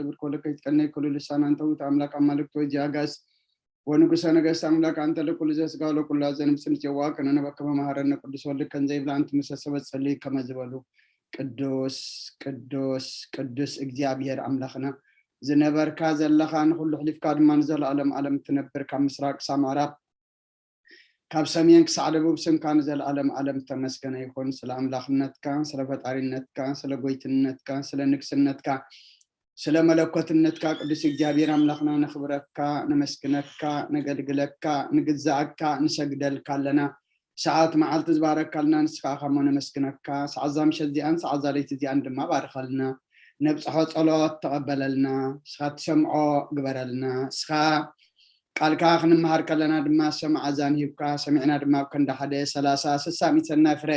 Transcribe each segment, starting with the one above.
ክብር ኮለከ ይትቀነይ ኩሉ ልሳን፣ ኣንተ ውእቱ ኣምላክ ኣማልክት ወእግዚእ ኣጋእዝት ወንጉሰ ነገስት ኣምላክ፣ ኣንተ ለኩሉ ዘስጋ ወለኩሉ ሐዘን ብጽንት የዋህ ከነ ንበከመ መሐረነ ቅዱስ ወልድ ከን ዘይብላ፣ ኣንቲ ምሰሰበት ጸልዩ ከመ ዝበሉ። ቅዱስ ቅዱስ ቅዱስ እግዚኣብሔር ኣምላኽና፣ ዝነበርካ ዘለኻ፣ ንኹሉ ሕሊፍካ ድማ ንዘለኣለም ኣለም ትነብር፣ ካብ ምስራቅ ክሳብ ምዕራብ፣ ካብ ሰሜን ክሳዕ ደቡብ ስምካ ንዘለኣለም ኣለም ተመስገነ ይኹን። ስለ ኣምላኽነትካ፣ ስለ ፈጣሪነትካ፣ ስለ ጎይትነትካ፣ ስለ ንግስነትካ፣ ስለ መለኮትነትካ ቅዱስ እግዚኣብሔር ኣምላኽና ነኽብረካ፣ ነመስግነካ፣ ነገልግለካ፣ ንግዛኣካ፣ ንሰግደልካ ኣለና። ሰዓት መዓልቲ ዝባረካልና ንስኻ ኢኻ እሞ ነመስግነካ። ሰዓዛ ምሸት እዚኣን ሰዓዛ ለይቲ እዚኣን ድማ ባርኸልና። ነብጽሖ ጸሎት ተቐበለልና። ንስኻ ትሰምዖ ግበረልና። ንስኻ ቃልካ ክንመሃር ከለና ድማ ሰማዕ ኣዛን ሂብካ፣ ሰሚዕና ድማ ኣብ ከንዳ ሓደ ሰላሳ ስሳ ሚእቲ ሰናይ ፍረ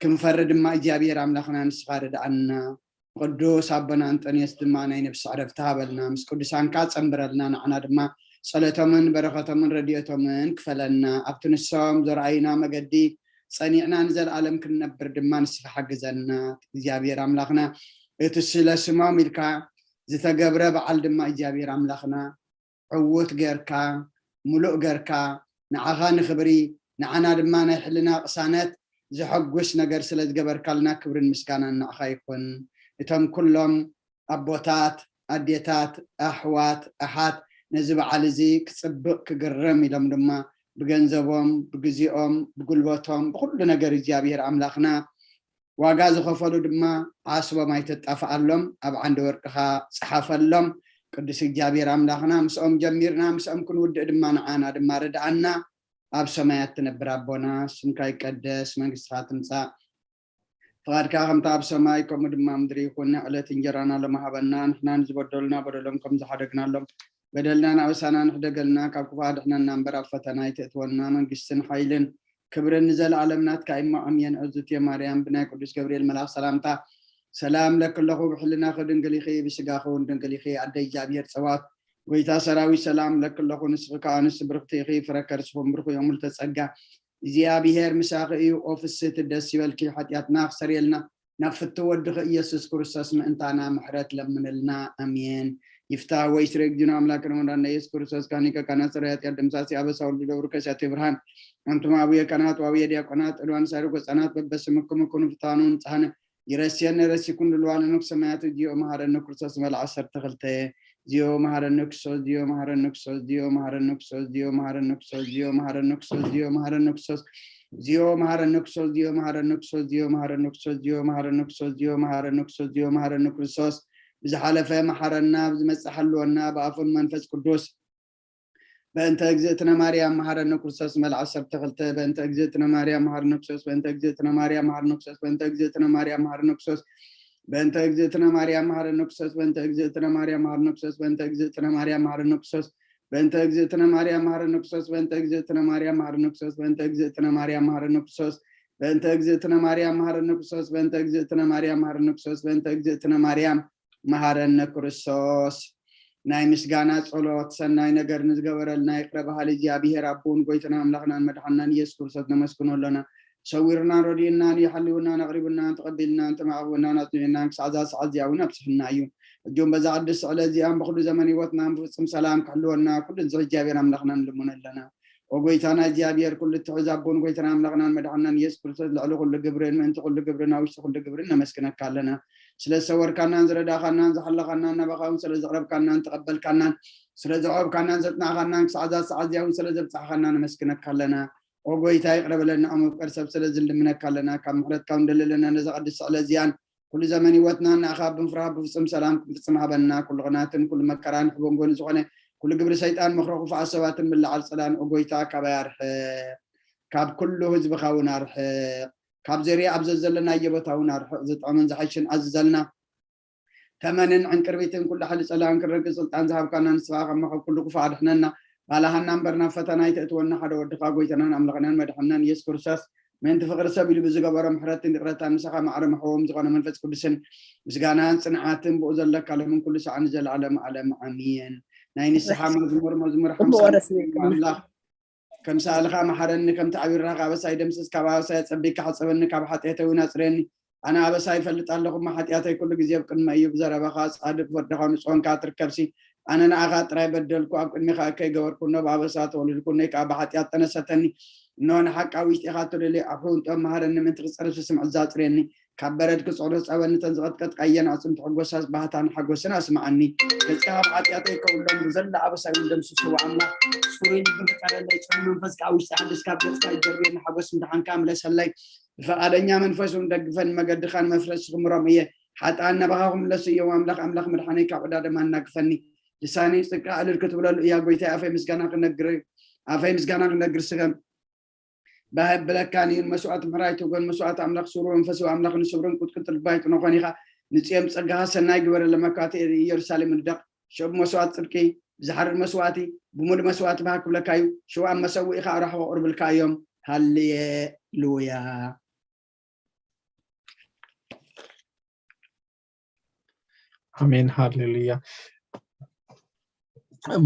ክንፈሪ ድማ እግዚኣብሔር ኣምላኽና ንስኻ ርድኣና። ቅዱስ ኣቦና ኣንጠንዮስ ድማ ናይ ነፍሲ ዕረፍቲ ሃበልና፣ ምስ ቅዱሳንካ ጸንብረልና፣ ንዓና ድማ ጸሎቶምን በረኸቶምን ረድኤቶምን ክፈለና። ኣብቲ ንሶም ዘርኣዩና መገዲ ጸኒዕና ንዘለኣለም ክንነብር ድማ ንስኻ ሓግዘና። እግዚኣብሔር ኣምላኽና፣ እቲ ስለ ስሞም ኢልካ ዝተገብረ በዓል ድማ እግዚኣብሔር ኣምላኽና ዕዉት ጌርካ፣ ምሉእ ጌርካ፣ ንዓኻ ንኽብሪ፣ ንዓና ድማ ናይ ሕልና ቅሳነት ዘሐጉስ ነገር ስለ ዝገበርካልና ክብርን ምስጋናን ንዓኻ ይኹን። እቶም ኩሎም ኣቦታት፣ ኣዴታት፣ ኣሕዋት፣ ኣሓት ነዚ በዓል እዚ ክጽብቕ ክግረም ኢሎም ድማ ብገንዘቦም፣ ብግዜኦም፣ ብጉልበቶም፣ ብኹሉ ነገር እግዚኣብሔር ኣምላኽና ዋጋ ዝኸፈሉ ድማ ዓስቦም ኣይተጣፍኣሎም፣ ኣብ ዓንዲ ወርቅኻ ጽሓፈሎም። ቅዱስ እግዚኣብሔር ኣምላኽና ምስኦም ጀሚርና ምስኦም ክንውድእ ድማ ንዓና ድማ ርድኣና። ኣብ ሰማያት ትነብር ኣቦና፣ ስምካ ይቀደስ፣ መንግስትኻ ትምጻእ፣ ፍቓድካ ከምታ ኣብ ሰማይ ከምኡ ድማ ምድሪ ይኹን። ናይ ዕለት እንጀራና ሎሚ ሃበና። ንሕና ንዝበደሉና በደሎም ከም ዝሓደግናሎም በደልናን ኣበሳናን ሕደገልና፣ ካብ ክፉእ ኣድሕነና እምበር ኣብ ፈተና ኣይተእትወና። መንግስትን ሓይልን ክብርን ንዘለኣለም ናትካ እዩ እሞ ኣሜን። እግዝእትየ ማርያም ብናይ ቅዱስ ገብርኤል መልኣኽ ሰላምታ ሰላም እለኪ ኣለኹ። ብሕልናኺ ድንግል ኢኺ፣ ብስጋኺ እውን ድንግል ኢኺ። ኣደ እግዚኣብሔር ጸባኦት ጎይታ ሰራዊት ሰላም እለኪ ኣለኹ። ንስኺ ከኣ ኣንስቲ ብርኽቲ ኢኺ፣ ፍረ ከርስኺ እውን ብሩኽ እዩ። ምልዕተ ጸጋ እግዚኣብሔር ምሳኺ እዩ። ኦ ፍስህቲ ደስ ይበልኪ፣ ሓጢኣትና ክሰርየልና ናብ ፍትው ወድኺ ኢየሱስ ክርስቶስ ምእንታና ምሕረት ለምንልና። ኣሜን። ይፍታህ ወይስሬ እግዚእነ አምላክነ ወመድኃኒነ ኢየሱስ ክርስቶስ ካህን ሊቀ ካህናት ሠራየ ኃጢአት ደምሳሲ አበሳ ወልድ ደብሩ ከሲያቴ ብርሃን። አንቱም አቡየ ካህናት ወአቡየ ዲያቆናት እልዋን ሳይሩ ገጻናት በበስምኩም ኩኑ ፍታኑ ንጽሐነ ይረስየነ ረሲኩም ልልዋለ ንጉሥ ሰማያት እግዚኦ መሐረነ ክርስቶስ መልዓ ሰርተ ክልተ። ዚዮ መሐረነ ክርስቶስ፣ ዚዮ መሐረነ ክርስቶስ፣ ዚዮ መሐረነ ክርስቶስ፣ ዚዮ መሐረነ ክርስቶስ፣ ዚዮ መሐረነ ክርስቶስ፣ ዚዮ መሐረነ ክርስቶስ፣ ዚዮ መሐረነ ክርስቶስ፣ ዚዮ መሐረነ ክርስቶስ፣ ዚዮ መሐረነ ክርስቶስ፣ ዚዮ መሐረነ ክርስቶስ፣ ዚዮ መሐረነ ክርስቶስ፣ ዚዮ መሐረነ ክርስቶስ። ብዝሓለፈ መሓረና፣ ብዝመጽእ ሓልወና፣ ብኣፉን መንፈስ ቅዱስ። በእንተ እግዝእትነ ማርያም መሓረነ ክርስቶስ መልዓ ዓሰርተ ክልተ። በእንተ እግዝእትነ ማርያም መሓረነ ክርስቶስ፣ በእንተ እግዝእትነ ማርያም መሓረነ ክርስቶስ፣ በእንተ እግዝእትነ ማርያም መሓረነ ክርስቶስ፣ በእንተ እግዝእትነ ማርያም መሓረነ ክርስቶስ፣ በእንተ እግዝእትነ ማርያም መሓረነ ክርስቶስ፣ በእንተ እግዝእትነ ማርያም መሓረነ ክርስቶስ፣ በእንተ እግዝእትነ ማርያም መሓረነ ክርስቶስ፣ በእንተ እግዝእትነ ማርያም መሓረነ ክርስቶስ፣ በእንተ እግዝእትነ ማርያም መሓረነ ክርስቶስ፣ በእንተ እግዝእትነ ማርያም መሓረነ ክርስቶስ፣ በእንተ እግዝእትነ ማርያም መሓረነ ክርስቶስ፣ በእንተ እግዝእትነ ማርያም መሓረነ ክርስቶስ። ናይ ምስጋና ጸሎት፣ ሰናይ ነገር ንዝገበረልና ይቕረ በሃሊ እግዚኣብሔር ኣቦን ጎይታና ኣምላኽናን መድሓናን ኢየሱስ ክርስቶስ ነመስግኖ ኣሎና። ሰዊርናን ረዲኡናን እዩ፣ ሓልዩናን ኣቕሪቡናን ተቐቢልናን ተማዕቑቡናን ኣጽኒዑናን ክሳዕ እዛ ሰዓት እዚኣ እውን ኣብጽሕና እዩ። እጆም በዛ ቅድስቲ ዕለት እዚኣን ብኹሉ ዘመን ህይወትናን ብፍጹም ሰላም ክሕልወና ኩሉ ንዝኺ እግዚኣብሔር ኣምላኽና ንልምኖ ኣለና። ኦ ጎይታና እግዚኣብሔር ኩሉ እትሕዝ ኣቦን ጎይታና ኣምላኽናን መድሓናን ኢየሱስ ክርስቶስ ልዕሊ ኩሉ ግብርን ምእንቲ ኩሉ ግብርን ኣብ ውሽጢ ኩሉ ግብርን ነመስግነካ ኣለና። ስለ ዝሰወርካናን ዝረዳኻናን ዝሓለኻናን ናባኻ እውን ስለ ዘቕረብካናን ተቐበልካናን ስለ ዘቕረብካናን ዘጽናዕኻናን ክሳዕ እዛ ሰዓት እዚኣ እውን ስለ ዘብጻሕኻና ነመስግነካ ኣለና። ኦ ጎይታ ይቕረ በለና፣ ኦ መፍቀር ሰብ ስለ ዝልምነካ ኣለና። ካብ ምሕረትካ እውን ደለለና ነዛ ቅድስቲ ዕለት እዚኣን ኩሉ ዘመን ህይወትና ንኣኻ ብምፍራህ ብፍጹም ሰላም ክንፍጽም ሃበና። ኩሉ ቅናትን ኩሉ መከራን ሕቦን ጎኒ ዝኾነ ኩሉ ግብሪ ሰይጣን ምኽሪ ክፉኣት ሰባትን ምልዓል ጽላን ኦ ጎይታ ካባይ ኣርሕቕ። ካብ ኩሉ ህዝብኻ እውን ኣርሕቕ። ካብ ዘሪኣ ኣብ ዘዘለናዮ ቦታ እውን ኣርሕቕ። ዝጥዕምን ዝሓይሽን ኣዝዘልና። ተመንን ዕንቅርቢትን ኩሉ ሓይሊ ጸላእን ክረግጽ ስልጣን ዝሃብካና ንስኻ ካብ መኸብ ኩሉ ክፉእ ኣድሕነና። ባላሃና እምበር ናብ ፈተና ኣይተእትወና። ሓደ ወድኻ ጎይታናን ኣምላኽናን መድሓናን ኢየሱስ ክርስቶስ ምእንቲ ፍቕሪ ሰብ ኢሉ ብዝገበሮ ምሕረትን ይቕረታን ምሳኻ ማዕረ መሕወም ዝኾነ መንፈስ ቅዱስን ምስጋናን ጽንዓትን ብኡ ዘለካ ለምን ኩሉ ሰዓት ንዘለዓለም ዓለም ኣሜን። ናይ ንስሓ መዝሙር፣ መዝሙር ጽቡቕ ሓምሳ ወረስ ኣምላኽ ከም ሳእልኻ መሓረኒ፣ ከምቲ ዓቢርካ ካብ ኣበሳይ ደምስስ፣ ካብ ኣበሳይ ኣጸቢካ ሓጸበኒ፣ ካብ ሓጢኣተይ እውን ኣጽርየኒ። ኣነ ኣበሳ ይፈልጥ ኣለኹ፣ እሞ ሓጢኣተይ ኩሉ ግዜ ኣብ ቅድመ እዩ። ብዘረባኻ ጻድቕ፣ ፍርድኻ ንጹህ ኾንካ ትርከብሲ። ኣነ ንኣኻ ጥራይ በደልኩ፣ ኣብ ቅድሚኻ እከይ ገበርኩ፣ እነሆ ብኣበሳ ተወሊድኩ፣ እነይ ከኣ ብሓጢኣት ጠነሰተኒ። እነሆ ንሓቂ ኣብ ውሽጢኻ ትልሊ፣ ኣብ ሕውንጦ መሃረኒ፣ ምእንቲ ክጸርፍ ስምዒት ዛጽርየኒ። ካብ በረድ ክጽዕሩ ጸበኒ፣ እተን ዝቐጥቀጥካየን ኣዕጽምቲ ሕጎሳስ ባህታን ሓጎስን ኣስምዓኒ። ገጽካ ካብ ሓጢኣተይ ከውሎም፣ ብዘላ ኣበሳይ እውን ደምስስዎ። ኣምላኽ ጽሩይ ልቢ ፍጠረለይ፣ ጽሩይ መንፈስ ከኣ ውሽጢ ሓድስ፣ ካብ ገጽካ ይደርብየኒ፣ ሓጎስ ምድሓንካ ምለሰለይ። ብፈቓደኛ መንፈስ እውን ደግፈኒ፣ መገድኻ ንመፍረስ ክምሮም እየ። ሓጥኣን ናባኻ ክምለሱ እዮም። ኣምላኽ፣ ኣምላኽ መድሓነይ፣ ካብ ዕዳ ደማ ኣናግፈኒ። ልሳነይ ጽድቅካ ዕልል ክትብለሉ እያ። ጎይታይ፣ ኣፈይ ምስጋና ክነግር፣ ኣፈይ ምስጋና ክነግር ስገም ባህ ብለካን እዩ። መስዋዕት ምሕራይ ትጎን፣ መስዋዕት ኣምላኽ ስውር መንፈስ ኣምላኽ ንስውርን ቁጥቁጥ ልባይ ጥኖኾን ኢኻ። ንጽዮም ጸጋኻ ሰናይ ግበረለ። መካቲ ኢየሩሳሌም ንደቕ። ሽዑ ብመስዋዕት ጽድቂ፣ ብዝሓርር መስዋዕቲ፣ ብምሉእ መስዋዕቲ ባህ ክብለካ እዩ። ሽዑ ኣብ መሰውኢኻ ኣራሕቦ ቅርብልካ እዮም። ሃሌሉያ። ኣሜን፣ ሃሌሉያ።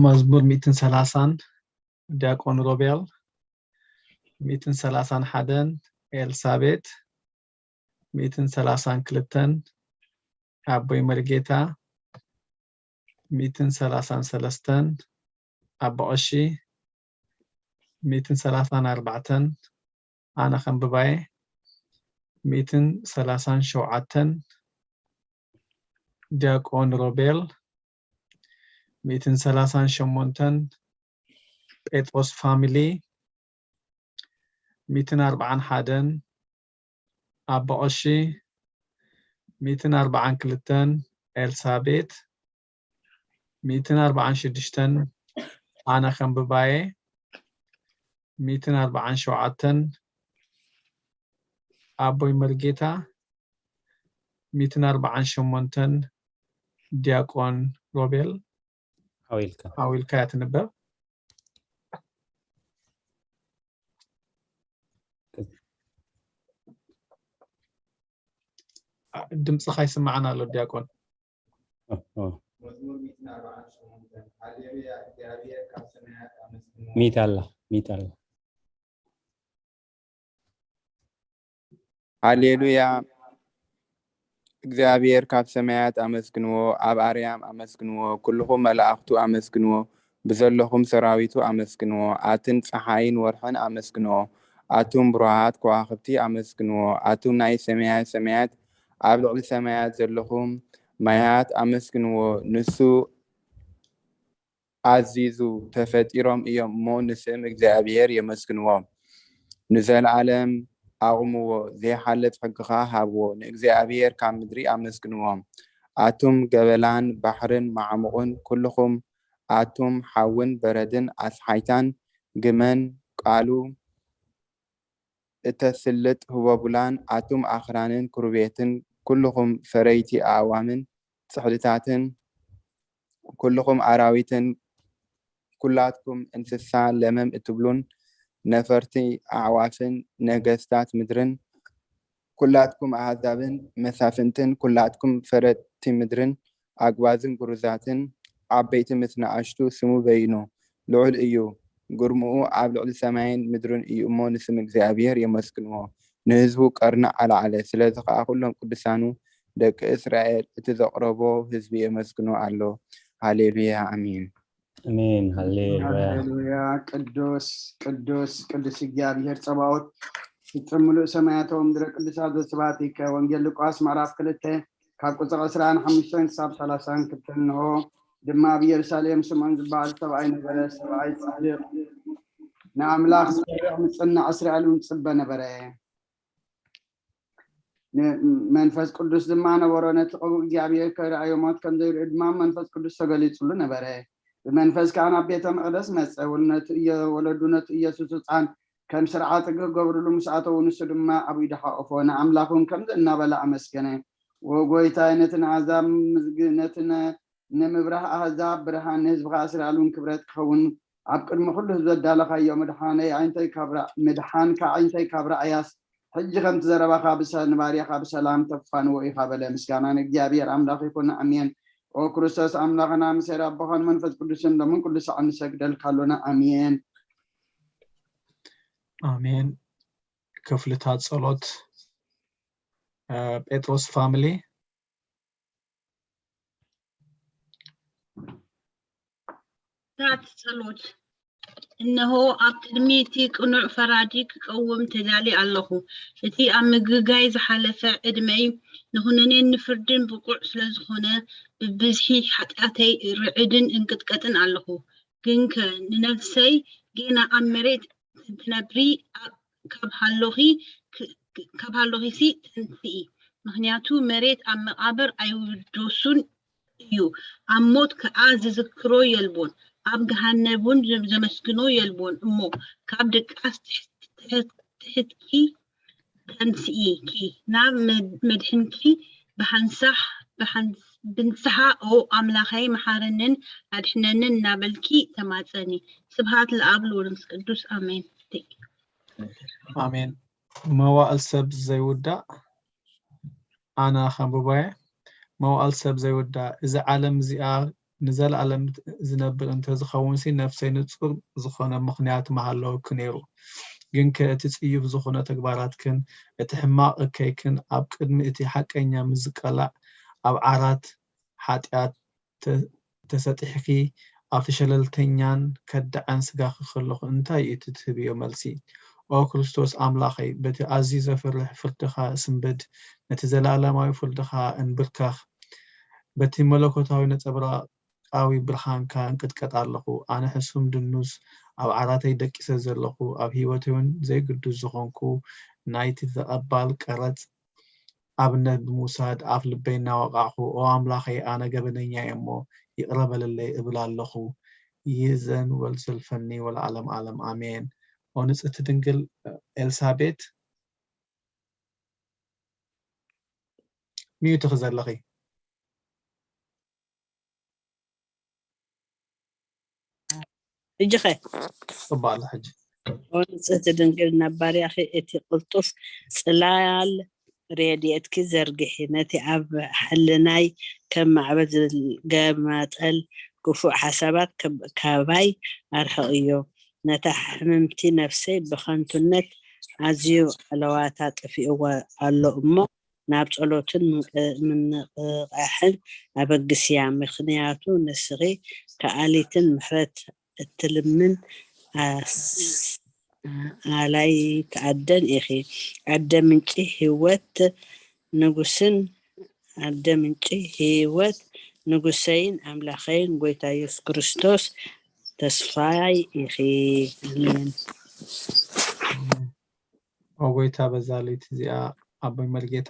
መዝሙር ሚእትን ሰላሳን ዲያቆን ሮቤል፣ ሚእትን ሰላሳን ሓደን ኤልሳቤት፣ ሚእትን ሰላሳን ክልተን ኣቦይ መርጌታ፣ ሚእትን ሰላሳን ሰለስተን ኣቦ ቀሺ፣ ሚእትን ሰላሳን ኣርባዕተን ኣነ ከንብባየ፣ ሚእትን ሰላሳን ሸውዓተን ዲያቆን ሮቤል፣ ሚእትን ሰላሳን ሸሞንተን ጴጥሮስ ፋሚሊ፣ ሚእትን ኣርባዓን ሓደን ኣቦ ቀሺ፣ ሚእትን ኣርባዓን ክልተን ኤልሳቤት፣ ሚእትን ኣርባዓን ሽዱሽተን ኣነ ከንብባየ፣ ሚእትን ኣርባዓን ሸውዓተን ኣቦይ መርጌታ፣ ሚእትን ኣርባዓን ሸሞንተን ዲያቆን ሮቤል። ሓዊልካ ሓዊልካ እያ ትንበብ። ድምፅኻ ይስማዓና ኣሎ ዲያቆን። ኦሆ። ሚት ኣላ ሚት ኣላ ሃሌሉያ። እግዚኣብሔር ካብ ሰማያት ኣመስግንዎ፣ ኣብ ኣርያም ኣመስግንዎ፣ ኩልኹም መላእኽቱ ኣመስግንዎ፣ ብዘለኹም ሰራዊቱ ኣመስግንዎ፣ ኣትን ጸሓይን ወርሕን ኣመስግንዎ፣ ኣቱም ብሩሃት ከዋኽብቲ ኣመስግንዎ፣ ኣቱም ናይ ሰማያት ሰማያት ኣብ ልዕሊ ሰማያት ዘለኹም ማያት ኣመስግንዎ፣ ንሱ ኣዚዙ ተፈጢሮም እዮም እሞ ንስም እግዚኣብሔር የመስግንዎ። ንዘለኣለም ኣቑምዎ፣ ዘይሓልፍ ሕግኻ ሃብዎ፣ ንእግዚኣብሔር ካብ ምድሪ ኣመስግንዎ። ኣቱም ገበላን ባሕርን ማዕሙቑን፣ ኩልኹም ኣቱም ሓውን በረድን ኣስሓይታን፣ ግመን ቃሉ እተስልጥ ህቦቡላን ኣቱም ኣኽራንን ክሩቤትን፣ ኩልኹም ፈረይቲ ኣእዋምን ጽሕድታትን፣ ኩልኹም ኣራዊትን፣ ኩላትኩም እንስሳ ለመም እትብሉን ነፈርቲ ኣዕዋፍን፣ ነገስታት ምድርን፣ ኩላትኩም ኣህዛብን መሳፍንትን፣ ኩላትኩም ፈረድቲ ምድርን፣ ኣግባዝን ግሩዛትን፣ ዓበይቲ ምስ ንኣሽቱ፣ ስሙ በይኑ ልዑል እዩ፣ ግርምኡ ኣብ ልዕሊ ሰማይን ምድርን እዩ እሞ፣ ንስም እግዚኣብሔር የመስግንዎ፣ ንህዝቡ ቀርኒ ኣልዓለ። ስለዚ ኸኣ ኵሎም ቅዱሳኑ ደቂ እስራኤል፣ እቲ ዘቕረቦ ህዝቢ የመስግኖ ኣሎ። ሃሌሉያ፣ ኣሜን። ኣሜን። ሃሌሉያ። ሃሌሉያ። ቅዱስ ቅዱስ ቅዱስ እግዚኣብሔር ጸባኦት፣ ፍጹም ምሉእ ሰማያት ወምድረ ቅዱሳት ዘስብሐትከ። ወንጌል ሉቃስ ምዕራፍ ክልተ ካብ ቁጽሪ ዕስራን ሓሙሽተን ክሳብ ሰላሳን ክልተን። እንሆ ድማ ኣብ ኢየሩሳሌም ስምዖን ዝበሃል ሰብኣይ ነበረ። ሰብኣይ ጻድቕ፣ ንኣምላኽ ዝፈርሕ፣ ዝጽናዕ፣ እስራኤል እውን ጽበ ነበረ። ን-፣ መንፈስ ቅዱስ ድማ ነበሮ። ነቲ ቅቡእ እግዚኣብሔር ከርኣዮ ሞት ከም ዘይርኢ ድማ መንፈስ ቅዱስ ተገሊጹሉ ነበረ። ብመንፈስ ከኣ ናብ ቤተ መቕደስ መጸ። ወነቱ እየ-፣ ወለዱ ነቲ ኢየሱስ ህጻን ከም ስርዓት ክገብርሉ ምስ ኣተዉ፣ ንሱ ድማ ኣብ ኢዱ ሓቆፎ፣ ንኣምላኽ እውን ከምዚ እናበለ ኣመስገነ። "ወ-፣ ጐይታይ፣ ነቲ ንኣህዛብ ምዝግ-፣ ነቲ ነ-፣ ንምብራህ ኣህዛብ ብርሃን፣ ንህዝብኻ እስራኤል እውን ክብረት ክኸውን ኣብ ቅድሚ ኩሉ ህዝቢ ዘዳለኻዮ ምድሓነይ ኣዒንተይ ካብ ራ-፣ ምድሓንካ ኣዒንተይ ካብ ረኣያስ፣ ሕጂ ከምቲ ዘረባኻ ብሰ-፣ ንባርያኻ ብሰላም ተፋንዎ ኢኻ" በለ። ምስጋና ንእግዚኣብሔር ኣምላኽ ይኹን፣ ኣሜን። ኦ ክርስቶስ ኣምላኽና፣ ምሴር ኣቦኻን መንፈስ ቅዱስን ሎምን ኩሉ ሰዓት ንሰግደልካ ኣሎና፣ ኣሜን። ኣሜን። ክፍልታት ጸሎት። እ፣ ጴጥሮስ ፋሚሊ። ታት ጸሎት። እነሆ ኣብ ቅድሚ እቲ ቅኑዕ ፈራዲ ክቀውም ተዳልየ ኣለኹ። እቲ ኣብ ምግጋይ ዝሓለፈ ዕድመይ ንኹነኔን ንፍርድን ብቑዕ ስለ ዝኾነ፣ ብብዝሒ ሓጢኣተይ ርዕድን እንቅጥቀጥን ኣለኹ። ግንከ ንነፍሰይ ጌና ኣብ መሬት እንትነብሪ፣ ኣብ-፣ ካብ ሃሎኺ ክ-፣ ክ-፣ ካብ ሃሎኺሲ ተንስኢ። ምኽንያቱ መሬት ኣብ መቓብር ኣይውደሱን እዩ። ኣብ ሞት ከኣ ዝዝክሮ የልቦን፣ ኣብ ገሃነብ እውን ዘ-፣ ዘመስግኖ የልቦን እሞ፣ ካብ ድቃስ ትሕ-፣ ትሕ-፣ ትሕትኪ ተንስኢኪ፣ ናብ መድ-፣ መድሕንኪ ብሓንሳሕ፣ ብሓን-፣ ብንስሓ፣ ኦ ኣምላኸይ፣ መሓረንን ኣድሕነንን እናበልኪ ተማጸኒ። ስብሃት ለኣብ ለወመንፈስ ቅዱስ፣ ኣሜን። ኣሜን። መዋእል ሰብ ዘይውዳእ፣ ኣነ ከንብቦ እየ። መዋእል ሰብ ዘይውዳእ፣ እዚ ዓለም እዚኣ ንዘለኣለም ዝነብር እንተዝኸውንሲ፣ ነፍሰይ ንጹር ዝኾነ ምኽንያት ምሃለወኪ ነይሩ። ግንከ እቲ ጽዩፍ ዝኾነ ተግባራትክን እቲ ሕማቕ እከይክን ኣብ ቅድሚ እቲ ሓቀኛ ምስ ዝቀላዕ፣ ኣብ ዓራት ሓጢኣት ተ-፣ ተሰጢሕኪ ኣብቲ ሸለልተኛን ከዳዕን ስጋኺ ከለኹ እንታይ እዩ እቲ ትህብዮ መልሲ? ኦ ክርስቶስ ኣምላኸይ፣ በቲ ኣዝዩ ዘፍርሕ ፍርድኻ እስንብድ፣ ነቲ ዘለኣለማዊ ፍርድኻ እንብርከኽ። በቲ መለኮታዊ ነጸብራቓዊ ብርሃንካ እንቅጥቀጥ ኣለኹ። ኣነ ሕሱም ድኑስ ኣብ ዓራተይ ደቂሰ ዘለኹ፣ ኣብ ህይወተይ እውን ዘይግዱስ ዝኾንኩ ናይቲ ተቐባል ቀረጽ ኣብነት ብምውሳድ ኣፍ ልበይ እናወቓዕኹ፣ ኦ ኣምላኸይ፣ ኣነ ገበነኛ እየ እሞ ይቕረ በለለይ እብል ኣለኹ። ይእዘን ወልዘልፈኒ ወለዓለም ዓለም ኣሜን። ኦ ንጽህቲ ድንግል ኤልሳቤት፣ ሚዩት ኢኺ ዘለኺ። ሕጂ ኸ ጽቡቕ ኣሎ ሕጂ። ኦ ንጽህቲ ድንግል፣ ናብ ባርያኺ እቲ ቅልጡፍ ጽላል ረድኤትኪ ዘርግሒ፣ ነቲ ኣብ ሕልናይ ከም ማዕበል ዝገማጠል ክፉእ ሓሳባት ከብ-፣ ካባይ ኣርሕቕዮ። ነታ ሕምምቲ ነፍሰይ ብኸንቱነት ኣዝዩ ኣለዋታ ጠፊእዋ ኣሎ እሞ፣ ናብ ጸሎትን ምንቅ-፣ ምንቕቓሕን ኣበግስያ፣ ምኽንያቱ ንስኺ ከኣሊትን ምሕረት እትልምን ኣስ-፣ ኣላይት ኣደን ኢኺ። ኣደ ምንጪ ህይወት ንጉስን፣ ኣደ ምንጪ ህይወት ንጉሰይን ኣምላኸይን ጎይታ የሱስ ክርስቶስ ተስፋይ ኢኺ። ኣሜን። ኦ ጎይታ፣ በዛ ለይቲ እዚኣ ኣቦይ መርጌታ።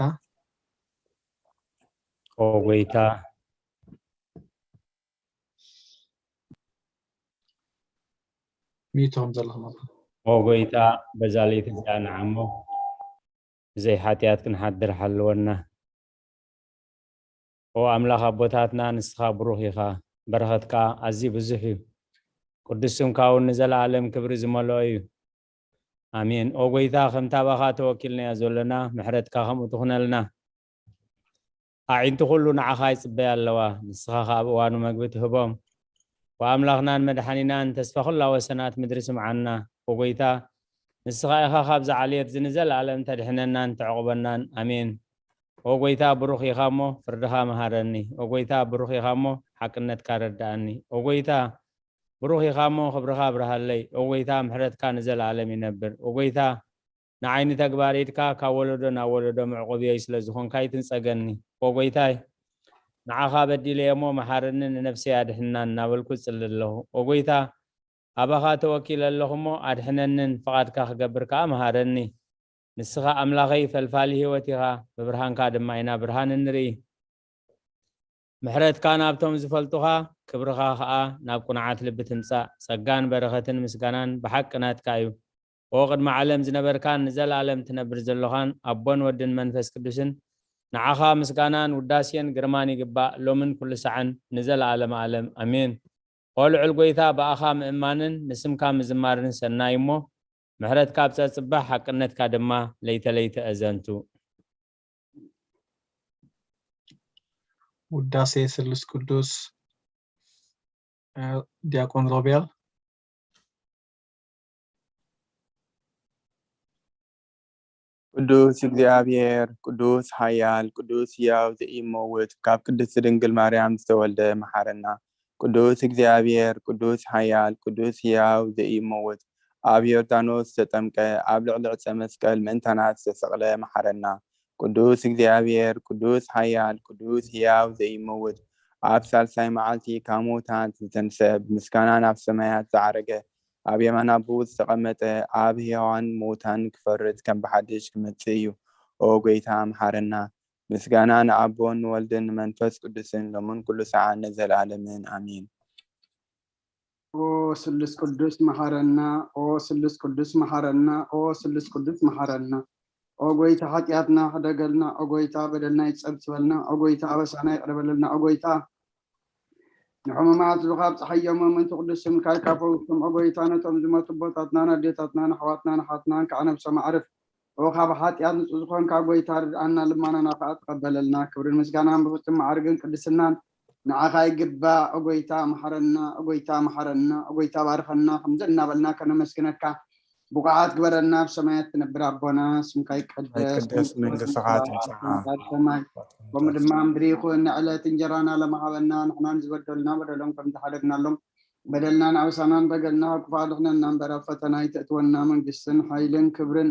ኦ ጎይታ፣ ሚዩት ከም ዘለኹም ኣባ። ኦ ጎይታ፣ በዛ ለይቲ እዚኣ ንዓሞ ብዘይ ሓጢኣት ክንሓድር ሓልወና። ኦ ኣምላኽ ኣቦታትና፣ ንስኻ ብሩኽ ኢኻ፣ በረኸትካ ኣዝዩ ብዙሕ እዩ። ቅዱስ ስምካ እውን ንዘለኣለም ክብሪ ዝመልኦ እዩ። ኣሜን። ኦ ጎይታ፣ ከምታ ባኻ ተወኪልናዮ ዘለና፣ ምሕረትካ ከምኡ ትኹነልና። ኣዒንቲ ኩሉ ንዓኻ ይጽበያ ኣለዋ፣ ንስኻ ኸኣ ኣብ እዋኑ መግቢ ትህቦም። ወኣምላኽናን መድሓኒናን፣ ተስፋ ኩላ ወሰናት ምድሪ ስምዓና። ኦ ጎይታ፣ ንስኻ ኢኻ ካብዛ ዓሌት እዚ ንዘለኣለም ተድሕነናን ተዕቑበናን። ኣሜን። ኦ ጎይታ፣ ብሩኽ ኢኻ እሞ ፍርድኻ መሃረኒ። ኦ ጎይታ፣ ብሩኽ ኢኻ እሞ ሓቅነትካ ረድኣኒ። ኦ ጎይታ፣ ብሩኽ ኢኻ እሞ ክብርኻ ኣብርሃለይ። ኦ ጎይታ፣ ምሕረትካ ንዘለኣለም ይነብር። ኦ ጎይታ፣ ንዓይ ንተግባር ኢድካ ካብ ወለዶ ናብ ወለዶ መዕቆብየይ ስለ ዝኾንካ ኣይትንጸገኒ። ኦ ጎይታይ፣ ንዓኻ በዲለየ እሞ መሓረኒ፣ ንነፍሰይ ኣድሕና እናበልኩ እጽሊ ኣለኹ። ኦ ጎይታ፣ ኣባኻ ተወኪለ ኣለኹ እሞ ኣድሕነንን ፍቓድካ ክገብር ከኣ መሃረኒ። ንስኻ ኣምላኸይ ፈልፋሊ ህይወት ኢኻ፣ ብብርሃንካ ድማ ኢና ብርሃን እንርኢ። ምሕረትካ ናብቶም ዝፈልጡኻ፣ ክብርኻ ኸኣ ናብ ቅኑዓት ልቢ ትምጻእ። ጸጋን በረኸትን ምስጋናን ብሓቂ ናትካ እዩ። ኦ ቅድሚ ዓለም ዝነበርካን ንዘለኣለም ትነብር ዘሎኻን ኣቦን ወድን መንፈስ ቅዱስን፣ ንዓኻ ምስጋናን ውዳሴን ግርማን ይግባእ፣ ሎምን ኩሉ ሳዕን ንዘለኣለም ኣለም። ኣሜን። ኦ ልዑል ጐይታ፣ ብኣኻ ምእማንን ንስምካ ምዝማርን ሰናይ እሞ፣ ምሕረትካ ኣብ ጸጽባሕ፣ ሓቅነትካ ድማ ለይተ ለይተ ኣዘንቱ። ውዳሴ ስሉስ ቅዱስ። እ፣ ዲያቆን ሮቤል። ቅዱስ እግዚኣብሔር፣ ቅዱስ ሓያል፣ ቅዱስ ሕያው ዘኢይመውት፣ ካብ ቅድስት ድንግል ማርያም ዝተወልደ መሓረና። ቅዱስ እግዚኣብሔር፣ ቅዱስ ሓያል፣ ቅዱስ ሕያው ዘኢይመውት፣ ኣብ ዮርዳኖስ ዝተጠምቀ፣ ኣብ ልዕሊ ዕፀ መስቀል ምእንታና ዝተሰቕለ መሓረና። ቅዱስ እግዚኣብሔር፣ ቅዱስ ሓያል፣ ቅዱስ ሕያው ዘኢይመውት፣ ኣብ ሳልሳይ መዓልቲ ካብ ሙታን ዝተንስአ፣ ብምስጋና ናብ ሰማያት ዝዓረገ፣ ኣብ የማን ኣቦኡ ዝተቐመጠ፣ ኣብ ሕያዋን ምውታን ክፈርድ ከም ብሓድሽ ክመጽእ እዩ። ኦ ጐይታ፣ መሓረና። ምስጋና ንኣቦን ንወልድን ንመንፈስ ቅዱስን ሎምን ኩሉ ሰዓት ንዘለኣለምን ኣሜን። ኦ ስሉስ ቅዱስ መሓረና፣ ኦ ስሉስ ቅዱስ መሓረና፣ ኦ ስሉስ ቅዱስ መሓረና። ኦ ጐይታ ሓጢኣትና ሕደገልና፣ ኦ ጐይታ በደልና ይጸብስበልና፣ ኦ ጐይታ ኣበሳና ይቕረ በለልና፣ ኦ ጐይታ ንሕሙማት ዙኻብ ጸሓዮም ምእንቲ ቅዱስ ስምካ ይካፈውስቶም፣ ኦ ጐይታ ነቶም ዝሞቱ ኣቦታትናን ኣዴታትናን ኣሕዋትናን ኣሓትናን ከዓ ነብሶም ኣዕርፍ። ኦ ካብ ሓጢኣት ንጹህ ዝኾንካ ጐይታ ርድኣና፣ ልማናና ከዓ ተቐበለልና። ክብርን ምስጋናን ብፍጹም ማዕርግን ቅድስናን ንዓኻ ይግባእ። ኦ ጐይታ መሓረና፣ ኦ ጐይታ መሓረና፣ ኦ ጐይታ ባርኸና፣ ከምዚ እናበልና ከነመስግነካ ብቑዓት ግበረና። ኣብ ሰማያት ትነብር ኣቦና፣ ስምካ ይቀደስ፣ ይትቀደስ መንግስትኻ፣ ትምጻእ መንግስትኻ፣ ኣብ ሰማይ ከምኡ ድማ ምድሪ ይኹን። ንዕለት እንጀራና ሎሚ ሃበና፣ ንሕናን ዝበደሉና በደሎም ከም ዝሓደግናሎም በደልናን ኣበሳናን በደልና ካብ ክፉእ ኣድሕነና እምበር፣ ኣብ ፈተና ኣይተእትወና፣ መንግስትን ሓይልን ክብርን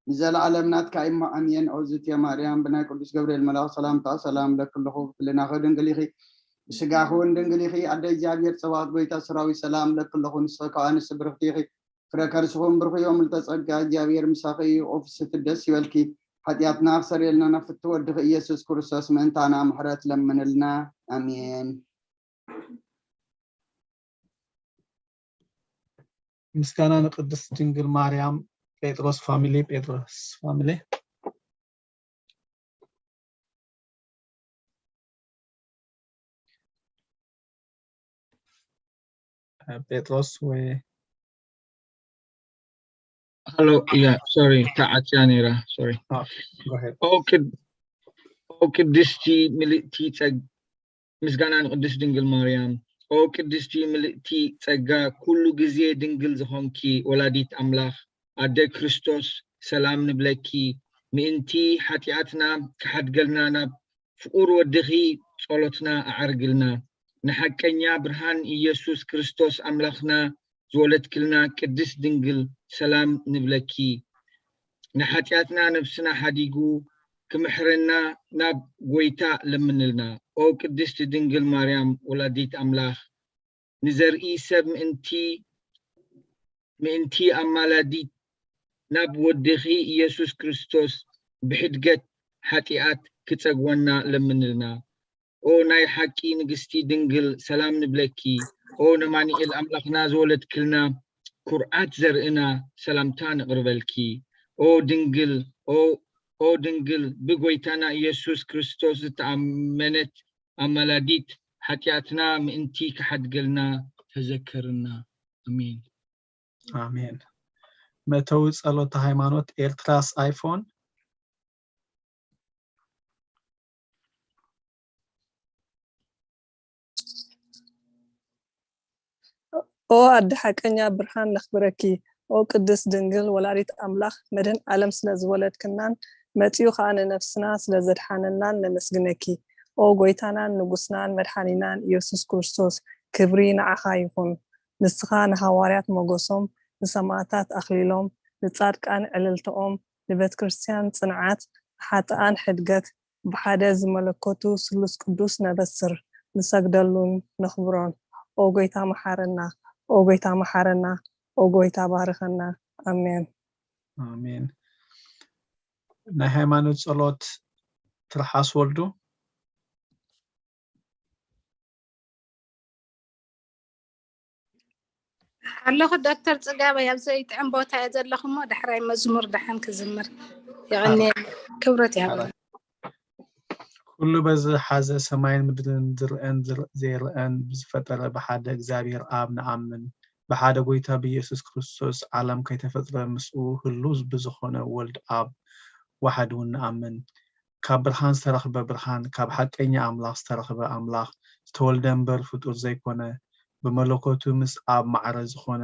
ንዘለኣለም ናትካ እሞ ኣሜን። ኦዝትየ ማርያም፣ ብናይ ቅዱስ ገብርኤል መልኣኽ ሰላምታ ሰላም እብለኪ ኣለኹ፣ ብሕልናኺ ድንግል ኢኺ፣ ብስጋኺ እውን ድንግል ኢኺ። ኣደ እግዚኣብሔር ጸባኦት፣ ጐይታ ሰራዊት፣ ሰላም እብለኪ ኣለኹ፣ ንስኺ ካብ ኣንስቲ ብርኽቲ ኢኺ፣ ፍረ ከርስኺ እውን ብሩኽ እዩ። ምልዕተ ጸጋ፣ እግዚኣብሔር ምሳኺ እዩ፣ ኦ ፍስሕቲ ደስ ይበልኪ፣ ሓጢኣትና ክሰርየልና ናብ ፍትው ወድኺ ኢየሱስ ክርስቶስ ምእንታና ምሕረት ለምንልና። ኣሜን። ምስጋና ንቅድስት ድንግል ማርያም። ጴጥሮስ ፋሚሊ፣ ጴጥሮስ ፋሚሊ። ጴጥሮስ ወይ ሃሎ፣ ያ፣ ሶሪ፣ ተዓጽያ ነይራ፣ ሶሪ። Go ahead. ኦ ቅድ-፣ ኦ ቅድስቲ ምልእቲ ጸግ-፣ ምስጋና ንቅድስት ድንግል ማርያም። ኦ ቅድስቲ ምልእቲ ጸጋ፣ ኩሉ ግዜ ድንግል ዝኾንኪ ወላዲት ኣምላኽ፣ ኣደ ክርስቶስ፣ ሰላም ንብለኪ። ምእንቲ ሓጢኣትና ክሓድገልና ናብ ፍቁር ወድኺ ጸሎትና ኣዕርግልና። ንሓቀኛ ብርሃን ኢየሱስ ክርስቶስ ኣምላኽና ዝወለድክልና ቅድስት ድንግል ሰላም ንብለኪ። ንሓጢኣትና ነብስና ሓዲጉ ክምሕረና ናብ ጐይታ ለምንልና። ኦ ቅድስት ድንግል ማርያም ወላዲት ኣምላኽ፣ ንዘርኢ ሰብ ምእንቲ፣ ምእንቲ ኣማላዲት ናብ ወድኺ ኢየሱስ ክርስቶስ ብሕድገት ሓጢኣት ክጸግወና ለምንልና። ኦ ናይ ሓቂ ንግስቲ ድንግል ሰላም ንብለኪ። ኦ ነማንኤል ኣምላኽና ዝወለድክልና ኩርዓት ዘርእና ሰላምታ ነቕርበልኪ። ኦ ድንግል፣ ኦ፣ ኦ ድንግል ብጎይታና ኢየሱስ ክርስቶስ ዝተኣመነት ኣማላዲት ሓጢኣትና ምእንቲ ክሓድገልና ተዘከርና። ኣሜን። ኣሜን። መእተዊ ጸሎተ ሃይማኖት ኤርትራስ ኣይፎን። ኦ ኣደ ሓቀኛ ብርሃን ነኽብረኪ። ኦ ቅድስት ድንግል ወላዲት ኣምላኽ መድህን ዓለም ስለ ዝወለድክናን መጺኡ ኸኣ ንነፍስና ስለ ዘድሓነናን ነመስግነኪ። ኦ ጎይታናን ንጉስናን መድሓኒናን ኢየሱስ ክርስቶስ ክብሪ ንዓኻ ይኹን። ንስኻ ንሃዋርያት ሞገሶም፣ ንሰማእታት ኣኽሊሎም፣ ንጻድቃን ዕልልተኦም፣ ንቤተ ክርስቲያን ጽንዓት፣ ንሓጥኣን ሕድገት፣ ብሓደ ዝመለኮቱ ስሉስ ቅዱስ ነበስር፣ ንሰግደሉን ነኽብሮን። ኦ ጎይታ መሓረና፣ ኦ ጎይታ መሓረና፣ ኦ ጎይታ ባርኸና። ኣሜን። ኣሜን። ናይ ሃይማኖት ጸሎት ትርሓስ ወልዱ። ኣለኹ ዶክተር ጽጋበይ፣ ኣብዚ ይጥዕም ቦታ እየ ዘለኹ እሞ ዳሕራይ መዝሙር ደሓን ክዝምር የቐንየለይ። ክብረት ይሃበለይ። ኩሉ በዚ ሓዘ ሰማይን ምድርን ዝርአን ዝር-፣ ዘይርአን ብዝፈጠረ ብሓደ እግዚኣብሔር ኣብ ንኣምን፣ ብሓደ ጎይታ ብኢየሱስ ክርስቶስ ዓለም ከይተፈጥረ ምስኡ ህሉው ብዝኾነ ወልድ ኣብ ዋሕድ እውን ንኣምን። ካብ ብርሃን ዝተረኽበ ብርሃን፣ ካብ ሓቀኛ ኣምላኽ ዝተረኽበ ኣምላኽ፣ ዝተወልደ እምበር ፍጡር ዘይኮነ፣ ብመለኮቱ ምስ ኣብ ማዕረ ዝኾነ፣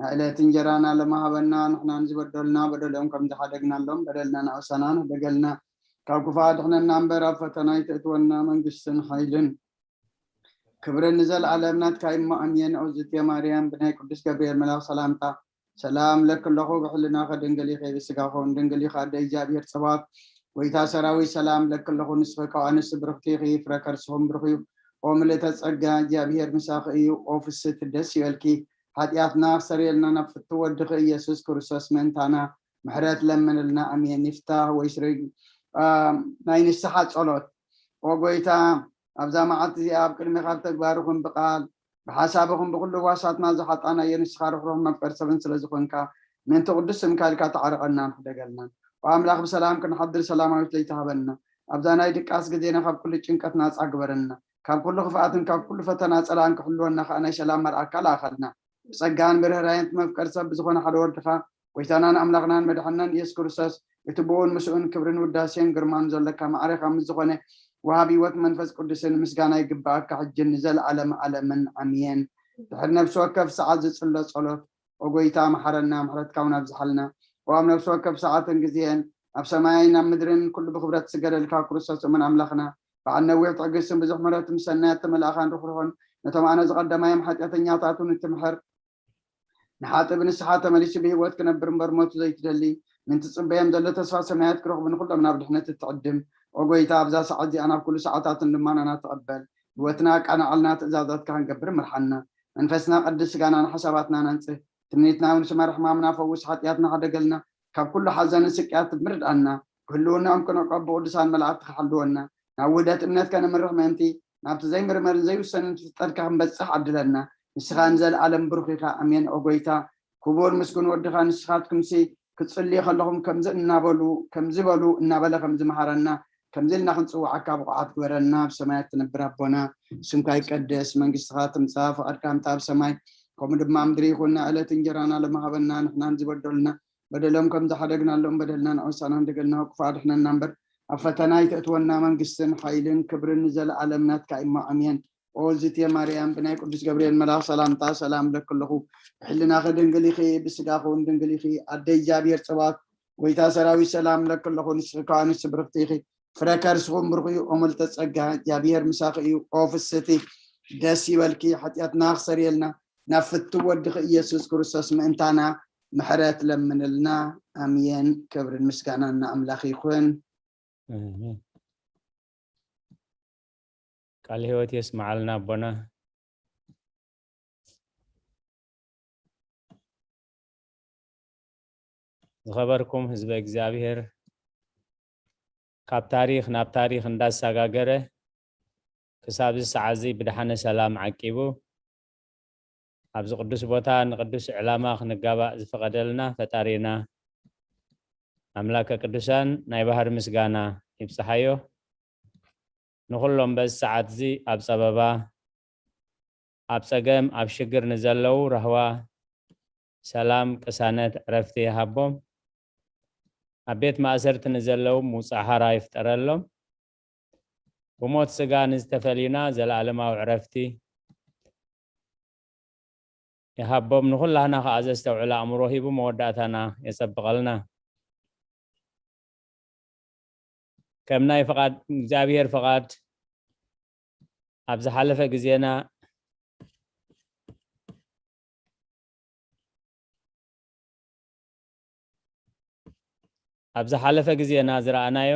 ንዕለት እንጀራና ለማሃበና፣ ንሕናን ዝበደሉና በደሎም ከም ዝሓደግናሎም በደልና ንኣውሳና ንሕደገልና፣ ካብ ክፉእ ኣድሕነና እምበር ኣብ ፈተና ኣይተእትወና፣ መንግስትን ሓይልን ክብርን ንዘለኣለም ናትካ እሞ ኣሜን። ኦዝቴ ማርያም ብናይ ቅዱስ ገብርኤል መልኣኽ ሰላምታ ሰላም ለኪ ኣለኹ፣ ብሕልናኺ ድንግል ኢኺ፣ ብስጋኺ እውን ድንግል ኢኺ። ኣደ እግዚኣብሔር ጸባኦት፣ ጎይታ ሰራዊት ሰላም ለኪ ኣለኹ፣ ንስኺ ካብ ኣንስቲ ብርኽቲ ኢኺ፣ ፍረ ከርስኹም ብሩኽ እዩ። ኦ ምልእተ ጸጋ፣ እግዚኣብሔር ምሳኺ እዩ። ኦ ፍስቲ ደስ ይበልኪ፣ ሓጢኣትና ክሰርየልና ናብ ፍቱ ወድኺ ኢየሱስ ክርስቶስ ምእንታና ምሕረት ለምንልና። ኣሜን። ይፍታህ ወይ ስርግ ናይ ንስሓ ጸሎት። ኦ ጎይታ፣ ኣብዛ መዓልቲ እዚኣ ኣብ ቅድሚኻ ብተግባር ይኹን ብቃል ብሓሳብ ይኹን ብኩሉ ዋሳትና ዝሓጣናዮ ንስኻ ርሕሩሕ መፍቀር ሰብን ስለ ዝኾንካ ምእንቲ ቅዱስ ስምካ ኢልካ ተዓረቐና ንሕደገልና። ኦ ኣምላኽ ብሰላም ክንሓድር ሰላማዊት ለይቲ ሃበና። ኣብዛ ናይ ድቃስ ግዜና ካብ ኩሉ ጭንቀት ናጻ ግበረና። ካብ ኩሉ ክፍኣትን ካብ ኩሉ ፈተና ጸላእን ክሕልወና ከኣ ናይ ሰላም መልኣካ ለኣኸልና። ብጸጋን ብርህራየን መፍቀር ሰብ ብዝኾነ ሓደ ወድኻ ጎይታናን ኣምላኽናን መድሓንናን ኢየሱስ ክርስቶስ እቲ ብኡን ምስኡን ክብርን ውዳሴን ግርማን ዘለካ ማዕሬኻ ምስ ዝኾነ ወሃቢ ህይወት መንፈስ ቅዱስን ምስጋና ይግብኣካ ሕጅን ንዘለኣለም ኣለምን ኣሜን። ድሕሪ ነፍሲ ወከፍ ሰዓት ዝጽሎ ጸሎት ኦ ጎይታ መሓረና፣ ምሕረትካ እውን ኣብዝሓልና። ኦ ኣብ ነፍሲ ወከፍ ሰዓትን ግዜን ኣብ ሰማይን ኣብ ምድርን ኩሉ ብክብረት ዝስገደልካ ክርስቶስ እሙን ኣምላኽና በዓል ነዊሕ ትዕግስትን ብዙሕ ምሕረትን ምስ ሰናያት ተመላእኻን ርሕሩሕን ነቶም ኣነ ዝቐደማዮም ሓጢኣተኛታት እውን እትምሕር ንሓጥእ ብንስሓ ተመሊሱ ብህይወት ክነብር እምበር ሞቱ ዘይትደሊ ምእንቲ ጽበዮም ዘሎ ተስፋ ሰማያት ክረኽቡ ንኹሎም ናብ ድሕነት እትዕድም ኦ ጎይታ ኣብዛ ሰዓት እዚኣ ናብ ኩሉ ሰዓታትን ልማናና ተቐበል። ህይወትና ኣቃናዕልና ትእዛዛትካ ክንገብር ምርሓና። መንፈስና ቀድስ ስጋና ንሓሳባትና ናንጽህ ትምኒትና እውን ስመር ሕማምና ፈውስ ሓጢኣትና ሓደገልና ካብ ኩሉ ሓዘንን ስቅያት ምርድኣና ክህልውናኦም ክነቀብ ብቅዱሳን መላእክቲ ክሓልወና ናብ ውህደት እምነት ከነምርሕ ምእንቲ ናብቲ ዘይምርመርን ዘይውሰንን ፍልጠትካ ክንበጽሕ ዓድለና። ንስኻ ንዘለኣለም ብሩኽ ኢኻ። ኣሜን። ኦ ጎይታ ክቡር ምስጉን ወድኻ ንስኻትኩምሲ ክትጽልዩ ከለኹም ከምዚ እናበሉ ከምዚ በሉ እናበለ ከምዚ መሃረና ከምዚ ኢልና ክንጽውዓካ ብቑዓት ግበረና። ኣብ ሰማያት ትነብር ኣቦና ስምካ ይቀደስ፣ መንግስትኻ ትምጻእ፣ ፍቓድካ ምጻእ ኣብ ሰማይ ከምኡ ድማ ምድሪ ይኹን። ዕለት እንጀራና ለመሃበና ንሕናን ዝበደሉና በደሎም ከም ዝሓደግናሎም በደልና ንኣውሳና እንደገልና ክፉእ ኣድሕነና እምበር ኣብ ፈተና ኣይተእትወና። መንግስትን ሓይልን ክብርን ንዘለኣለም ናትካ እሞ ኣሜን። ኦ ዝትየ ማርያም ብናይ ቅዱስ ገብርኤል መልኣኽ ሰላምታ ሰላም እብለኪ ኣለኹ። ብሕልናኺ ድንግል ኢኺ፣ ብስጋኺ እውን ድንግል ኢኺ። ኣደ እግዚኣብሔር ጸባኦት ጎይታ ሰራዊት ሰላም እብለኪ ኣለኹ። ንስኺ ከኣ ኣንስቲ ብርኽቲ ኢኺ፣ ፍረ ከርስኹም ብሩኽ እዩ። ኦ ምልዕተ ጸጋ እግዚኣብሔር ምሳኺ እዩ። ኦ ፍስቲ ደስ ይበልኪ፣ ሓጢኣትና ክሰርየልና ናብ ፍትው ወድኺ ኢየሱስ ክርስቶስ ምእንታና ምሕረት ለምንልና። ኣሜን። ክብርን ምስጋናን ንኣምላኽ ይኹን። ኣሜን። ቃል ህይወት የስምዓልና ኣቦና። ዝኸበርኩም ህዝበ እግዚኣብሔር፣ ካብ ታሪኽ ናብ ታሪኽ እንዳሰጋገረ ክሳብ እዚ ሰዓት እዚ ብድሓነ ሰላም ዓቂቡ ኣብዚ ቅዱስ ቦታ ንቅዱስ ዕላማ ክንጋባእ ዝፈቐደልና ፈጣሪና ኣምላከ ቅዱሳን ናይ ባህር ምስጋና ይብጽሓዮ። ንኹሎም በዚ ሰዓት እዚ ኣብ ጸበባ፣ ኣብ ጸገም፣ ኣብ ሽግር ንዘለዉ ራህዋ፣ ሰላም፣ ቅሳነት፣ ዕረፍቲ ይሃቦም። ኣብ ቤት ማእሰርቲ ንዘለዉ ምውጻእ ሓራ ይፍጠረሎም። ብሞት ስጋ ንዝተፈልዩና ዘለኣለማዊ ዕረፍቲ ይሃቦም። ንኹላህና ከኣ ዘስተውዕል ኣእምሮ ሂቡ መወዳእታና የጸብቐልና። ከም ናይ ፍቓድ እግዚኣብሔር ፍቓድ ኣብ ዝሓለፈ ግዜና ኣብ ዝሓለፈ ግዜና ዝረኣናዮ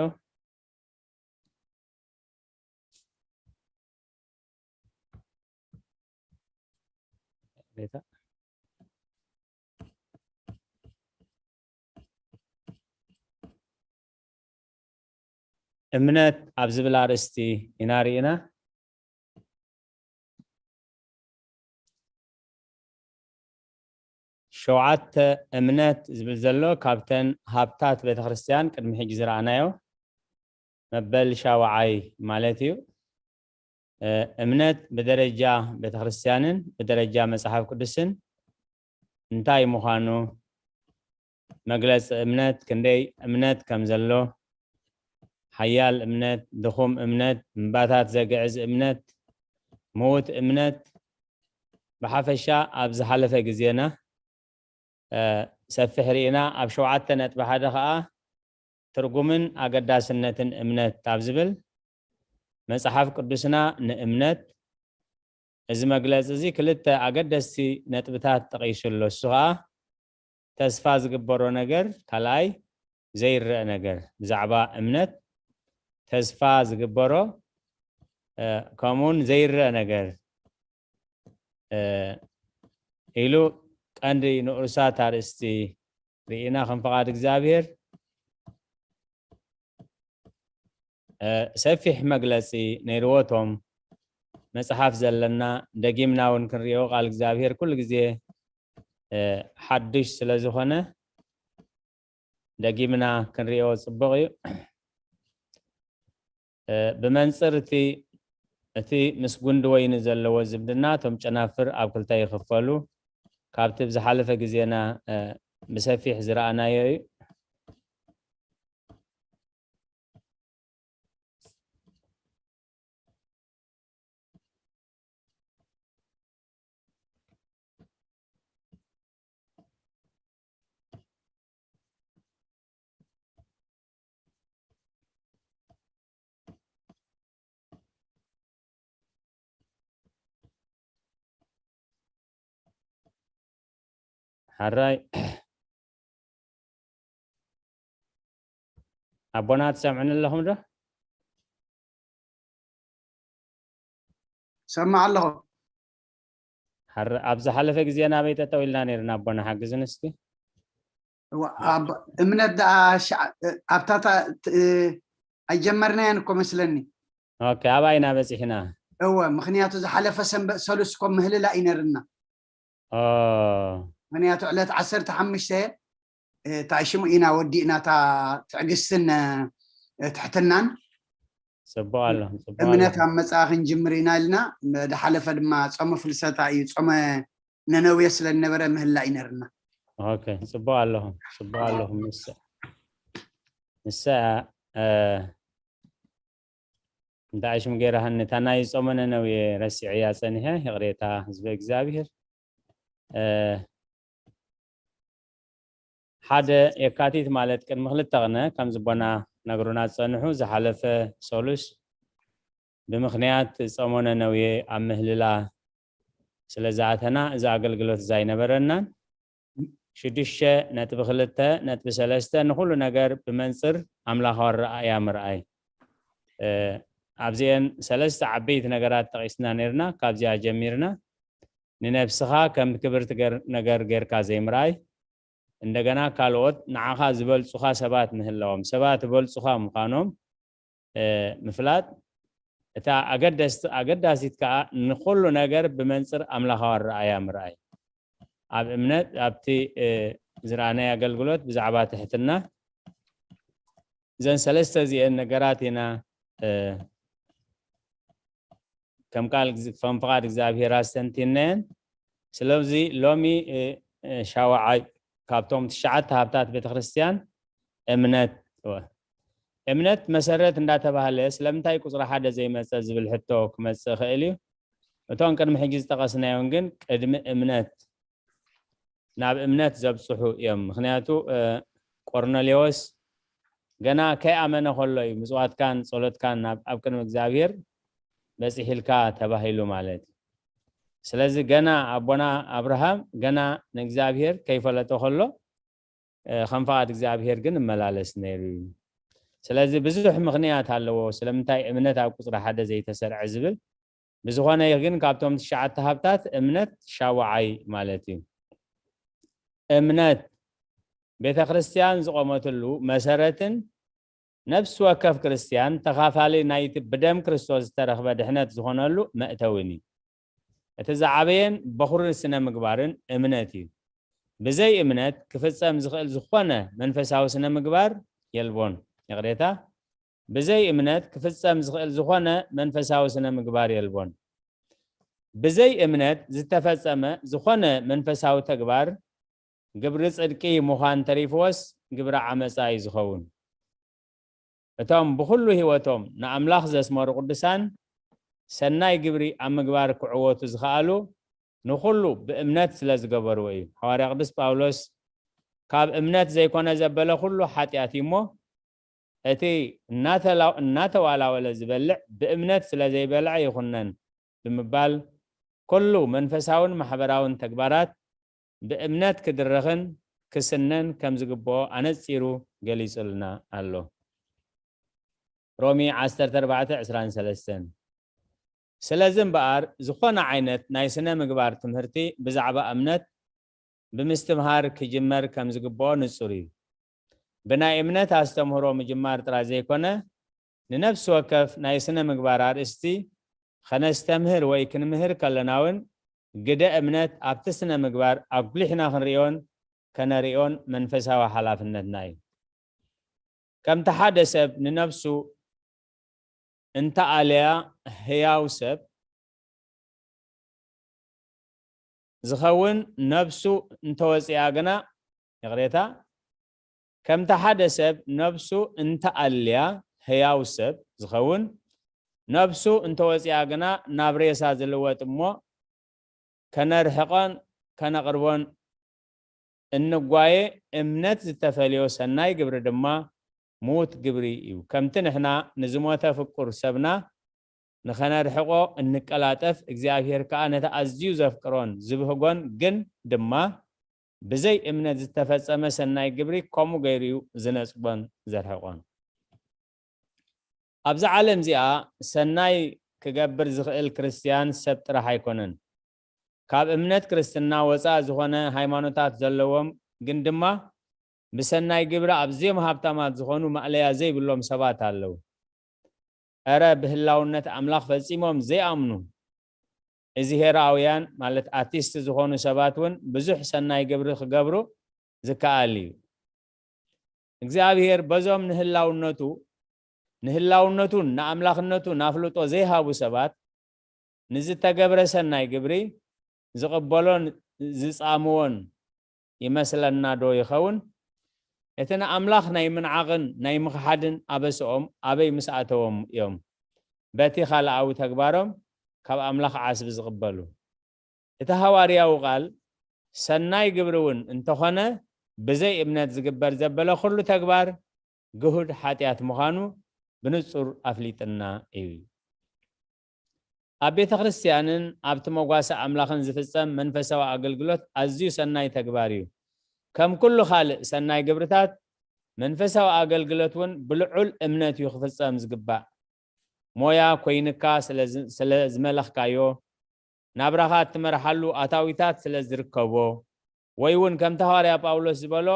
እምነት ኣብ ዝብል ኣርእስቲ ኢና ርኢና። ሸውዓተ እምነት ዝብል ዘሎ ካብተን ሃብታት ቤተክርስትያን ቅድሚ ሕጂ ዝረኣናዮ መበል ሻውዓይ ማለት እዩ። እ፣ እምነት ብደረጃ ቤተክርስትያንን ብደረጃ መጽሓፍ ቅዱስን እንታይ ምዃኑ፣ መግለጺ እምነት፣ ክንደይ እምነት ከም ዘሎ፣ ሓያል እምነት፣ ድኹም እምነት፣ እምባታት ዘግዕዝ እምነት፣ ምዉት እምነት፣ ብሓፈሻ ኣብ ዝሓለፈ ግዜና እ፣ ሰፊሕ ርኢና። ኣብ ሸውዓተ ነጥቢ ሓደ ከዓ ትርጉምን ኣገዳስነትን እምነት ኣብ ዝብል መጽሓፍ ቅዱስና ንእምነት፣ እዚ መግለጺ እዚ ክልተ ኣገደስቲ ነጥብታት ጠቒሱ ኣሎ። እሱ ከዓ ተስፋ ዝግበሮ ነገር፣ ካልኣይ ዘይረአ ነገር። ብዛዕባ እምነት ተስፋ ዝግበሮ፣ እ፣ ከምኡውን ዘይረአ ነገር፣ እ፣ ኢሉ ቀንዲ ንኡሳት ኣርእስቲ ርኢና። ከም ፍቓድ እግዚኣብሔር፣ እ፣ ሰፊሕ መግለጺ ነይርዎ። እቶም መጽሓፍ ዘለና ደጊምና እውን ክንሪኦ፣ ቃል እግዚኣብሔር ኩሉ ግዜ፣ እ፣ ሓድሽ ስለ ዝኾነ ደጊምና ክንሪኦ ጽቡቕ እዩ። እ፣ ብመንጽር እቲ፣ እቲ ምስ ጉንዲ ወይኒ ዘለዎ ዝምድና፣ እቶም ጨናፍር ኣብ ክልተ ይኽፈሉ። ካብቲ ብዝሓለፈ ግዜና፣ እ፣ ብሰፊሕ ዝረኣናዮ እዩ። ሕራይ ኣቦና፣ ትሰምዕኒ ኣለኹም ዶ? ሰማዕ ኣለኹ። ሕር-፣ ኣብ ዝሓለፈ ግዜ ናበይ ጠጠው ኢልና ነይርና ኣቦና? ሓግዝን እስኪ። እዋ፣ ኣብ እምነት ደኣ ሸዓ-፣ ኣብታታ ት-፣ ኣይጀመርናያን እኮ መስለኒ። ኦኬ፣ ኣባይ ኢና በጺሕና። እወ፣ ምኽንያቱ ዝሓለፈ ሰንበት ሰሉስ እኮ ምህልላ እዩ ነይርና። ኦ። ምኽንያቱ ዕለት ዓሰርተ ሓሙሽተ፣ እ፣ እንታይ ሽሙ ኢና ወዲእና፣ እታ ትዕግስትን፣ እ፣ ትሕትናን። ጽቡቕ ኣሎ፣ ጽቡቕ ኣሎ። እምነት ኣብ መጻኢ ክንጅምር ኢና ኢልና፣ ዝሓለፈ ድማ ጾመ ፍልሰታ እዩ፣ ጾመ ነነዌ ስለ ዝነበረ ምህላ እዩ ነርና። ኦኬ፣ ጽቡቕ ኣለኹም፣ ጽቡቕ ኣለኹም። ንሳ፣ ንሳ፣ እ፣ እንታይ ሽም ገይራሃኒ፣ እታ ናይ ጾመ ነነዌ ረሲዐያ ጸኒሐ፣ ይቕሬታ ህዝበ እግዚኣብሔር። እ፣ ሓደ የካቲት ማለት ቅድሚ ክልተ ቅነ ከም ዝቦና ነግሩና ዝጸንሑ፣ ዝሓለፈ ሰሉስ ብምኽንያት ጾመ ነነዌ ኣብ ምህልላ ስለ ዝኣተና፣ እዚ ኣገልግሎት እዚ ኣይነበረናን። ሽዱሽተ ነጥቢ ክልተ ነጥቢ ሰለስተ ንኹሉ ነገር ብመንጽር ኣምላኻዊ ኣረኣእያ ምርኣይ። እ፣ ኣብዚኤን ሰለስተ ዓበይቲ ነገራት ጠቒስና ነይርና። ካብዚኣ ጀሚርና፣ ንነብስኻ ከም ክብርቲ ገር-፣ ነገር ጌርካ ዘይምርኣይ፣ እንደገና ካልኦት ንዓኻ ዝበልጹኻ ሰባት ምህላዎም፣ ሰባት ዝበልጹኻ ምዃኖም፣ እ፣ ምፍላጥ፣ እታ ኣገደስቲ-፣ ኣገዳሲት ከኣ ንኹሉ ነገር ብመንጽር ኣምላኻዊ ኣረኣእያ ምርኣይ። ኣብ እምነት፣ ኣብቲ፣ እ፣ ዝረኣናዮ ኣገልግሎት ብዛዕባ ትሕትና፣ እዘን ሰለስተ እዚኤን ነገራት ኢና፣ እ፣ ከም ቃል፣ ከም ፍቓድ እግዚኣብሔር ኣስተንቲናየን። ስለዚ ሎሚ፣ እ፣ እ፣ ሻውዓይ ካብቶም ትሽዓተ ሃብታት ቤተክርስትያን እምነት፣ እወ፣ እምነት መሰረት እንዳተባህለ ስለምንታይ ቁጽሪ ሓደ ዘይመጸ ዝብል ሕቶ ክመጽእ ይኽእል እዩ። እቶም ቅድሚ ሕጂ ዝጠቐስናዮም ግን ቅድሚ እምነት ናብ እምነት ዘብጽሑ እዮም። ምኽንያቱ፣ እ፣ ቆርኔሌዎስ ገና ከይኣመነ ከሎ እዩ ምጽዋትካን ጸሎትካን ናብ፣ ኣብ ቅድሚ እግዚኣብሔር በጺሕልካ ተባሂሉ ማለት እዩ። ስለዚ ገና ኣቦና ኣብርሃም ገና ንእግዚኣብሔር ከይፈለጦ ከሎ፣ እ፣ ከም ፍቓድ እግዚኣብሔር ግን እመላለስ ነይሩ እዩ። ስለዚ ብዙሕ ምኽንያት ኣለዎ ስለምንታይ እምነት ኣብ ቁጽሪ ሓደ ዘይተሰርዐ ዝብል። ብዝኾነ ግን ካብቶም ትሽዓተ ሃብታት እምነት ሻውዓይ ማለት እዩ። እምነት ቤተ ክርስቲያን ዝቖመትሉ መሰረትን ነፍሲ ወከፍ ክርስቲያን ተኻፋሊ ናይቲ ብደም ክርስቶስ ዝተረኽበ ድሕነት ዝኾነሉ መእተዊን እዩ። እቲ ዝዓበየን በኹሪ ስነ ምግባርን እምነት እዩ። ብዘይ እምነት ክፍጸም ዝኽእል ዝኾነ መንፈሳዊ ስነ ምግባር የልቦን። ይቕሬታ፣ ብዘይ እምነት ክፍጸም ዝኽእል ዝኾነ መንፈሳዊ ስነ ምግባር የልቦን። ብዘይ እምነት ዝተፈጸመ ዝኾነ መንፈሳዊ ተግባር ግብሪ ጽድቂ ምዃን ተሪፍዎስ ግብሪ ዓመጻ እዩ ዝኸውን። እቶም ብኹሉ ህይወቶም ንኣምላኽ ዘስመሩ ቅዱሳን ሰናይ ግብሪ ኣብ ምግባር ክዕወቱ ዝኸኣሉ ንኹሉ ብእምነት ስለ ዝገበርዎ እዩ። ሓዋርያ ቅዱስ ጳውሎስ ካብ እምነት ዘይኮነ ዘበለ ኩሉ ሓጢኣት እዩ እሞ፣ እቲ እናተላ-፣ እናተዋላወለ ዝበልዕ ብእምነት ስለ ዘይበልዐ ይኹነን ብምባል፣ ኩሉ መንፈሳውን ማሕበራውን ተግባራት ብእምነት ክድረኽን ክስነን ከም ዝግብኦ ኣነጺሩ ገሊጹልና ኣሎ። ሮሜ ዓሰርተ ኣርባዕተ ዕስራን ሰለስተን። ስለዚ እምበኣር፣ ዝኾነ ዓይነት ናይ ስነ ምግባር ትምህርቲ ብዛዕባ እምነት ብምስትምሃር ክጅመር ከም ዝግብኦ ንጹር እዩ። ብናይ እምነት ኣስተምህሮ ምጅማር ጥራይ ዘይኮነ፣ ንነፍሲ ወከፍ ናይ ስነ ምግባር ኣርእስቲ ኸነስተምህር ወይ ክንምህር ከለና እውን፣ ግደ እምነት ኣብቲ ስነ ምግባር ኣጉሊሕና ክንርእዮን ከነርእዮን መንፈሳዊ ሓላፍነትና እዩ። ከምቲ ሓደ ሰብ ንነፍሱ እንተኣለያ፣ ህያው ሰብ ዝኸውን፣ ነፍሱ እንተወፂኣ ግና፣ ይቕሬታ፣ ከምቲ ሓደ ሰብ ነፍሱ እንተኣልያ፣ ህያው ሰብ ዝኸውን፣ ነፍሱ እንተወፂኣ ግና ናብ ሬሳ ዝልወጥ እሞ፣ ከነርሕቆን ከነቕርቦን እንጓየ፣ እምነት ዝተፈልዮ ሰናይ ግብሪ ድማ ምዉት ግብሪ እዩ። ከምቲ ንሕና ንዝሞተ ፍቁር ሰብና ንኸነርሕቆ እንቀላጠፍ፣ እግዚኣብሔር ከኣ ነቲ ኣዝዩ ዘፍቅሮን ዝብህጎን ግን ድማ ብዘይ እምነት ዝተፈጸመ ሰናይ ግብሪ ከምኡ ገይሩ እዩ ዝነጽጎን ዘርሕቆን። ኣብዛ ዓለም እዚኣ ሰናይ ክገብር ዝኽእል ክርስትያን ሰብ ጥራሕ ኣይኮነን። ካብ እምነት ክርስትና ወጻኢ ዝኾነ ሃይማኖታት ዘለዎም ግን ድማ ብሰናይ ግብሪ ኣዝዮም ሃብታማት ዝኾኑ ማእለያ ዘይብሎም ሰባት ኣለዉ። እረ ብህላውነት ኣምላኽ ፈጺሞም ዘይኣምኑ እዚሄራውያን፣ ማለት ኣቲስት ዝኾኑ ሰባት እውን ብዙሕ ሰናይ ግብሪ ክገብሩ ዝከኣል እዩ። እግዚኣብሔር በዞም ንህላውነቱ፣ ንህላውነቱን ንኣምላኽነቱን ኣፍልጦ ዘይሃቡ ሰባት ንዝተገብረ ሰናይ ግብሪ ዝቕበሎን ዝጻምዎን ይመስለና ዶ ይኸውን? እቲ ንኣምላኽ ናይ ምንዓቕን ናይ ምኽሓድን ኣበስኦም ኣበይ ምስ ኣተዎም እዮም በቲ ካልኣዊ ተግባሮም ካብ ኣምላኽ ዓስቢ ዝቕበሉ? እቲ ሃዋርያዊ ቃል፣ ሰናይ ግብሪ እውን እንተኾነ ብዘይ እምነት ዝግበር ዘበለ ኩሉ ተግባር ግሁድ ሓጢኣት ምዃኑ ብንጹር ኣፍሊጥና እዩ። ኣብ ቤተ ክርስቲያንን ኣብቲ መጓሰ ኣምላኽን ዝፍጸም መንፈሳዊ ኣገልግሎት ኣዝዩ ሰናይ ተግባር እዩ። ከም ኩሉ ካልእ ሰናይ ግብርታት፣ መንፈሳዊ ኣገልግሎት እውን ብልዑል እምነት እዩ ክፍጸም ዝግባእ። ሞያ ኮይንካ ስለ ዝ-፣ ስለ ዝመለኽካዮ፣ ናብራኻ እትመርሓሉ ኣታዊታት ስለ ዝርከቦ፣ ወይ እውን ከምቲ ሃዋርያ ጳውሎስ ዝበሎ፣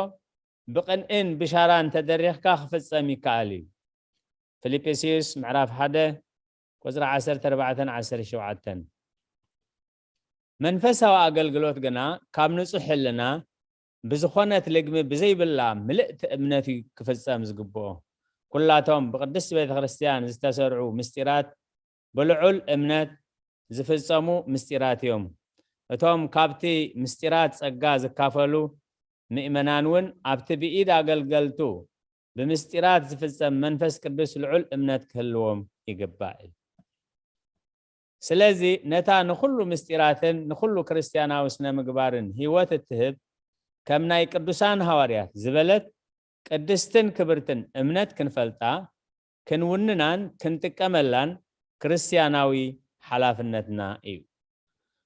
ብቕንእን ብሻራን ተደሪኽካ ክፍጸም ይከኣል እዩ። ፊልጵስዩስ ምዕራፍ ሓደ ቁጽሪ ዓሰርተ ኣርባዕተን ዓሰርተ ሸውዓተን። መንፈሳዊ ኣገልግሎት ግና ካብ ንጹሕ ሕልና ብዝኾነት ልግሚ ብዘይብላ ምልእቲ እምነት እዩ ክፍጸም ዝግብኦ። ኩላቶም ብቅድስቲ ቤተ ክርስቲያን ዝተሰርዑ ምስጢራት ብልዑል እምነት ዝፍጸሙ ምስጢራት እዮም። እቶም ካብቲ ምስጢራት ጸጋ ዝካፈሉ ምእመናን እውን ኣብቲ ብኢድ ኣገልገልቱ ብምስጢራት ዝፍጸም መንፈስ ቅዱስ ልዑል እምነት ክህልዎም ይግባእ እዩ። ስለዚ ነታ ንኹሉ ምስጢራትን ንኹሉ ክርስትያናዊ ስነ ምግባርን ህይወት እትህብ፣ ከም ናይ ቅዱሳን ሃዋርያት ዝበለት ቅድስትን ክብርትን እምነት ክንፈልጣ፣ ክንውንናን ክንጥቀመላን ክርስትያናዊ ሓላፍነትና እዩ።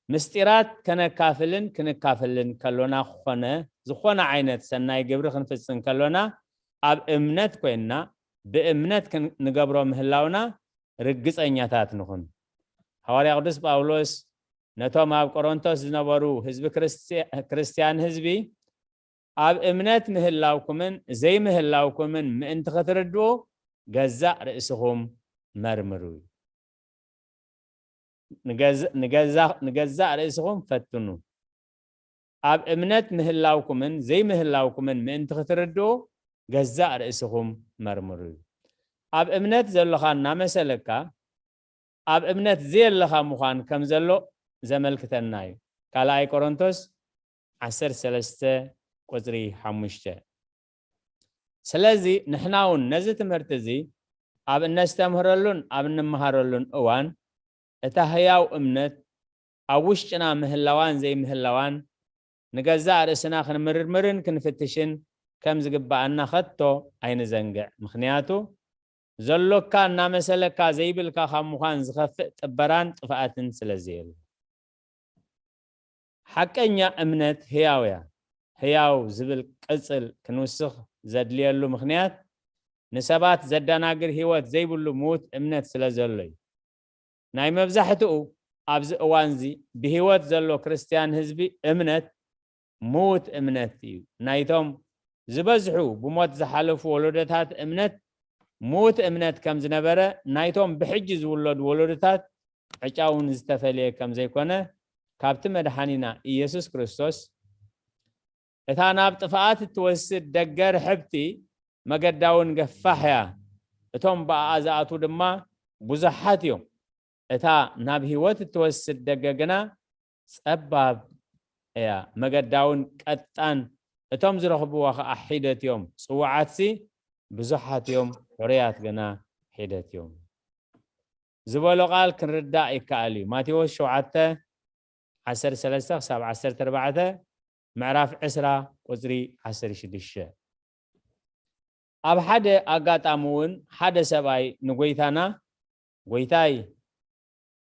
ምስጢራት ከነካፍልን ክንካፈልን ከሎና፣ ኮነ ዝኾነ ዓይነት ሰናይ ግብሪ ክንፍጽም ከሎና፣ ኣብ እምነት ኮይንና ብእምነት ክን-፣ ንገብሮ ምህላውና ርግጸኛታት ንኹን። ሃዋርያ ቅዱስ ጳውሎስ ነቶም ኣብ ቆሮንቶስ ዝነበሩ ህዝቢ ክርስትያ-፣ ክርስትያን ህዝቢ፣ ኣብ እምነት ምህላውኩምን ዘይምህላውኩምን ምእንቲ ክትርድኡ፣ ገዛእ ርእስኹም መርምሩ። ንገዝ-፣ ንገዛ-፣ ንገዛእ ርእስኹም ፈትኑ። ኣብ እምነት ምህላውኩምን ዘይምህላውኩምን ምእንቲ ክትርድኡ፣ ገዛእ ርእስኹም መርምሩ እዩ። ኣብ እምነት ዘለኻ እናመሰለካ፣ ኣብ እምነት ዘየለኻ ምዃን ከም ዘሎ ዘመልክተና እዩ። ካልኣይ ቆሮንቶስ ዓሰርተ ሰለስተ ቁጽሪ ሓሙሽተ። ስለዚ ንሕና እውን ነዚ ትምህርቲ እዚ ኣብ እነስተምህረሉን ኣብ እንመሃረሉን እዋን፣ እታ ህያው እምነት ኣብ ውሽጥና ምህላዋን ዘይምህላዋን፣ ንገዛእ ርእስና ክንምርምርን ክንፍትሽን ከም ዝግብኣና ከቶ ኣይንዘንግዕ። ምኽንያቱ፣ ዘሎካ እናመሰለካ ዘይብልካ ካብ ምዃን ዝኸፍእ ጥበራን ጥፍኣትን ስለ ዘየሎ። ሓቀኛ እምነት ህያው እያ። ህያው ዝብል ቅጽል ክንውስኽ ዘድልየሉ ምኽንያት፣ ንሰባት ዘደናግር ህይወት ዘይብሉ ምዉት እምነት ስለ ዘሎ እዩ። ናይ መብዛሕትኡ ኣብዚ እዋንዚ ብህይወት ዘሎ ክርስትያን ህዝቢ እምነት ምዉት እምነት እዩ። ናይቶም ዝበዝሑ ብሞት ዝሓለፉ ወለዶታት እምነት ምዉት እምነት ከም ዝነበረ፣ ናይቶም ብሕጂ ዝውለዱ ወለዶታት ዕጫ እውን ዝተፈልየ ከም ዘይኮነ፣ ካብቲ መድሓኒና ኢየሱስ ክርስቶስ፣ "እታ ናብ ጥፍኣት እትወስድ ደገ ርሕብቲ፣ መገዳ እውን ገፋሕ እያ፣ እቶም ብኣኣ ዝኣትዉ ድማ ብዙሓት እዮም። እታ ናብ ህይወት እትወስድ ደገ ግና ጸባብ እያ፣ መገዳ እውን ቀጣን፣ እቶም ዝረኽብዋ ኸኣ ሒደት እዮም። ጽዉዓትሲ ብዙሓት እዮም፣ ሕሩያት ግና ሒደት እዮም" ዝበሎ ቃል ክንርዳእ ይከኣል እዩ። ማቴዎስ ሸውዓተ፣ ዓሰርተ ሰለስተ ክሳብ ዓሰርተ ኣርባዕተ፣ ምዕራፍ ዕስራ፣ ቁጽሪ ዓሰርተ ሽዱሽተ። ኣብ ሓደ ኣጋጣሚ እውን ሓደ ሰብኣይ ንጎይታና፣ "ጎይታይ፣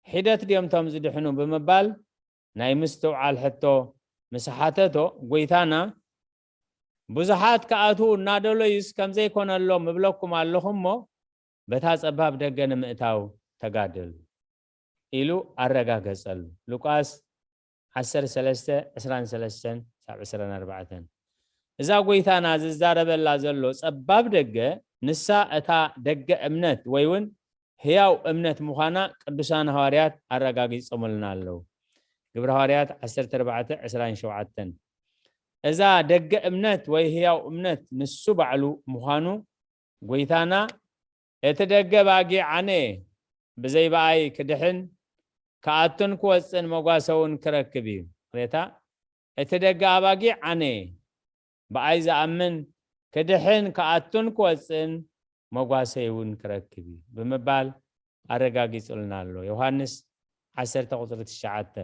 ሒደት ድዮም እቶም ዝድሕኑ?" ብምባል ናይ ምስትውዓል ሕቶ ምስ ሓተቶ፣ ጎይታና፣ "ብዙሓት ክኣትዉ እናደለዩስ ከም ዘይኮነሎም እብለኩም ኣለኹ እሞ፣ በታ ጸባብ ደገ ንምእታው ተጋደሉ" ኢሉ ኣረጋገጸሉ። ሉቃስ ዓሰርተ ሰለስተ፣ ዕስራን ሰለስተን ሳብ ዕስራን ኣርባዕተን። እዛ ጎይታና ዝዛረበላ ዘሎ ጸባብ ደገ፣ ንሳ እታ ደገ እምነት ወይ እውን ህያው እምነት ምዃና ቅዱሳን ሃዋርያት ኣረጋጊጾምልና ኣለዉ። ግብረ ሃዋርያት ዓሰርተ ኣርባዕተ፣ ዕስራን ሸውዓተን። እዛ ደገ እምነት ወይ ህያው እምነት ንሱ ባዕሉ ምዃኑ ጎይታና፣ "እቲ ደገ ባጊዕ ኣነ እየ፣ ብዘይ ብኣይ ክድሕን፣ ክኣቱን ክወጽእን መጓሰ እውን ክረክብ እዩ" ሬታ። "እቲ ደገ ኣባጊዕ ኣነ እየ፣ ብኣይ ዝኣምን ክድሕን፣ ክኣቱን ክወጽእን መጓሰይ እውን ክረክብ እዩ" ብምባል ኣረጋጊጹልና ኣሎ። ዮሃንስ ዓሰርተ ቁጽሪ ትሽዓተ።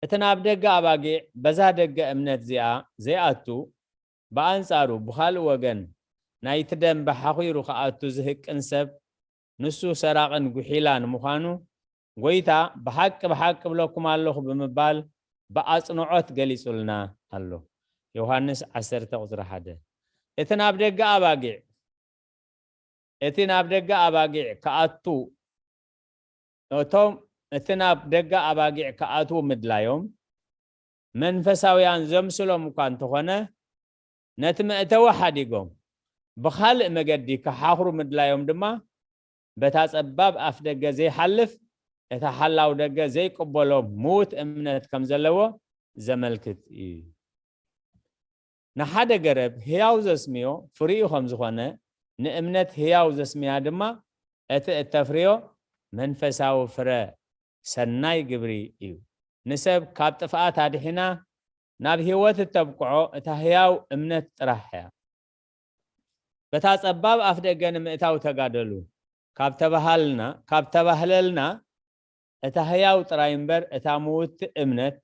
እቲ ናብ ደገ ኣባጊዕ በዛ ደገ እምነት እዚኣ ዘይኣቱ፣ ብኣንጻሩ ብኻልእ ወገን ናይቲ ደንበ ሓኺሩ ክኣቱ ዝህቅን ሰብ፣ ንሱ ሰራቕን ጉሒላን ምዃኑ ጎይታ ብሓቂ ብሓቂ እብለኩም ኣለኹ ብምባል ብኣጽንዖት ገሊጹልና ኣሎ። ዮሃንስ ዓሰርተ ቁጽሪ ሓደ። እቲ ናብ ደገ ኣባጊዕ እቲ ናብ ደገ ኣባጊዕ ክኣቱ እቶም እቲ ናብ ደገ ኣባጊዕ ክኣትዉ ምድላዮም መንፈሳውያን ዘምስሎም እኳ እንተኾነ፣ ነቲ መእተዊ ሓዲጎም ብኻልእ መገዲ ክሓኽሩ ምድላዮም ድማ፣ በታ ጸባብ ኣፍ ደገ ዘይሓልፍ፣ እታ ሓላው ደገ ዘይቅበሎ ምዉት እምነት ከም ዘለዎ ዘመልክት እዩ። ንሓደ ገረብ ህያው ዘስምዮ ፍሪኡ ከም ዝኾነ፣ ንእምነት ህያው ዘስምያ ድማ እቲ እተፍርዮ መንፈሳዊ ፍረ ሰናይ ግብሪ እዩ። ንሰብ ካብ ጥፍኣት ኣድሒና ናብ ህይወት እተብቅዖ እታ ህያው እምነት ጥራሕ እያ። በታ ጸባብ ኣፍ ደገ ንምእታው ተጋደሉ ካብ ተባሃልና፣ ካብ ተባህለልና፣ እታ ህያው ጥራይ እምበር እታ ምውቲ እምነት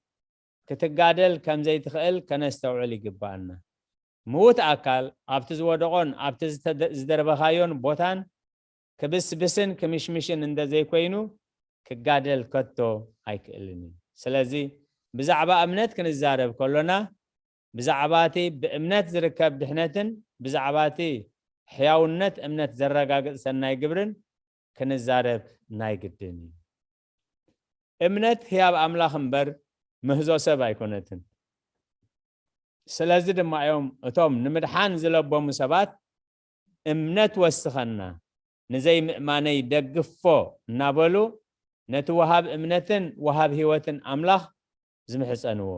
ክትጋደል ከም ዘይትኽእል ከነስተውዕል ይግብኣና። ምዉት ኣካል ኣብቲ ዝወደቖን ኣብቲ ዝተደ-፣ ዝደርበኻዮን ቦታን ክብስብስን ክምሽምሽን እንተ ዘይኮይኑ ክጋደል ከቶ ኣይክእልን እዩ። ስለዚ ብዛዕባ እምነት ክንዛረብ ከሎና ብዛዕባ እቲ ብእምነት ዝርከብ ድሕነትን ብዛዕባ እቲ ሕያውነት እምነት ዘረጋግጽ ሰናይ ግብርን ክንዛረብ ናይ ግድን እዩ። እምነት ህያብ ኣምላኽ እምበር ምህዞ ሰብ ኣይኮነትን። ስለዚ ድማ እዮም እቶም ንምድሓን ዝለበሙ ሰባት "እምነት ወስኸና፣ ንዘይምእማነይ ደግፎ" እናበሉ ነቲ ወሃብ እምነትን ወሃብ ህይወትን ኣምላኽ ዝምሕጸንዎ።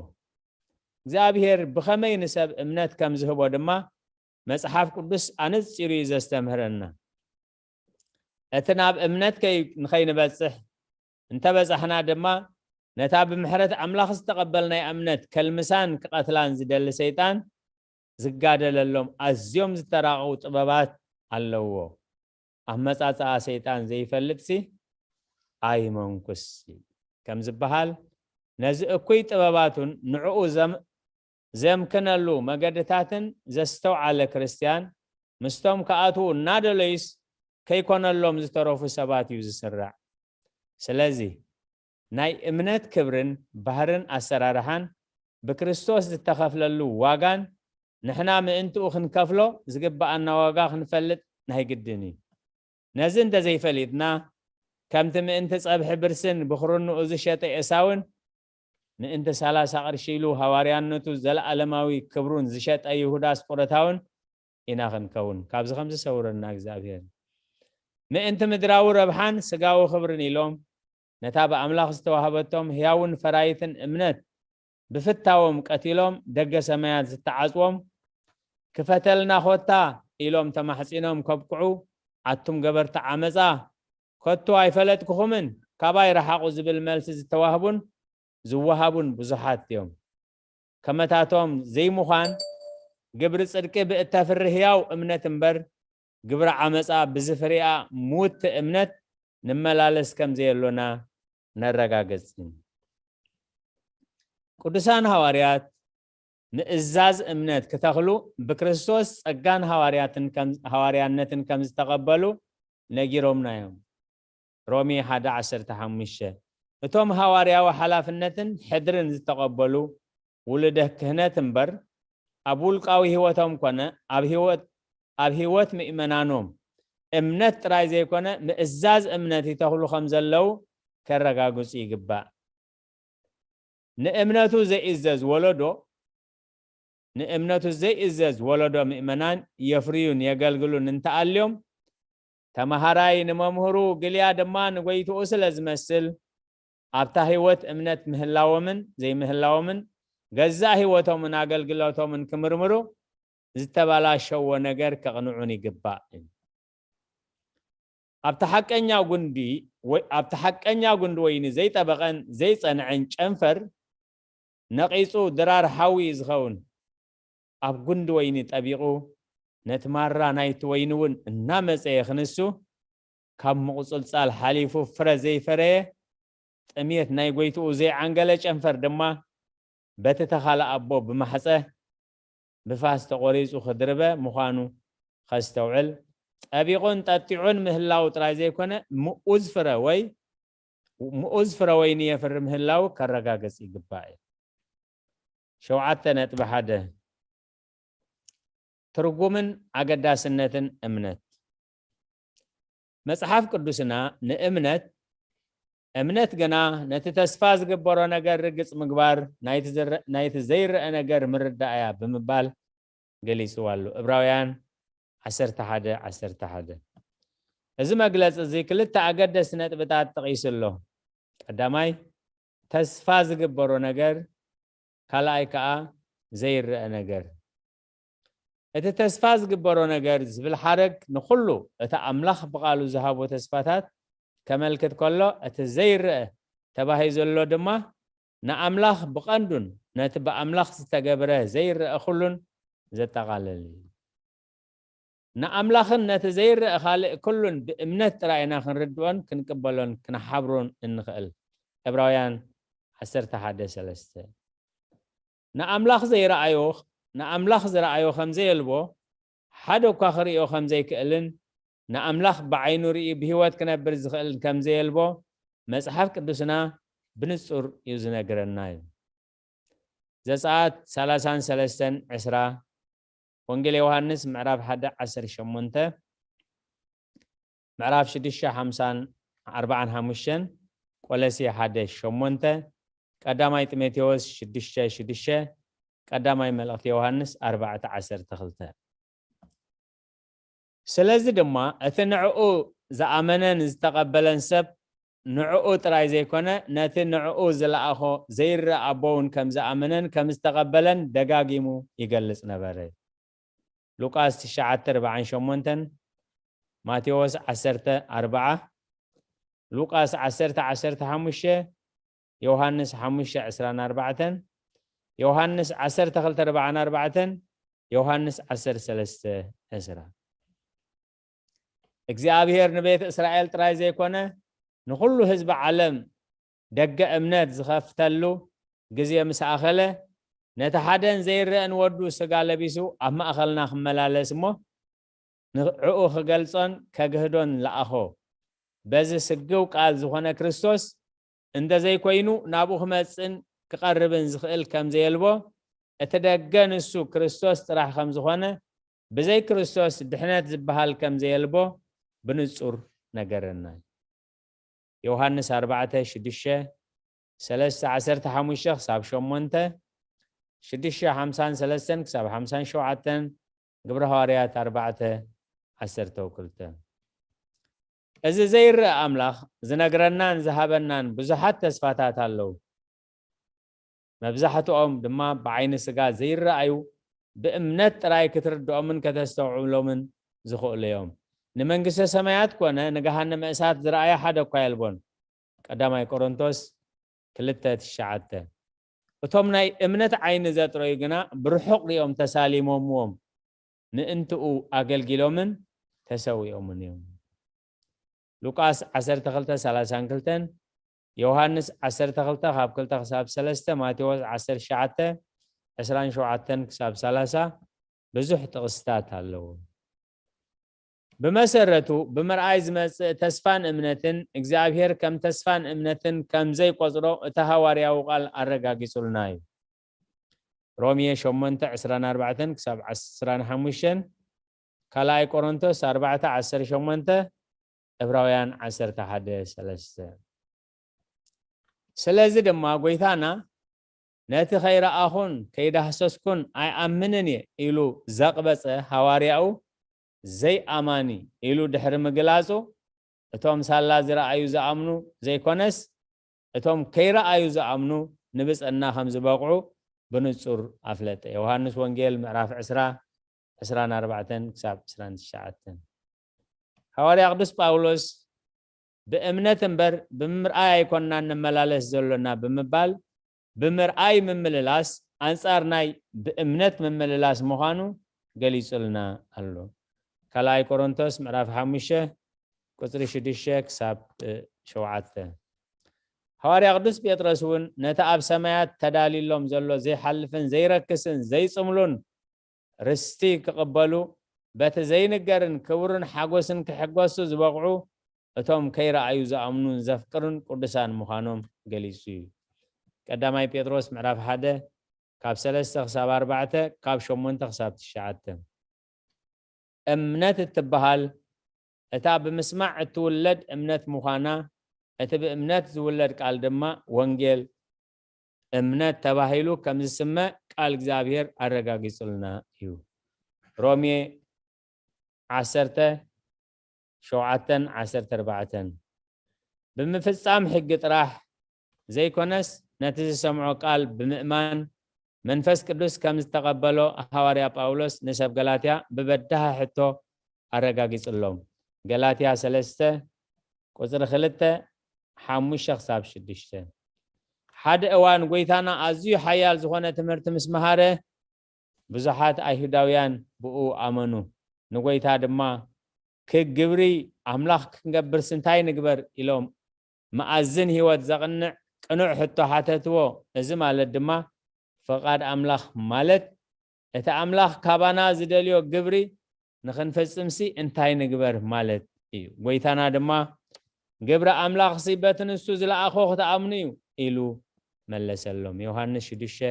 እግዚኣብሔር ብኸመይ ንሰብ እምነት ከም ዝህቦ ድማ መጽሓፍ ቅዱስ ኣነጺሩ እዩ ዘስተምህረና። እቲ ናብ እምነት ከይ-፣ ንኸይንበጽሕ እንተበጻሕና ድማ፣ ነታ ብምሕረት ኣምላኽ ዝተቐበልናያ እምነት ከልምሳን ክቐትላን ዝደሊ ሰይጣን ዝጋደለሎም ኣዝዮም ዝተራቐቑ ጥበባት ኣለዎ። ኣመጻጽኣ ሰይጣን ዘይፈልጥሲ ኣይመንኩስ ከም ዝበሃል፣ ነዚ እኩይ ጥበባቱን ንዕኡ ዘም-፣ ዘምክነሉ መገድታትን ዘስተውዓለ ክርስትያን፣ ምስቶም ክኣትዉ እናደለዩስ ከይኮነሎም ዝተረፉ ሰባት እዩ ዝስራዕ። ስለዚ ናይ እምነት ክብርን ባህርን ኣሰራርሓን ብክርስቶስ ዝተኸፍለሉ ዋጋን ንሕና ምእንትኡ ክንከፍሎ ዝግብኣና ዋጋ ክንፈልጥ ናይ ግድን እዩ። ነዚ እንተዘይፈሊጥና፣ ከምቲ ምእንቲ ጸብሒ ብርስን ብኽርንኡ ዝሸጠ ኤሳውን፣ ምእንቲ ሰላሳ ቅርሺ ኢሉ ሃዋርያነቱ ዘለኣለማዊ ክብሩን ዝሸጠ ይሁዳ ኣስቆሮታውን ኢና ክንከውን። ካብዚ ከም ዝሰውረና እግዚኣብሔር። ምእንቲ ምድራዊ ረብሓን ስጋዊ ክብርን ኢሎም፣ ነታ ብኣምላኽ ዝተዋህበቶም ሕያውን ፈራይትን እምነት ብፍታዎም ቀቲሎም፣ ደገ ሰማያት ዝተዓጽዎም፣ "ክፈተልና ኾታ" ኢሎም ተማሕጺኖም ከብቅዑ፣ "ኣቱም ገበርቲ ዓመጻ፣ ከቶ ኣይፈለጥኩኹምን፣ ካባይ ረሓቑ" ዝብል መልሲ ዝተዋህቡን ዝወሃቡን ብዙሓት እዮም። ከመታቶም ዘይምዃን፣ ግብሪ ጽድቂ ብእተፍሪ ሕያው እምነት እምበር፣ ግብሪ ዓመጻ ብዝፍርያ ምውቲ እምነት ንመላለስ ከም ዘየሎና ነረጋግጽ። ቅዱሳን ሃዋርያት ምእዛዝ እምነት ክተኽሉ ብክርስቶስ ጸጋን ሃዋርያትን ከም-፣ ሃዋርያነትን ከም ዝተቐበሉ ነጊሮምና እዮም። ሮሜ ሓደ ዓሰርተ ሓሙሽተ። እቶም ሃዋርያዊ ሓላፍነትን ሕድርን ዝተቐበሉ ውሉደ ክህነት እምበር፣ ኣብ ውልቃዊ ህይወቶም ኮነ ኣብ ህይወት፣ ኣብ ህይወት ምእመናኖም እምነት ጥራይ ዘይኮነ ምእዛዝ እምነት ይተኽሉ ከም ዘለዉ ከረጋግጹ ይግባእ። ንእምነቱ ዘይእዘዝ ወለዶ፣ ንእምነቱ ዘይእዘዝ ወለዶ ምእመናን የፍርዩን የገልግሉን እንተኣልዮም፣ ተመሃራይ ንመምህሩ ግልያ ድማ ንጎይትኡ ስለ ዝመስል፣ ኣብታ ህይወት እምነት ምህላዎምን ዘይምህላዎምን ገዛእ ህይወቶምን ኣገልግሎቶምን ክምርምሩ፣ ዝተበላሸዎ ነገር ከቕንዑን ይግባእ። ኣብቲ ሓቀኛ ጉንዲ ወይ፣ ኣብቲ ሓቀኛ ጉንዲ ወይኒ ዘይጠበቐን ዘይጸንዐን ጨንፈር ነቒጹ ድራር ሓዊ እዩ ዝኸውን። ኣብ ጉንዲ ወይኒ ጠቢቑ፣ ነቲ ማራ ናይቲ ወይኒ እውን እናመጸየ ክንሱ፣ ካብ ምቑጽልጻል ሓሊፉ ፍረ ዘይፈረየ፣ ጥሜት ናይ ጎይትኡ ዘይዓንገለ ጨንፈር ድማ፣ በቲ ተኻለ ኣቦ ብማሕጸ ብፋስ ተቖሪጹ ክድርበ ምዃኑ ከስተውዕል፣ ጠቢቑን ጠጢዑን ምህላው ጥራይ ዘይኮነ፣ ምኡዝ ፍረ ወይ ምኡዝ ፍረ ወይኒ የፍሪ ምህላው ከረጋግጽ ይግባእ እዩ። ሸውዓተ ነጥቢ ሓደ፣ ትርጉምን ኣገዳስነትን እምነት። መጽሓፍ ቅዱስና ንእምነት፣ "እምነት ግና ነቲ ተስፋ ዝግበሮ ነገር ርግጽ ምግባር፣ ናይቲ ዝረ-፣ ናይቲ ዘይረአ ነገር ምርዳእ እያ" ብምባል ገሊጽዋ ኣሎ። ዕብራውያን ዓሰርተ ሓደ ዓሰርተ ሓደ። እዚ መግለጺ እዚ ክልተ ኣገደስቲ ነጥብታት ጠቒሱ ኣሎ። ቀዳማይ፣ ተስፋ ዝግበሮ ነገር፣ ካልኣይ ከኣ ዘይረአ ነገር። እቲ ተስፋ ዝግበሮ ነገር ዝብል ሓረግ ንኹሉ እቲ ኣምላኽ ብቓሉ ዝሃቦ ተስፋታት ከመልክት ከሎ፣ እቲ ዘይረአ ተባሂ ዘሎ ድማ ንኣምላኽ ብቐንዱን ነቲ ብኣምላኽ ዝተገብረ ዘይረአ ኩሉን ዘጠቓልል እዩ። ንኣምላኽን ነቲ ዘይረአ ካልእ ኩሉን ብእምነት ጥራይ ኢና ክንርድኦን ክንቅበሎን ክንሓብሮን እንኽእል። ዕብራውያን ዓሰርተ ሓደ ሰለስተ። ንኣምላኽ ዘይረኣዮ፣ ንኣምላኽ ዝረኣዮ ከም ዘየልቦ፣ ሓደ እኳ ክርእዮ ከም ዘይክእልን ንኣምላኽ ብዓይኑ ርእዩ ብህይወት ክነብር ዝኽእል ከም ዘየልቦ መጽሓፍ ቅዱስና ብንጹር እዩ ዝነግረና እዩ። ዘጸኣት ሰላሳን ሰለስተን ዕስራ፣ ወንጌል ዮሃንስ ምዕራፍ ሓደ ዓሰርተ ሸሞንተ፣ ምዕራፍ ሽዱሽተ ሓምሳን ኣርባዓን ሓሙሽተን፣ ቆለሴ ሓደ ሸሞንተ፣ ቀዳማይ ጢሞቴዎስ ሽዱሽተ ሽዱሽተ፣ ቀዳማይ መልእኽቲ ዮሃንስ ኣርባዕተ ዓሰርተ ክልተ። ስለዚ ድማ እቲ ንዕኡ ዝኣመነን ዝተቐበለን ሰብ ንዕኡ ጥራይ ዘይኮነ ነቲ ንዕኡ ዝለኣኾ ዘይረኣ ኣቦ እውን ከም ዝኣመነን ከም ዝተቐበለን ደጋጊሙ ይገልጽ ነበረ። ሉቃስ ትሽዓተ ኣርባዓን ሸሞንተን፣ ማቴዎስ ዓሰርተ ኣርባዓ፣ ሉቃስ ዓሰርተ ዓሰርተ ሓሙሽተ፣ ዮሃንስ ሓሙሽተ ዕስራን ኣርባዕተን፣ ዮሃንስ ዓሰርተ ክልተ ኣርባዓን ኣርባዕተን፣ ዮሃንስ ዓሰርተ ሰለስተ ዕስራ። እግዚኣብሔር ንቤት እስራኤል ጥራይ ዘይኮነ ንኹሉ ህዝቢ ዓለም ደገ እምነት ዝኸፍተሉ ግዜ ምስ ኣኸለ፣ ነቲ ሓደን ዘይረአን ወዱ ስጋ ለቢሱ ኣብ ማእኸልና ክመላለስ እሞ፣ ንዕኡ ክገልጾን ከግህዶን ለኣኾ። በዚ ስግው ቃል ዝኾነ ክርስቶስ እንተ ዘይኮይኑ ናብኡ ክመጽእን ክቐርብን ዝኽእል ከም ዘየልቦ፣ እቲ ደገ ንሱ ክርስቶስ ጥራሕ ከም ዝኾነ፣ ብዘይ ክርስቶስ ድሕነት ዝበሃል ከም ዘየልቦ ብንጹር ነገረና። ዮሃንስ ኣርባዕተ ሽዱሽተ፣ ሰለስተ ዓሰርተ ሓሙሽተ ክሳብ ሸሞንተ፣ ሽዱሽተ ሓምሳን ሰለስተን ክሳብ ሓምሳን ሸውዓተን፣ ግብረ ሃዋርያት ኣርባዕተ ዓሰርተ ክልተ። እዚ ዘይረኣ ኣምላኽ ዝነግረናን ዝሃበናን ብዙሓት ተስፋታት ኣለዉ። መብዛሕትኦም ድማ ብዓይኒ ስጋ ዘይረኣዩ፣ ብእምነት ጥራይ ክትርድኦምን ከተስተውዕሎምን ዝኽእሉ እዮም። ንመንግስተ ሰማያት ኮነ ንገሃነመ እሳት ዝረኣየ ሓደ እኳ የልቦን። ቀዳማይ ቆሮንቶስ ክልተ ትሽዓተ። እቶም ናይ እምነት ዓይኒ ዘጥረዩ ግና ብርሑቕ ሪኦም ተሳሊሞምዎም፣ ምእንትኡ ኣገልጊሎምን ተሰዊኦምን እዮም። ሉቃስ ዓሰርተ ክልተ ሰላሳን ክልተን፣ ዮሃንስ ዓሰርተ ክልተ ካብ ክልተ ክሳብ ሰለስተ፣ ማቴዎስ ዓሰርተ ትሽዓተ ዕስራን ሸውዓተን ክሳብ ሰላሳ፣ ብዙሕ ጥቕስታት ኣለዎ። ብመሰረቱ፣ ብምርኣይ ዝመጽእ ተስፋን እምነትን፣ እግዚኣብሔር ከም ተስፋን እምነትን ከም ዘይቆጽሮ እቲ ሃዋርያዊ ቃል ኣረጋጊጹልና እዩ። ሮሜ ሸሞንተ ዕስራን ኣርባዕተን ክሳብ ዕስራን ሓሙሽተን፣ ካልኣይ ቆሮንቶስ ኣርባዕተ ዓሰርተ ሸሞንተ፣ ዕብራውያን ዓሰርተ ሓደ ሰለስተ። ስለዚ ድማ ጎይታና፣ "ነቲ ከይረኣኹን ከይዳህሰስኩን ኣይኣምንን እየ" ኢሉ ዘቕበጸ ሃዋርያኡ፣ ዘይኣማኒ ኢሉ ድሕሪ ምግላጹ፣ እቶም ሳላ ዝረኣዩ ዝኣምኑ ዘይኮነስ፣ እቶም ከይረኣዩ ዝኣምኑ ንብጽዕና ከም ዝበቕዑ ብንጹር ኣፍለጠ። ዮሃንስ ወንጌል ምዕራፍ ዕስራ፣ ዕስራን ኣርባዕተን ክሳብ ዕስራን ትሽዓተን። ሃዋርያ ቅዱስ ጳውሎስ፣ "ብእምነት እምበር ብምርኣይ ኣይኮንናን ንመላለስ ዘሎና" ብምባል፣ ብምርኣይ ምምልላስ ኣንጻር ናይ ብእምነት ምምልላስ ምዃኑ ገሊጹልና ኣሎ። ካልኣይ ቆሮንቶስ ምዕራፍ ሓሙሽተ ቁጽሪ ሽዱሽተ ክሳብ፣ እ፣ ሸውዓተ። ሃዋርያ ቅዱስ ጴጥሮስ እውን ነቲ ኣብ ሰማያት ተዳልዩሎም ዘሎ ዘይሓልፍን ዘይረክስን ዘይጽምሉን ርስቲ ክቕበሉ፣ በቲ ዘይንገርን ክቡርን ሓጎስን ክሕጎሱ ዝበቕዑ፣ እቶም ከይረኣዩ ዝኣምኑን ዘፍቅሩን ቅዱሳን ምዃኖም ገሊጹ እዩ። ቀዳማይ ጴጥሮስ ምዕራፍ ሓደ ካብ ሰለስተ ክሳብ ኣርባዕተ፣ ካብ ሸሞንተ ክሳብ ትሽዓተ። እምነት እትበሃል እታ ብምስማዕ እትውለድ እምነት ምዃና፣ እቲ ብእምነት ዝውለድ ቃል ድማ ወንጌል እምነት ተባሂሉ ከም ዝስመ ቃል እግዚኣብሔር ኣረጋጊጹልና እዩ። ሮሜ ዓሰርተ ሸውዓተን ዓሰርተ ኣርባዕተን። ብምፍጻም ሕጊ ጥራሕ ዘይኮነስ፣ ነቲ ዝሰምዖ ቃል ብምእማን መንፈስ ቅዱስ ከም ዝተቐበሎ ሃዋርያ ጳውሎስ ንሰብ ገላትያ ብበዳሂ ሕቶ ኣረጋጊጽሎም። ገላትያ ሰለስተ ቁጽሪ ክልተ፣ ሓሙሽተ ክሳብ ሽዱሽተ። ሓደ እዋን ጎይታና ኣዝዩ ሓያል ዝኾነ ትምህርቲ ምስ መሃረ፣ ብዙሓት ኣይሁዳውያን ብኡ ኣመኑ። ንጎይታ ድማ፣ "ክግብሪ ኣምላኽ ክንገብርስ እንታይ ንግበር?" ኢሎም መኣዝን ህይወት ዘቕንዕ ቅኑዕ ሕቶ ሓተትዎ። እዚ ማለት ድማ፣ ፍቓድ ኣምላኽ ማለት፣ እቲ ኣምላኽ ካባና ዝደልዮ ግብሪ ንኽንፍጽምሲ እንታይ ንግበር ማለት እዩ። ጎይታና ድማ፣ "ግብሪ ኣምላኽሲ በቲ ንሱ ዝለኣኾ ክትኣምኑ እዩ" ኢሉ መለሰሎም። ዮሃንስ ሽዱሽተ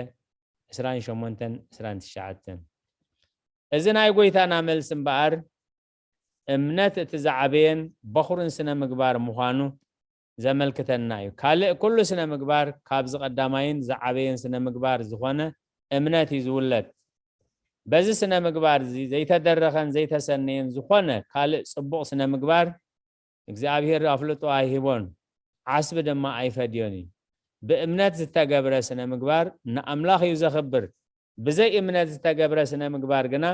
ዕስራን ሸሞንተን ዕስራን ትሽዓተን። እዚ ናይ ጎይታና መልሲ እምበኣር፣ እምነት እቲ ዝዓበየን በኹርን ስነ ምግባር ምዃኑ ዘመልክተና እዩ። ካልእ ኩሉ ስነ ምግባር ካብዚ ቀዳማይን ዝዓበየን ስነ ምግባር ዝኾነ እምነት እዩ ዝውለድ። በዚ ስነ ምግባር እዚ ዘይተደረኸን ዘይተሰነየን ዝኾነ ካልእ ጽቡቕ ስነ ምግባር እግዚኣብሔር ኣፍልጦ ኣይህቦን፣ ዓስቢ ድማ ኣይፈድዮን እዩ። ብእምነት ዝተገብረ ስነ ምግባር ንኣምላኽ እዩ ዘኽብር። ብዘይ እምነት ዝተገብረ ስነ ምግባር ግና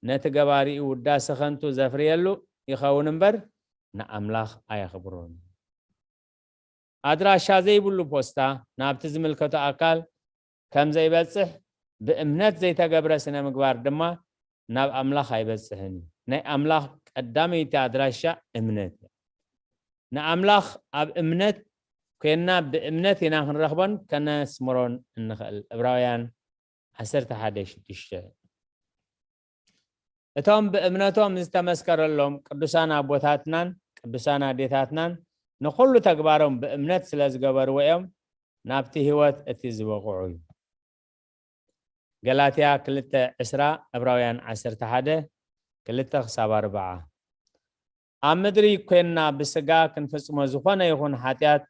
ነቲ ገባሪኡ ውዳሴ ኸንቱ ዘፍርየሉ ይኸውን እምበር፣ ንኣምላኽ ኣየኽብሮን። ኣድራሻ ዘይብሉ ፖስታ ናብቲ ዝምልከቶ ኣካል ከም ዘይበጽሕ፣ ብእምነት ዘይተገብረ ስነ ምግባር ድማ ናብ ኣምላኽ ኣይበጽሕን እዩ። ናይ ኣምላኽ ቀዳመይቲ ኣድራሻ እምነት እያ። ንኣምላኽ ኣብ እምነት ኮይንና ብእምነት ኢና ክንረኽቦን ከነስምሮን እንኽእል። ዕብራውያን ዓሰርተ ሓደ ሽዱሽተ። እቶም ብእምነቶም ዝተመስከረሎም ቅዱሳን ኣቦታትናን ቅዱሳን ኣዴታትናን ንኹሉ ተግባሮም ብእምነት ስለ ዝገበርዎ እዮም ናብቲ ህይወት እቲ ዝበቕዑ እዩ። ገላትያ ክልተ ዕስራ፣ ዕብራውያን ዓሰርተ ሓደ፣ ክልተ ክሳብ ኣርብዓ። ኣብ ምድሪ ኮይንና ብስጋ ክንፍጽሞ ዝኾነ ይኹን ሓጢኣት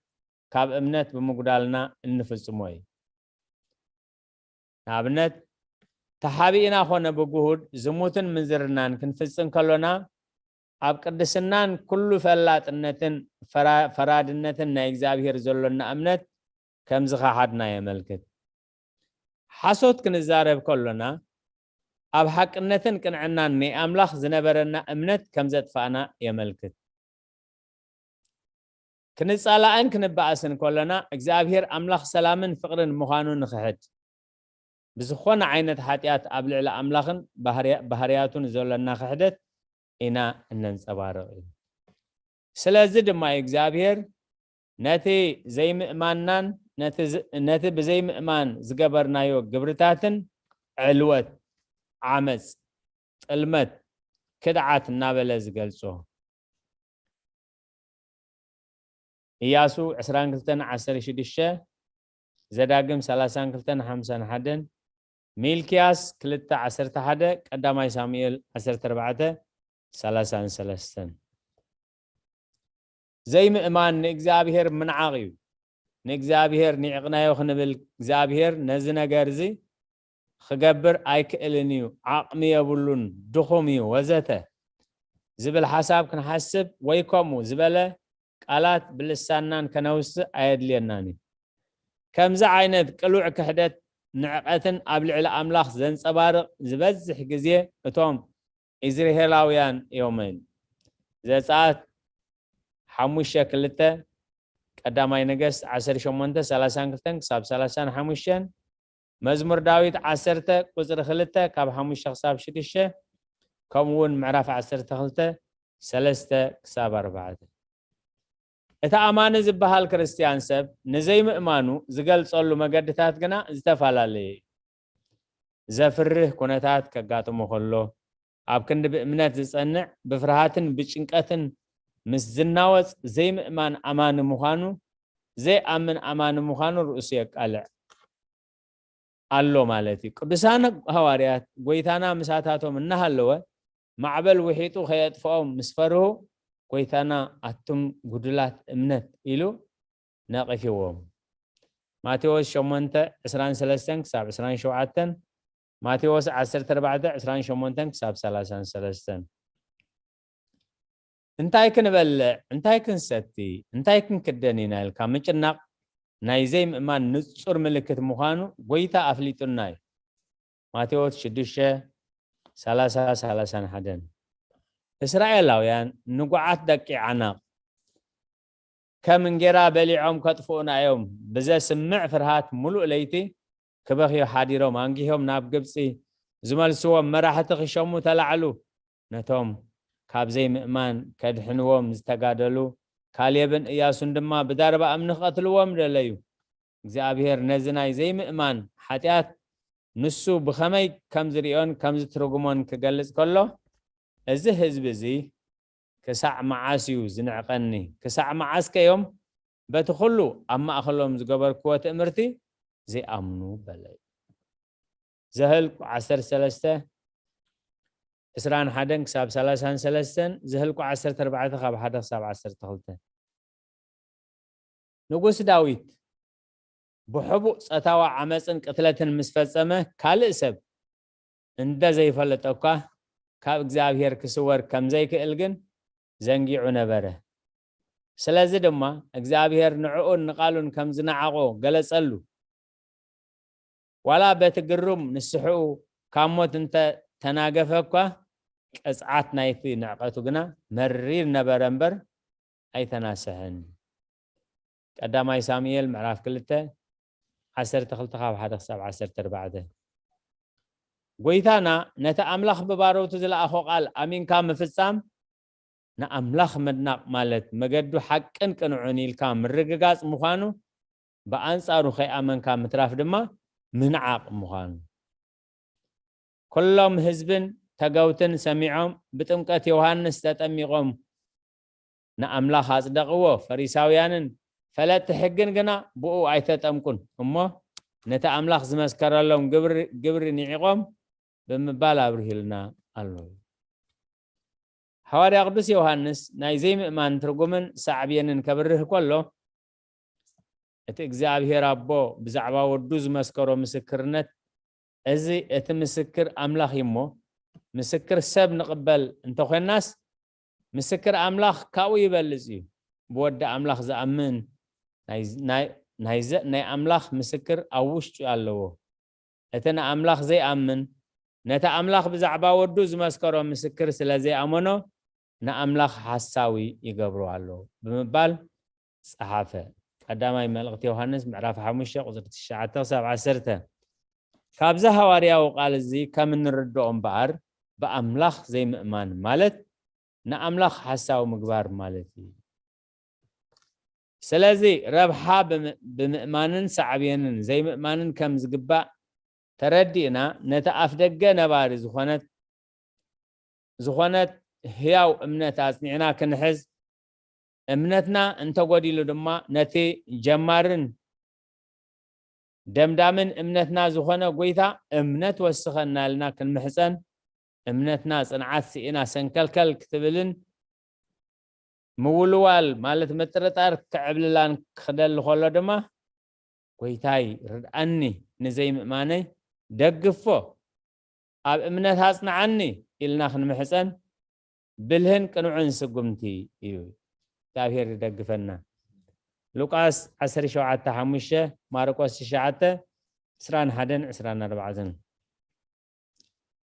ካብ እምነት ብምጉዳልና እንፍጽሞ እዩ። ንኣብነት፣ ተሓቢእና ኾነ ብግሁድ ዝሙትን ምንዝርናን ክንፍጽም ከሎና፣ ኣብ ቅድስናን ኩሉ ፈላጥነትን ፈራ-፣ ፈራድነትን ናይ እግዚኣብሔር ዘሎና እምነት ከም ዝኸሓድና የመልክት። ሓሶት ክንዛረብ ከሎና፣ ኣብ ሓቅነትን ቅንዕናን ናይ ኣምላኽ ዝነበረና እምነት ከም ዘጥፋእና የመልክት። ክንጻላእን ክንበኣስን ከሎና፣ እግዚኣብሔር ኣምላኽ ሰላምን ፍቕርን ምዃኑ ንኽሕድ፣ ብዝኾነ ዓይነት ሓጢኣት ኣብ ልዕሊ ኣምላኽን ባህርያ-፣ ባህርያቱን ዘሎና ክሕደት ኢና እነንጸባርቕ እዩ። ስለዚ ድማ እዩ እግዚኣብሔር ነቲ ዘይምእማንናን ነቲ ዝ-፣ ነቲ ብዘይምእማን ዝገበርናዮ ግብርታትን ዕልወት፣ ዓመጽ፣ ጥልመት፣ ክድዓት እናበለ ዝገልጾ። ኢያሱ ዕስራን ክልተን ዓሰርተ ሽዱሽተ፣ ዘዳግም ሰላሳን ክልተን ሓምሳን ሓደን፣ ሚልክያስ ክልተ ዓሰርተ ሓደ፣ ቀዳማይ ሳሙኤል ዓሰርተ ኣርባዕተ ሰላሳን ሰለስተን። ዘይምእማን ንእግዚኣብሔር ምንዓቕ እዩ። ንእግዚኣብሔር ኒዕቕናዮ ክንብል፣ እግዚኣብሔር ነዚ ነገር እዚ ክገብር ኣይክእልን እዩ፣ ዓቕሚ የብሉን፣ ድኹም እዩ፣ ወዘተ ዝብል ሓሳብ ክንሓስብ ወይ ከምኡ ዝበለ ቃላት ብልሳንናን ከነውስእ ኣየድልየናን እዩ። ከምዚ ዓይነት ቅሉዕ ክሕደት ንዕቐትን ኣብ ልዕሊ ኣምላኽ ዘንጸባርቕ ዝበዝሕ ግዜ እቶም ኢዝራኤላውያን እዮም። ዘጸኣት ሓሙሽተ ክልተ፣ ቀዳማይ ነገስት ዓሰርተ ሸሞንተ ሰላሳን ክልተን ክሳብ ሰላሳን ሓሙሽተን፣ መዝሙር ዳዊት ዓሰርተ ቁጽሪ ክልተ ካብ ሓሙሽተ ክሳብ ሽዱሽተ፣ ከምኡ እውን ምዕራፍ ዓሰርተ ክልተ ሰለስተ ክሳብ ኣርባዕተ። እቲ ኣማኒ ዝበሃል ክርስትያን ሰብ ንዘይምእማኑ ዝገልጸሉ መገድታት ግና ዝተፈላለየ እዩ። ዘፍርህ ኩነታት ከጋጥሞ ከሎ፣ ኣብ ክንዲ ብእምነት ዝጸንዕ፣ ብፍርሃትን ብጭንቀትን ምስ ዝናወጽ ዘይምእማን ኣማኒ ምዃኑ፣ ዘይኣምን ኣማኒ ምዃኑ ርእሱ የቃልዕ ኣሎ ማለት እዩ። ቅዱሳን ሃዋርያት ጎይታና ምሳታቶም እናሃለወ፣ ማዕበል ውሒጡ ከየጥፍኦም ምስ ፈርሁ፣ ጎይታና ኣቱም ጉዱላት እምነት ኢሉ ነቒፍዎም። ማቴዎስ ሸሞንተ ዕስራን ሰለስተን ክሳብ ዕስራን ሸውዓተን፣ ማቴዎስ ዓሰርተ ኣርባዕተ ዕስራን ሸሞንተን ክሳብ ሰላሳን ሰለስተን። እንታይ ክንበልዕ፣ እንታይ ክንሰቲ፣ እንታይ ክንክደን ኢና ኢልካ ምጭናቕ ናይ ዘይምእማን ንጹር ምልክት ምዃኑ ጎይታ ኣፍሊጡና እዩ። ማቴዎስ ሽዱሽተ፣ ሰላሳ፣ ሰላሳን ሓደን። እስራኤላውያን ንጉዓት ደቂ ዓናቕ ከም እንጌራ በሊዖም ከጥፍኡና እዮም ብዘስምዕ ፍርሃት ምሉእ ለይቲ ክበኽዩ ሓዲሮም። ኣንጊሆም ናብ ግብጺ ዝመልስዎም መራሕቲ ክሸሙ ተላዕሉ። ነቶም ካብ ዘይምእማን ከድሕንዎም ዝተጋደሉ ካሌብን እያሱን ድማ ብዳርባ እምኒ ክቐትልዎም ደለዩ። እግዚኣብሔር ነዚ ናይ ዘይምእማን ሓጢኣት ንሱ ብኸመይ ከም ዝርእዮን ከም ዝትርጉሞን ክገልጽ ከሎ፣ እዚ ህዝቢ እዚ ክሳዕ መዓስ እዩ ዝንዕቐኒ? ክሳዕ መዓስከ እዮም በቲ ኩሉ ኣብ ማእከሎም ዝገበርክዎ ትእምርቲ ዘይኣምኑ? በለ። ዘኍልቁ ዓሰርተ ሰለስተ፣ ዕስራን ሓደን ክሳብ ሰላሳን ሰለስተን፣ ዘኍልቁ ዓሰርተ ኣርባዕተ ካብ ሓደ ክሳብ ዓሰርተ ክልተ። ንጉስ ዳዊት ብሕቡእ ጾታዊ ዓመጽን ቅትለትን ምስ ፈጸመ፣ ካልእ ሰብ እንደ ዘይፈለጠ እኳ፣ ካብ እግዚኣብሔር ክስወር ከም ዘይክእል ግን ዘንጊዑ ነበረ። ስለዚ ድማ እግዚኣብሔር ንዕኡን ንቓሉን ከም ዝነዓቖ ገለጸሉ። ዋላ በቲ ግሩም ንስሕኡ ካብ ሞት እንተ ተናገፈ እኳ፣ ቅጽዓት ናይቲ ንዕቀቱ ግና መሪር ነበረ እምበር ኣይተናስሐን። ቀዳማይ ሳሙኤል ምዕራፍ ክልተ፣ ዓሰርተ ክልተ ካብ ሓደ ክሳብ ዓሰርተ ኣርባዕተ። ጎይታና ነቲ ኣምላኽ ብባሮቱ ዝለኣኾ ቃል ኣሚንካ ምፍጻም ንኣምላኽ ምድናቕ ማለት መገዱ ሓቅን ቅንዑን ኢልካ ምርግጋጽ ምዃኑ፣ ብኣንጻሩ ከይኣመንካ ምትራፍ ድማ ምንዓቕ ምዃኑ። ኩሎም ህዝብን ተገውትን ሰሚዖም ብጥምቀት ዮሃንስ ተጠሚቖም ንኣምላኽ ኣጽደቕዎ። ፈሪሳውያንን ፈለጥቲ ሕግን ግና ብኡ ኣይተጠምቁን እሞ ነቲ ኣምላኽ ዝመስከረሎም ግብሪ ግብሪ ንዒቖም ብምባል ኣብርሂልና ኣሎ። ሓዋርያ ቅዱስ ዮሃንስ ናይ ዘይምእማን ትርጉምን ሳዕቤንን ከብርህ ከሎ እቲ እግዚኣብሔር ኣቦ ብዛዕባ ወዱ ዝመስከሮ ምስክርነት፣ እዚ እቲ ምስክር ኣምላኽ እዩ እሞ፣ ምስክር ሰብ ንቕበል እንተኾንናስ፣ ምስክር ኣምላኽ ካብኡ ይበልጽ እዩ። ብወዲ ኣምላኽ ዝኣምን ናይ ኣምላኽ ምስክር ኣብ ውሽጡ ኣለዎ። እቲ ንኣምላኽ ዘይኣምን፣ ነቲ ኣምላኽ ብዛዕባ ወዱ ዝመስከሮ ምስክር ስለ ዘይኣመኖ፣ ንኣምላኽ ሓሳዊ ይገብሮ ኣሎ ብምባል ጸሓፈ። ቀዳማይ መልእኽቲ ዮሃንስ ምዕራፍ ሓሙሽተ ቁጽሪ ትሽዓተ ክሳብ ዓሰርተ። ካብዚ ሃዋርያዊ ቃል እዚ ከም እንርድኦ እምበኣር፣ ብኣምላኽ ዘይምእማን ማለት ንኣምላኽ ሓሳዊ ምግባር ማለት እዩ። ስለዚ ረብሓ ብምእማንን ሳዕቤንን ዘይምእማንን ከም ዝግባእ ተረዲእና፣ ነቲ ኣፍ ደገ ነባሪ ዝኾነት ዝኾነት ህያው እምነት ኣጽኒዕና ክንሕዝ፣ እምነትና እንተጎዲሉ ድማ ነቲ ጀማርን ደምዳምን እምነትና ዝኾነ ጎይታ እምነት ወስኸና ኢልና ክንምሕጸን፣ እምነትና ጽንዓት ስኢና ሰንከልከል ክትብልን ምውልዋል ማለት ምጥርጣር ክዕብልላን ክደሊ ከሎ ድማ፣ ጎይታይ ርድኣኒ፣ ንዘይምእማነይ ደግፎ፣ ኣብ እምነት ኣጽንዓኒ ኢልና ክንምሕጸን ብልህን ቅኑዕን ስጉምቲ እዩ። እግዚኣብሔር ይደግፈና። ሉቃስ ዓሰርተ ሸውዓተ ሓሙሽተ፣ ማርቆስ ትሽዓተ፣ ዕስራን ሓደን ዕስራን ኣርባዕተን።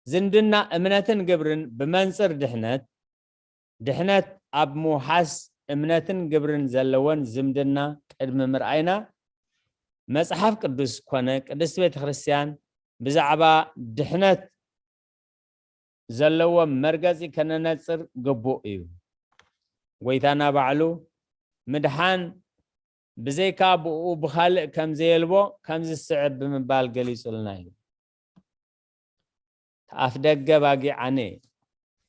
ዝምድና እምነትን ግብርን ብመንጽር ድሕነት፣ ድሕነት ኣብ ምውሓስ እምነትን ግብርን ዘለወን ዝምድና ቅድሚ ምርኣይና፣ መጽሓፍ ቅዱስ ኮነ ቅድስቲ ቤተ ክርስቲያን ብዛዕባ ድሕነት ዘለዎም መርገጺ ከነነጽር ግቡእ እዩ። ጎይታና ባዕሉ ምድሓን ብዘይካ ብኡ ብኻልእ ከም ዘየልቦ ከምዚ ዝስዕብ ብምባል ገሊጹልና እዩ። ኣፍ ደገ ባጊዕ ኣነ፣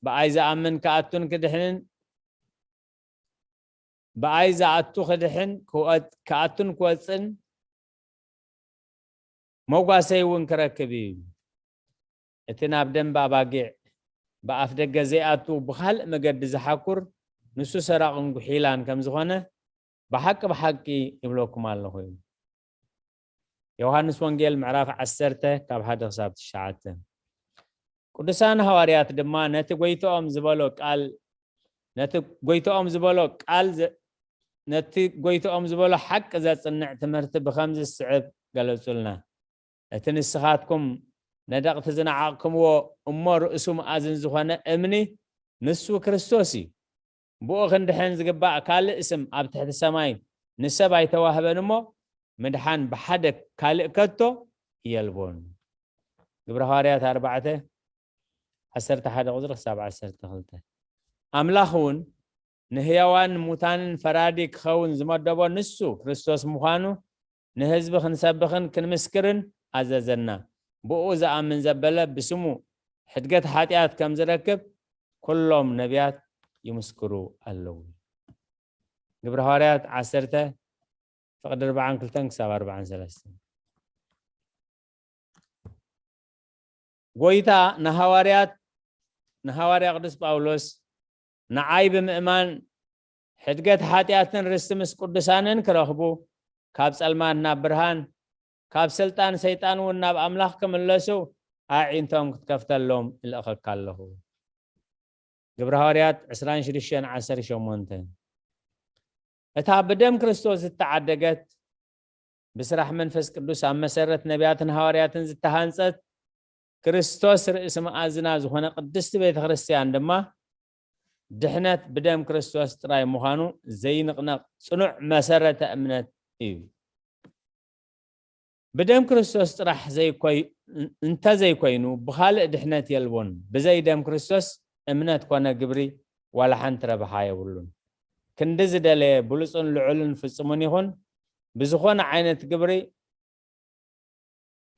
ብኣይ ዝኣምን ክኣቱን ክድሕንን፣ ብኣይ ዝኣቱ ክድሕን ክወጽ-፣ ክኣቱን ክወጽን መጓሰይ እውን ክረክብ እዩ። እቲ ናብ ደንብ ኣባጊዕ ብኣፍ ደገ ዘይኣቱ ብኻልእ መገዲ ዝሓኩር ንሱ ሰራቕን ጉሒላን ከም ዝኾነ ብሓቂ ብሓቂ ይብለኩም ኣለኹ እዩ። ዮሃንስ ወንጌል ምዕራፍ ዓሰርተ ካብ ሓደ ክሳብ ትሽዓተ። ቅዱሳን ሃዋርያት ድማ ነቲ ጎይትኦም ዝበሎ ቃል፣ ነቲ ጎይትኦም ዝበሎ ቃል ዘ-፣ ነቲ ጎይትኦም ዝበሎ ሓቂ ዘጽንዕ ትምህርቲ ብኸምዚ ዝስዕብ ገለጹልና። እቲ ንስኻትኩም ነደቕቲ ዝነዓቕክምዎ እሞ ርእሱ መኣዝን ዝኾነ እምኒ ንሱ ክርስቶስ እዩ። ብኡ ክንድሕን ዝግባእ ካልእ ስም ኣብ ትሕቲ ሰማይ ንሰብ ኣይተዋህበን እሞ፣ ምድሓን ብሓደ ካልእ ከቶ የልቦን። ግብረ ሃዋርያት ኣርባዕተ፣ ዓሰርተ ሓደ ቁጽሪ ክሳብ ዓሰርተ ክልተ። ኣምላኽ እውን ንህያዋን ሙታንን ፈራዲ ክኸውን ዝመደቦ ንሱ ክርስቶስ ምዃኑ ንህዝቢ ክንሰብኽን ክንምስክርን ኣዘዘና። ብኡ ዝኣምን ዘበለ ብስሙ ሕድገት ሓጢኣት ከም ዝረክብ ኩሎም ነቢያት ይምስክሩ ኣለዉ። ግብረ ሃዋርያት ዓሰርተ፣ ፍቕዲ ኣርባዓን ክልተን ክሳብ ኣርባዓን ሰለስተን። ጎይታ ንሃዋርያት፣ ንሃዋርያ ቅዱስ ጳውሎስ፣ ንዓይ ብምእማን ሕድገት ሓጢኣትን ርስቲ ምስ ቅዱሳንን ክረኽቡ፣ ካብ ጸልማት ናብ ብርሃን፣ ካብ ስልጣን ሰይጣን እውን ናብ ኣምላኽ ክምለሱ፣ ኣዒንቶም ክትከፍተሎም እልእኸካ ኣለኹ። ግብረ ሃዋርያት ዕስራን ሽዱሽተን ዓሰርተ ሸሞንተ። እታ ብደም ክርስቶስ ዝተዓደገት፣ ብስራሕ መንፈስ ቅዱስ ኣብ መሰረት ነቢያትን ሃዋርያትን ዝተሃንጸት፣ ክርስቶስ ርእሲ መኣዝና ዝኾነ ቅድስቲ ቤተ ክርስቲያን ድማ፣ ድሕነት ብደም ክርስቶስ ጥራይ ምዃኑ ዘይንቕነቕ ጽኑዕ መሰረተ እምነት እዩ። ብደም ክርስቶስ ጥራሕ ዘይኮይ-፣ እንተ ዘይኮይኑ፣ ብኻልእ ድሕነት የልቦን። ብዘይ ደም ክርስቶስ እምነት ኮነ ግብሪ ዋላ ሓንቲ ረብሓ የብሉን። ክንዲ ዝደለየ ብሉጽን ልዑልን ፍጹምን ይኹን ብዝኾነ ዓይነት ግብሪ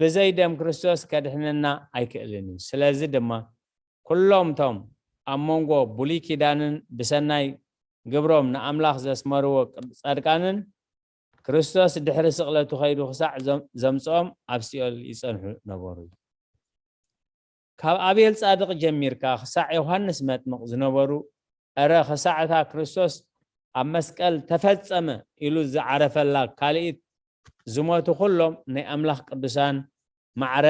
ብዘይ ደም ክርስቶስ ከድሕነና ኣይክእልን እዩ። ስለዚ ድማ ኩሎም እቶም ኣብ መንጎ ብሉይ ኪዳንን ብሰናይ ግብሮም ንኣምላኽ ዘስመርዎ ጻድቃንን ክርስቶስ ድሕሪ ስቕለቱ ከይዱ ክሳዕ ዘም-፣ ዘምጽኦም ኣብ ሲኦል ይጸንሑ ነበሩ። ካብ ኣቤል ጻድቕ ጀሚርካ ክሳዕ ዮሃንስ መጥምቕ ዝነበሩ፣ እረ ክሳዕ እታ ክርስቶስ ኣብ መስቀል ተፈጸመ ኢሉ ዝዓረፈላ ካልኢት ዝሞቱ ኩሎም ናይ ኣምላኽ ቅዱሳን ማዕረ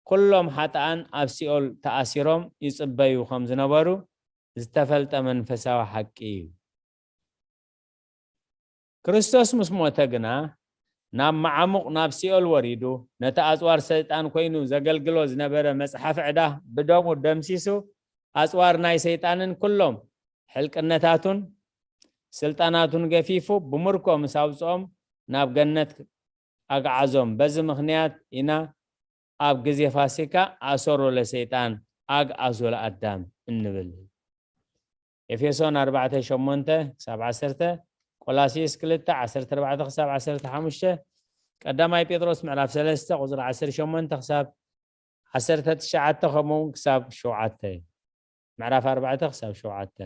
ኩሎም ሓጥኣን ኣብ ሲኦል ተኣሲሮም ይጽበዩ ከም ዝነበሩ ዝተፈልጠ መንፈሳዊ ሓቂ እዩ። ክርስቶስ ምስ ሞተ ግና ናብ መዓሙቕ ናብ ሲኦል ወሪዱ ነቲ ኣጽዋር ሰይጣን ኮይኑ ዘገልግሎ ዝነበረ መጽሓፍ ዕዳ ብደሙ ደምሲሱ ኣጽዋር ናይ ሰይጣንን ኩሎም ሕልቅነታቱን ስልጣናቱን ገፊፉ ብምርኮ ምስ ኣውጽኦም ናብ ገነት ኣግዓዞም። በዚ ምኽንያት ኢና ኣብ ግዜ ፋሲካ ኣሰሮ ለሰይጣን ኣግዓዞ ለኣዳም እንብል። ኤፌሶን ኣርባዕተ ሸሞንተ ክሳብ ዓሰርተ፣ ቆላሲስ ክልተ ዓሰርተ ኣርባዕተ ክሳብ ዓሰርተ ሓሙሽተ፣ ቀዳማይ ጴጥሮስ ምዕራፍ ሰለስተ ቁጽሪ ዓሰርተ ሸሞንተ ክሳብ ዓሰርተ ትሽዓተ፣ ከምኡ እውን ክሳብ ሸውዓተ፣ ምዕራፍ ኣርባዕተ ክሳብ ሸውዓተ።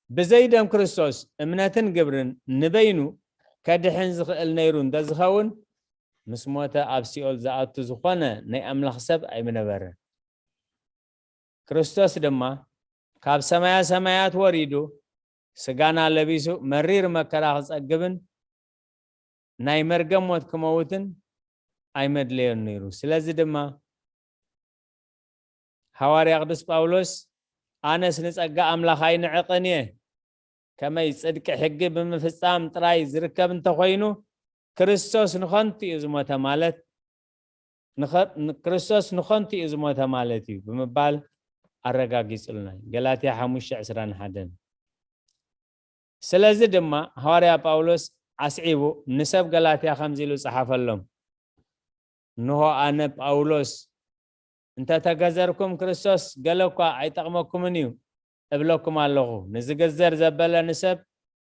ብዘይ ደም ክርስቶስ እምነትን ግብርን ንበይኑ ከድሕን ዝኽእል ነይሩ እንተዝኸውን፣ ምስ ሞተ ኣብ ሲኦል ዝኣቱ ዝኾነ ናይ ኣምላኽ ሰብ ኣይምነበረ። ክርስቶስ ድማ ካብ ሰማያ ሰማያት ወሪዱ ስጋና ለቢሱ መሪር መከራ ክጸግብን ናይ መርገም ሞት ክመውትን ኣይመድለዮን ነይሩ። ስለዚ ድማ ሃዋርያ ቅዱስ ጳውሎስ፣ "ኣነስ ንጸጋ ኣምላኽ ኣይንዕቕን እየ፣ ከመይ ጽድቂ ሕጊ ብምፍጻም ጥራይ ዝርከብ እንተኾይኑ፣ ክርስቶስ ንኸንቱ እዩ ዝሞተ ማለት፣ ንኸ-፣ ን-፣ ክርስቶስ ንኸንቱ እዩ ዝሞተ ማለት እዩ" ብምባል ኣረጋጊጹልና። ገላትያ ሓሙሽተ ዕስራን ሓደን። ስለዚ ድማ ሃዋርያ ጳውሎስ ኣስዒቡ ንሰብ ገላትያ ከምዚ ኢሉ ጸሓፈሎም፣ "እንሆ ኣነ ጳውሎስ እንተ ተገዘርኩም ክርስቶስ ገለ እኳ ኣይጠቕመኩምን እዩ እብለኩም ኣለኹ። ንዝግዘር ዘበለ ንሰብ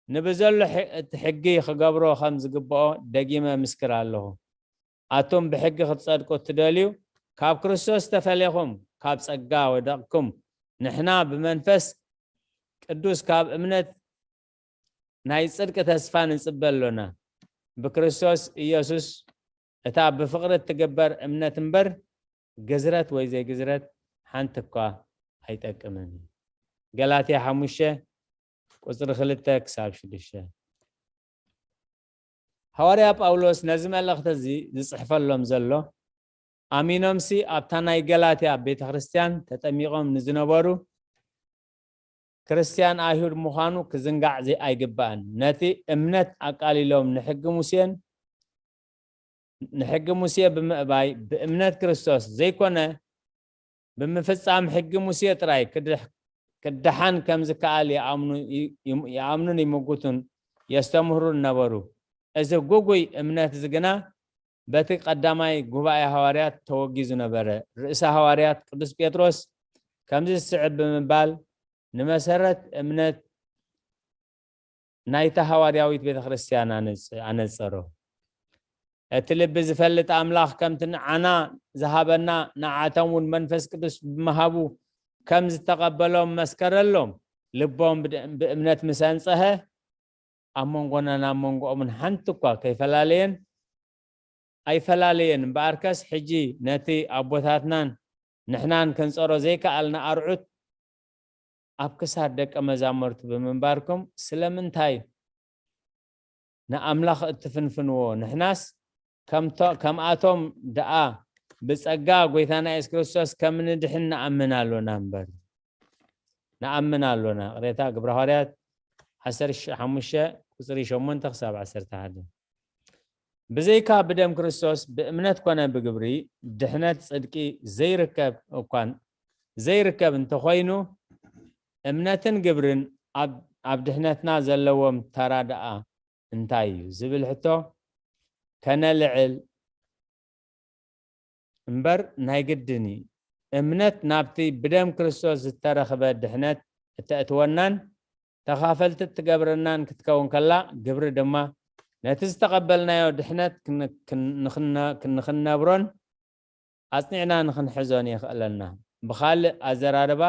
ንብዘሎ ሕ-፣ እቲ ሕጊ ክገብሮ ከም ዝግብኦ ደጊመ ምስክር ኣለኹ። ኣቱም ብሕጊ ክትጸድቁ እትደልዩ፣ ካብ ክርስቶስ ተፈሊኹም ካብ ጸጋ ወደቕኩም። ንሕና ብመንፈስ ቅዱስ ካብ እምነት ናይ ጽድቂ ተስፋ ንጽበ ኣሎና። ብክርስቶስ ኢየሱስ እታ ብፍቕሪ እትግበር እምነት እምበር፣ ግዝረት ወይ ዘይግዝረት ሓንቲ እኳ ኣይጠቅምን እዩ።" ገላትያ ሓሙሽተ ቁጽሪ ክልተ ክሳብ ሽዱሽተ። ሃዋርያ ጳውሎስ ነዚ መልእኽቲ እዚ ዝጽሕፈሎም ዘሎ፣ ኣሚኖምሲ ኣብታ ናይ ገላትያ ቤተ ክርስቲያን ተጠሚቖም ንዝነበሩ ክርስትያን ኣይሁድ ምዃኑ ክዝንጋዕ ዘይ-፣ ኣይግባእን። ነቲ እምነት ኣቃሊሎም ንሕጊ ሙሴን፣ ንሕጊ ሙሴ ብምእባይ ብእምነት ክርስቶስ ዘይኮነ ብምፍጻም ሕጊ ሙሴ ጥራይ ክድሕ-፣ ክደሓን ከም ዝከኣል ይኣምኑ፣ ይም-፣ ይኣምኑን ይምጉቱን የስተምህሩን ነበሩ። እዚ ጉጉይ እምነት እዚ ግና በቲ ቀዳማይ ጉባኤ ሃዋርያት ተወጊዙ ነበረ። ርእሰ ሃዋርያት ቅዱስ ጴጥሮስ ከምዚ ዝስዕብ ብምባል ንመሰረት እምነት ናይታ ሃዋርያዊት ቤተ ክርስቲያን ኣነጽ-፣ ኣነጸሮ። እቲ ልቢ ዝፈልጥ ኣምላኽ ከምቲ ንዓና ዝሃበና ንዓቶም እውን መንፈስ ቅዱስ ብምሃቡ ከም ዝተቐበሎም መስከረሎም። ልቦም ብድ-፣ ብእምነት ምስ ኣንጸሀ ኣብ መንጎናን ኣብ መንጎኦምን ሓንቲ እኳ ከይፈላለየን ኣይፈላለየን እምበኣርከስ፣ ሕጂ ነቲ ኣቦታትናን ንሕናን ክንጸሮ ዘይከኣልና ኣርዑት ኣብ ክሳድ ደቀ መዛሙርቱ ብምንባርኩም፣ ስለምንታይ ንኣምላኽ እትፍንፍንዎ? ንሕናስ ከምቶ-፣ ከምኣቶም ደኣ ብጸጋ ጐይታና የሱስ ክርስቶስ ከም ንድሕን ንኣምን ኣሎና እምበር። ንኣምን ኣሎና። ቅሬታ ግብረ ሃዋርያት ዓሰርተ ሓሙሽተ ቁጽሪ ሸሞንተ ክሳብ ዓሰርተ ሓደ። ብዘይካ ብደም ክርስቶስ ብእምነት ኮነ ብግብሪ ድሕነት ጽድቂ ዘይርከብ እኳን ዘይርከብ እንተኾይኑ፣ እምነትን ግብርን ኣብ፣ ኣብ ድሕነትና ዘለዎም ተራ ደኣ እንታይ እዩ ዝብል ሕቶ ከነልዕል እምበር ናይ ግድን እዩ። እምነት ናብቲ ብደም ክርስቶስ ዝተረኽበ ድሕነት እተእትወናን ተኻፈልቲ እትገብረናን ክትከውን ከላ፣ ግብሪ ድማ ነቲ ዝተቐበልናዮ ድሕነት ክን-፣ ክን-፣ ንኽነ-፣ ንኽነብሮን ኣጽኒዕና ንኽንሕዞን የኽእለና። ብኻልእ ኣዘራርባ፣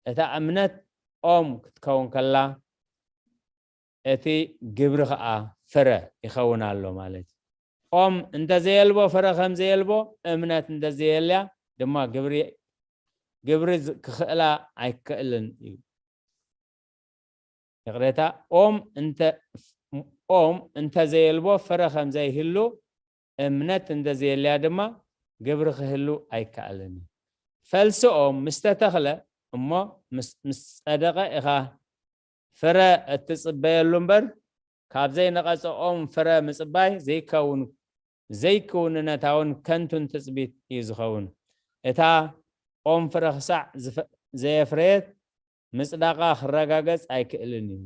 እታ እምነት ኦም ክትከውን ከላ፣ እቲ ግብሪ ኸዓ ፍረ ይኸውን ኣሎ ማለት እዩ። ኦም እንተዘየልቦ፣ ፍረ ከም ዘየልቦ፣ እምነት እንተዘየልያ ድማ ግብሪ፣ ግብሪ ዝ-፣ ክኽእላ ኣይክእልን እዩ። ይቕሬታ፣ ኦም እንተ-፣ ኦም እንተዘየልቦ፣ ፍረ ከም ዘይህሉ፣ እምነት እንተዘየልያ ድማ ግብሪ ክህሉ ኣይከኣልን እዩ። ፈልሲ ኦም ምስ ተተኽለ እሞ ምስ፣ ምስ ጸደቐ ኢኻ ፍረ እትጽበየሉ እምበር፣ ካብ ዘይነቐጸ ኦም ፍረ ምጽባይ ዘይከውን፣ ዘይክውንነታውን ከንቱን ትጽቢት እዩ ዝኸውን። እታ ኦም ፍረ ክሳዕ ዝፈ-፣ ዘየፍረየት ምጽዳቓ ክረጋገጽ ኣይክእልን እዩ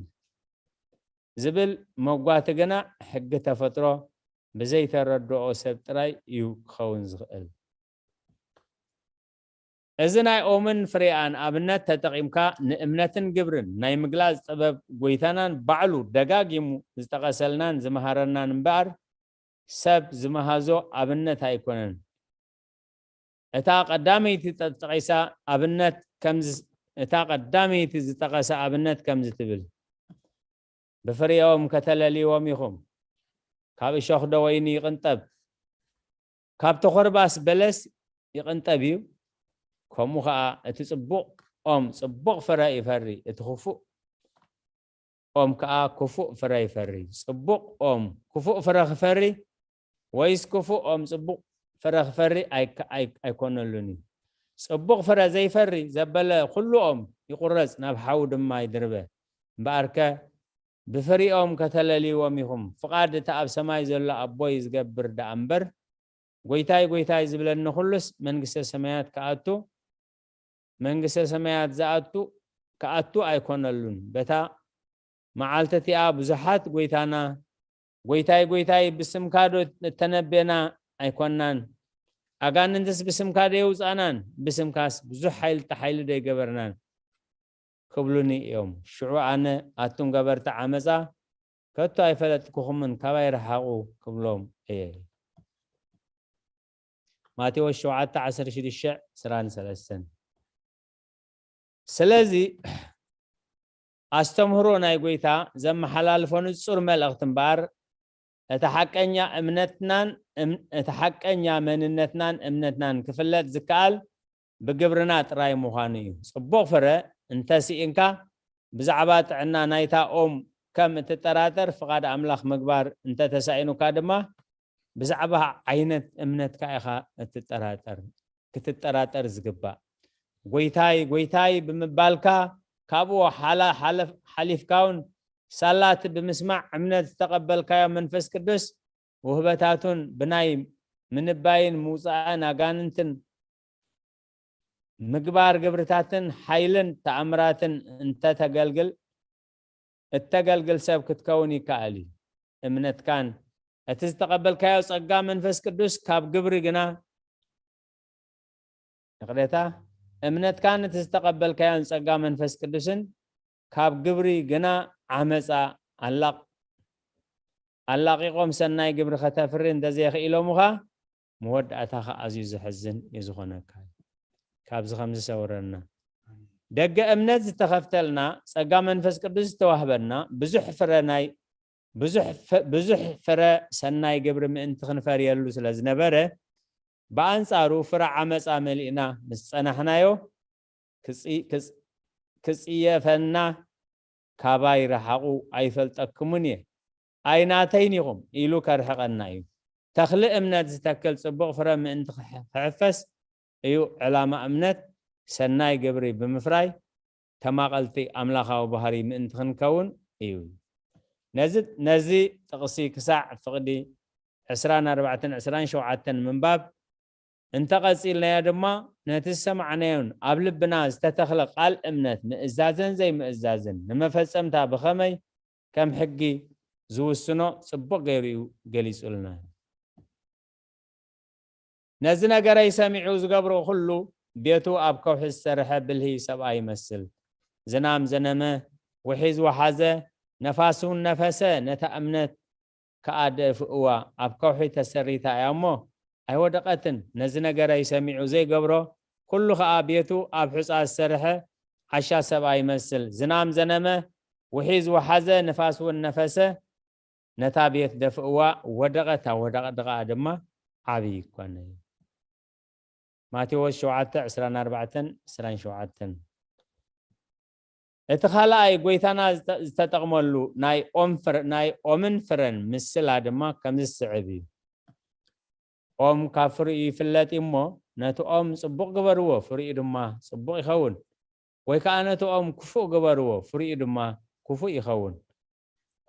ዝብል መጓቲ ግና፣ ሕጊ ተፈጥሮ ብዘይተረድኦ ሰብ ጥራይ እዩ ክኸውን ዝኽእል። እዚ ናይ ኦምን ፍሬኣን ኣብነት ተጠቒምካ፣ ንእምነትን ግብርን ናይ ምግላጽ ጥበብ፣ ጐይታናን ባዕሉ ደጋጊሙ ዝጠቐሰልናን ዝመሃረናን እምበኣር፣ ሰብ ዝመሃዞ ኣብነት ኣይኮነን። እታ ቀዳመይቲ ተጠቒሳ ኣብነት ከምዚ፣ እታ ቀዳመይቲ ዝጠቐሳ ኣብነት ከምዚ ትብል፣ "ብፍሬኦም ከተለልይዎም ኢኹም። ካብ እሾኽ ዶ ወይኒ ይቕንጠብ? ካብ ተኾርባስ በለስ ይቕንጠብ እዩ? ከምኡ ኸኣ እቲ ጽቡቕ ኦም ጽቡቕ ፍረ ይፈሪ፣ እቲ ክፉእ ኦም ከኣ ክፉእ ፍረ ይፈሪ። ጽቡቕ ኦም ክፉእ ፍረ ክፈሪ፣ ወይስ ክፉእ ኦም ጽቡቕ ፍረ ክፈሪ ኣይከ-፣ ኣይ-፣ ኣይኮነሉን እዩ። ጽቡቕ ፍረ ዘይፈሪ ዘበለ ኩሉ ኦም ይቑረጽ፣ ናብ ሓዊ ድማ ይድርበ። እምበኣርከ ብፍሪኦም ከተለልይዎም ኢኹም። ፍቓድ እቲ ኣብ ሰማይ ዘሎ ኣቦይ ዝገብር ደኣ እምበር፣ ጐይታይ፣ ጐይታይ ዝብለኒ ኩሉስ መንግስተ ሰማያት ክኣቱ፣ መንግስተ ሰማያት ዝኣቱ፣ ክኣቱ ኣይኮነሉን። በታ መዓልቲ እቲኣ ብዙሓት ጐይታና፣ ጐይታይ፣ ጐይታይ፣ ብስምካ ዶ እተነቤና ኣይኮናን? ኣጋንንትስ ብስምካ ዶ የውጻእናን? ብስምካስ ብዙሕ ሓይልቲ ሓይሊ ዶ ኣይገበርናን?" ክብሉኒ እዮም። ሽዑ ኣነ፣ "ኣቱም ገበርቲ ዓመጻ፣ ከቶ ኣይፈለጥኩኹምን፣ ካባይ ርሓቑ" ክብሎም እየ። ማቴዎስ ሸውዓተ ዓሰርተ ሽዱሽተ ዕስራን ሰለስተን። ስለዚ ኣስተምህሮ ናይ ጐይታ ዘመሓላልፎ ንጹር መልእኽቲ እምበኣር፣ እቲ ሓቀኛ እምነትናን እም-፣ እቲ ሓቀኛ መንነትናን እምነትናን ክፍለጥ ዝከኣል ብግብርና ጥራይ ምዃኑ እዩ። ጽቡቕ ፍረ እንተ ስኢንካ፣ ብዛዕባ ጥዕና ናይታ ኦም ከም እትጠራጠር፣ ፍቓድ ኣምላኽ ምግባር እንተ ተሳኢኑካ ድማ፣ ብዛዕባ ዓይነት እምነትካ ኢኻ እትጠራጠር፣ ክትጠራጠር ዝግባእ። "ጐይታይ፣ ጐይታይ" ብምባልካ፣ ካብኡ ሓላ-፣ ሓለፍ-፣ ሓሊፍካውን ሳላ እቲ ብምስማዕ እምነት ዝተቐበልካዮ መንፈስ ቅዱስ ውህበታቱን ብናይ ምንባይን ምውጻእን ኣጋንንትን ምግባር ግብርታትን ሓይልን ተኣምራትን እንተተገልግል፣ እተገልግል ሰብ ክትከውን ይከኣል እዩ። እምነትካን እቲ ዝተቐበልካዮ ጸጋ መንፈስ ቅዱስ ካብ ግብሪ ግና፣ ይቕሬታ፣ እምነትካን እቲ ዝተቐበልካዮን ጸጋ መንፈስ ቅዱስን ካብ ግብሪ ግና ዓመጻ ኣላቕ-፣ ኣላቒቖም ሰናይ ግብሪ ከተፍሪ እንተዘይኽኢሎምኻ፣ መወዳእታኻ ኣዝዩ ዘሕዝን እዩ ዝኾነካ። ካብዚ ከም ዝሰውረና፣ ደገ እምነት ዝተኸፍተልና፣ ጸጋ መንፈስ ቅዱስ ዝተዋህበና፣ ብዙሕ ፍረ ናይ፣ ብዙሕ ፈ-፣ ብዙሕ ፍረ ሰናይ ግብሪ ምእንቲ ክንፈርየሉ ስለ ዝነበረ፣ ብኣንጻሩ ፍረ ዓመጻ መሊእና ምስ ጸናሕናዮ፣ ክጽ-፣ ክጽ-፣ ክጽየፈና ካባይ ረሓቑ፣ ኣይፈልጠክሙን እየ፣ ኣይናተይን ኢኹም ኢሉ ከርሕቐና እዩ። ተኽሊ እምነት ዝተክል ጽቡቕ ፍረ ምእንቲ ክሕ-፣ ክሕፈስ እዩ ዕላማ እምነት፣ ሰናይ ግብሪ ብምፍራይ ተማቐልቲ ኣምላኻዊ ባህሪ ምእንቲ ክንከውን እዩ። ነዚ፣ ነዚ ጥቕሲ ክሳዕ ፍቕዲ ዕስራን ኣርባዕተን ዕስራን ሸውዓተን ምንባብ እንተቐጺልናዮ ድማ፣ ነቲ ዝሰማዕናዮን ኣብ ልብና ዝተተኽለ ቃል እምነት ምእዛዝን ዘይምእዛዝን ንመፈጸምታ ብኸመይ ከም ሕጊ ዝውስኖ ጽቡቕ ገይሩ እዩ ገሊጹልና። ነዚ ነገረይ ሰሚዑ ዝገብሮ ኩሉ ቤቱ ኣብ ከውሒ ዝሰርሐ ብልሂ ሰብኣይ ይመስል። ዝናም ዘነመ፣ ውሒዝ ወሓዘ፣ ነፋስ እውን ነፈሰ፣ ነታ እምነት ከኣ ደፍእዋ፣ ኣብ ከውሒ ተሰሪታ እያ እሞ ኣይወደቐትን። ነዚ ነገረይ ሰሚዑ ዘይገብሮ፣ ኩሉ ኸኣ ቤቱ ኣብ ሑጻ ዝሰርሐ ዓሻ ሰብኣይ ይመስል። ዝናም ዘነመ፣ ውሒዝ ወሓዘ፣ ንፋስ እውን ነፈሰ፣ ነታ ቤት ደፍእዋ፣ ወደቐት። ኣወዳቕድቓኣ ድማ ዓብዪ ኮነ። ማቴዎስ ሸውዓተ፣ ዕስራን ኣርባዕተን፣ ዕስራን ሸውዓተን። እቲ ካልኣይ ጎይታና ዝተ-፣ ዝተጠቕመሉ ናይ ኦም ፍረ-፣ ናይ ኦምን ፍረን ምስላ ድማ ከምዚ ዝስዕብ እዩ። ኦም ካብ ፍሪኡ ይፍለጥ እዩ እሞ፣ ነቲ ኦም ጽቡቕ ግበርዎ፣ ፍሪኡ ድማ ጽቡቕ ይኸውን። ወይ ከኣ ነቲ ኦም ክፉእ ግበርዎ፣ ፍሪኡ ድማ ክፉእ ይኸውን።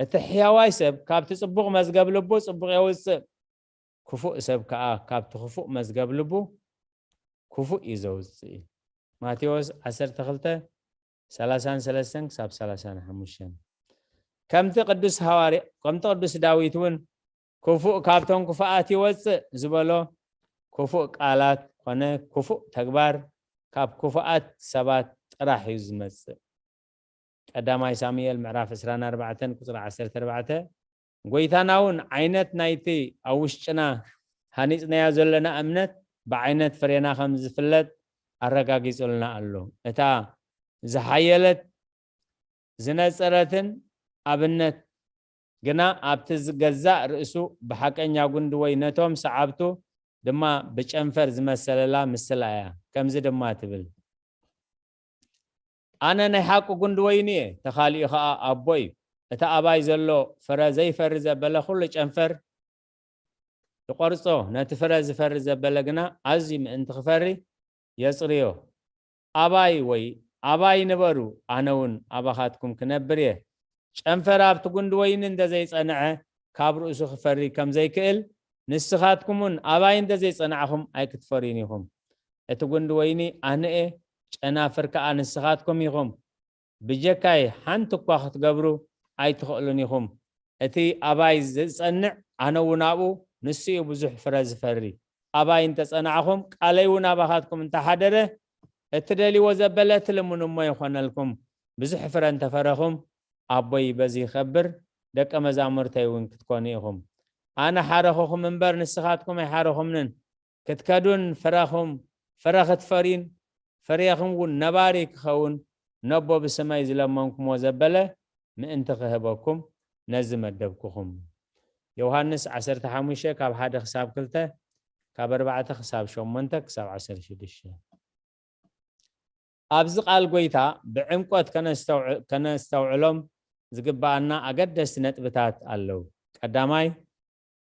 እቲ ሕያዋይ ሰብ ካብቲ ጽቡቕ መዝገብ ልቡ ጽቡቕ የውጽእ፣ ክፉእ ሰብ ከኣ ካብቲ ክፉእ መዝገብ ልቡ ክፉእ እዩ ዘውጽእ። ማቴዎስ ዓሰርተ ክልተ፣ ሰላሳን ሰለስተን ክሳብ ሰላሳን ሓሙሽተን። ከምቲ ቅዱስ ሃዋርያ-፣ ከምቲ ቅዱስ ዳዊት እውን፣ "ክፉእ ካብቶም ክፉኣት ይወጽእ" ዝበሎ፣ ክፉእ ቃላት ኮነ ክፉእ ተግባር ካብ ክፉኣት ሰባት ጥራሕ እዩ ዝመጽእ። ቀዳማይ ሳሙኤል ምዕራፍ ዕስራን ኣርባዕተን ቁጽሪ ዓሰርተ ኣርባዕተ፣ ጎይታና እውን ዓይነት ናይቲ ኣብ ውሽጥና ሃኒጽናዮ ዘለና እምነት ብዓይነት ፍሬና ከም ዝፍለጥ ኣረጋጊጹልና ኣሎ። እታ ዝሓየለት ዝነጸረትን ኣብነት ግና ኣብቲ ዝገዛእ ርእሱ ብሓቀኛ ጉንዲ ወይ ነቶም ሰዓብቱ ድማ ብጨንፈር ዝመሰለላ ምስላ እያ። ከምዚ ድማ ትብል፣ "ኣነ ናይ ሓቂ ጉንዲ ወይኒ እየ፣ ተኻሊኡ ኸኣ ኣቦ እዩ። እቲ ኣባይ ዘሎ ፍረ ዘይፈሪ ዘበለ ኩሉ ጨንፈር ይቖርጾ፣ ነቲ ፍረ ዝፈሪ ዘበለ ግና ኣዝዩ ምእንቲ ክፈሪ የጽርዮ። ኣባይ ወይ ኣባይ ንበሩ፣ ኣነ እውን ኣባኻትኩም ክነብር እየ። ጨንፈር ኣብቲ ጉንዲ ወይኒ እንተ ዘይጸንዐ፣ ካብ ርእሱ ክፈሪ ከም ዘይክእል፣ ንስኻትኩም እውን ኣባይ እንተ ዘይጸናዕኹም ኣይክትፈርዩን ኢኹም። እቲ ጉንዲ ወይኒ ኣነ እየ፣ ጨናፍር ከኣ ንስኻትኩም ኢኹም። ብጀካይ ሓንቲ እኳ ክትገብሩ ኣይትኽእሉን ኢኹም። እቲ ኣባይ ዝጸንዕ፣ ኣነ እውን ኣብኡ፣ ንሱ እዩ ብዙሕ ፍረ ዝፈሪ። ኣባይ እንተ ጸናዕኹም፣ ቃለይ እውን ኣባኻትኩም እንተ ሓደረ፣ እትደልይዎ ዘበለ ትልምኑ እሞ ይኾነልኩም። ብዙሕ ፍረ እንተ ፈረኹም፣ ኣቦይ በዚ ይኸብር፣ ደቀ መዛሙርተይ እውን ክትኮኑ ኢኹም። ኣነ ሓረኹኹም እምበር፣ ንስኻትኩም ኣይሓረኹምንን። ክትከዱን ፍረኹም፣ ፍረ ክትፈርዩን፣ ፍሬኹም እውን ነባሪ ክኸውን፣ ነቦ ብስመይ ዝለመንኩምዎ ዘበለ ምእንቲ ክህበኩም ነዚ መደብኩኹም። ዮሃንስ ዓሰርተ ሓሙሽተ ካብ ሓደ ክሳብ ክልተ፣ ካብ ኣርባዕተ ክሳብ ሸሞንተ፣ ክሳብ ዓሰርተ ሽዱሽተ። ኣብዚ ቃል ጎይታ ብዕምቆት ከነስተውዕ-፣ ከነስተውዕሎም ዝግብኣና ኣገደስቲ ነጥብታት ኣለዉ። ቀዳማይ፣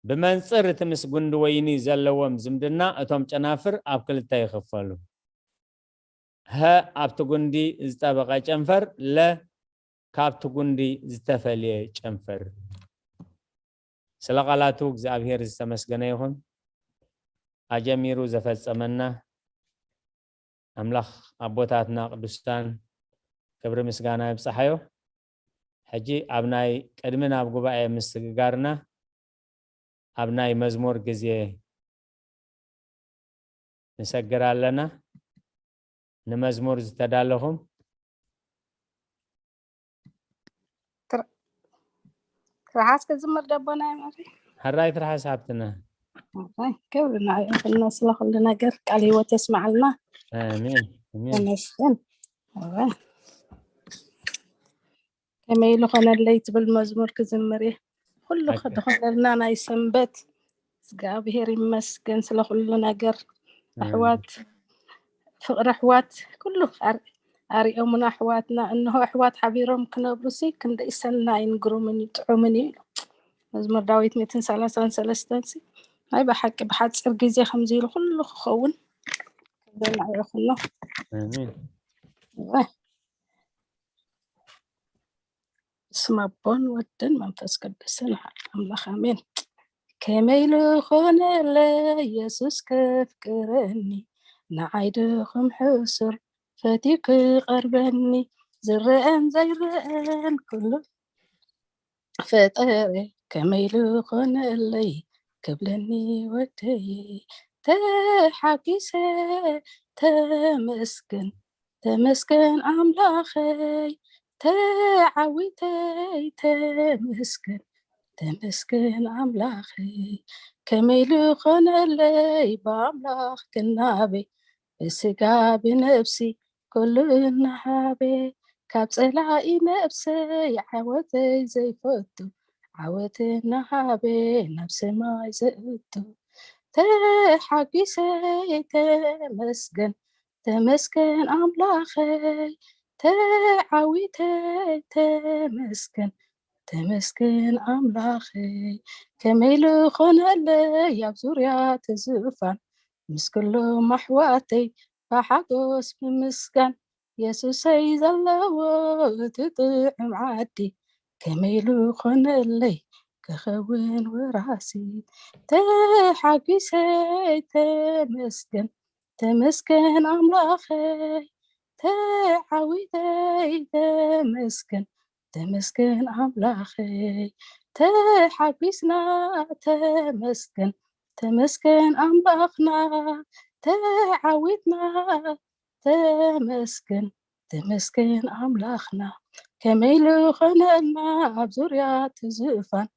ብመንጽር እቲ ምስ ጉንዲ ወይኒ ዘለዎም ዝምድና፣ እቶም ጨናፍር ኣብ ክልተ ይኽፈሉ። ሀ፣ ኣብቲ ጉንዲ ዝጠበቐ ጨንፈር፣ ለ፣ ካብቲ ጉንዲ ዝተፈልየ ጨንፈር። ስለ ቃላቱ እግዚኣብሔር ዝተመስገነ ይኹን። ኣጀሚሩ ዘፈጸመና ኣምላኽ ኣቦታትና ቅዱሳን ክብሪ ምስጋና ይብጽሓዮ። ሕጂ ኣብ ናይ ቅድሚ ናብ ጉባኤ ምስግጋርና ኣብ ናይ መዝሙር ግዜ ንሰግር ኣለና። ንመዝሙር ዝተዳለኹም ትር-፣ ትርሓስ ክዝምር ደቦና ይመሪ። ሕራይ ትርሓስ ሃብትና። ሕራይ ክብሪ ንዓይ ይኹን ስለ ኩሉ ነገር ቃል ህይወት የስማዓልና። ኣሜን፣ ኣሜን። ተመስገን። ሕራይ። ከመይ ኢሉ ኾነለይ ትብል መዝሙር ክዝምር እየ። ኩሉ ኣሜን። ከድኾነልና ናይ ሰንበት እግዚኣብሔር ይመስገን ስለ ኩሉ ነገር። ኣሜን። ኣሕዋት፣ ፍቕሪ ኣሕዋት ኩሉ ኣር-፣ ኣሪኦምና ኣሕዋትና። እንሆ ኣሕዋት ሓቢሮም ክነብሩሲ ክንደይ ሰናይን ግሩምን እዩ፣ ጥዑምን እዩ ኢሉ። መዝሙር ዳዊት ሚእትን ሰላሳን ሰለስተን ሲ ናይ ብሓቂ ብሓፂር ግዜ ከምዚ ኢሉ ኩሉ ክኸውን ክብሪ ንዓይ ይኹኖ። ኣሜን። እወ። በስመ ኣቦን ወድን መንፈስ ቅዱስን ኣሐዱ ኣምላኽ ኣሜን። ከመይ ልኾነለ ኢየሱስ ከፍቅረኒ፣ ንዓይ ድኹም ሕሱር ፈትዩ ክቐርበኒ፣ ዝረአን ዘይረአን ኩሉ ፈጠረ፣ ከመይ ልኾነለይ ክብለኒ ወደይ፣ ተሓጒሰ ተመስገን፣ ተመስገን ኣምላኸይ፣ ተዓዊተይ ተመስገን፣ ተመስገን ኣምላኸይ። ከመይ ልኾነለይ ብኣምላኽ ክናበይ፣ ብስጋ ብነብሲ ኩሉ እናሃበ፣ ካብ ጸላኢ ነብሰይ ዓወተይ ዘይፈቱ፣ ዓወት እናሃበ ናብ ሰማይ ዘእቱ። ተሓጒሰይ ተመስገን፣ ተመስገን ኣምላኸይ፣ ተዓዊተይ ተመስገን፣ ተመስገን ኣምላኸይ። ከመይ ልኾነለይ ኣብ ዙርያ እቲ ዙፋን፣ ምስ ኩሎም ኣሕዋተይ ብሓጎስ ብምስጋን፣ የሱሰይ ዘለዎ እቲ ጥዑም ዓዲ፣ ከመይ ልኾነለይ ክኸውን ወራሲ። ተሓጒሰይ ተመስገን፣ ተመስገን ኣምላኸይ፣ ተዓዊተይ ተመስገን፣ ተመስገን ኣምላኸይ። ተሓጒስና ተመስገን፣ ተመስገን ኣምላኽና። ተዓዊትና ተመስገን፣ ተመስገን ኣምላኽና። ከመይ ልኾነልና ኣብ ዙርያ እቲ ዙፋን፣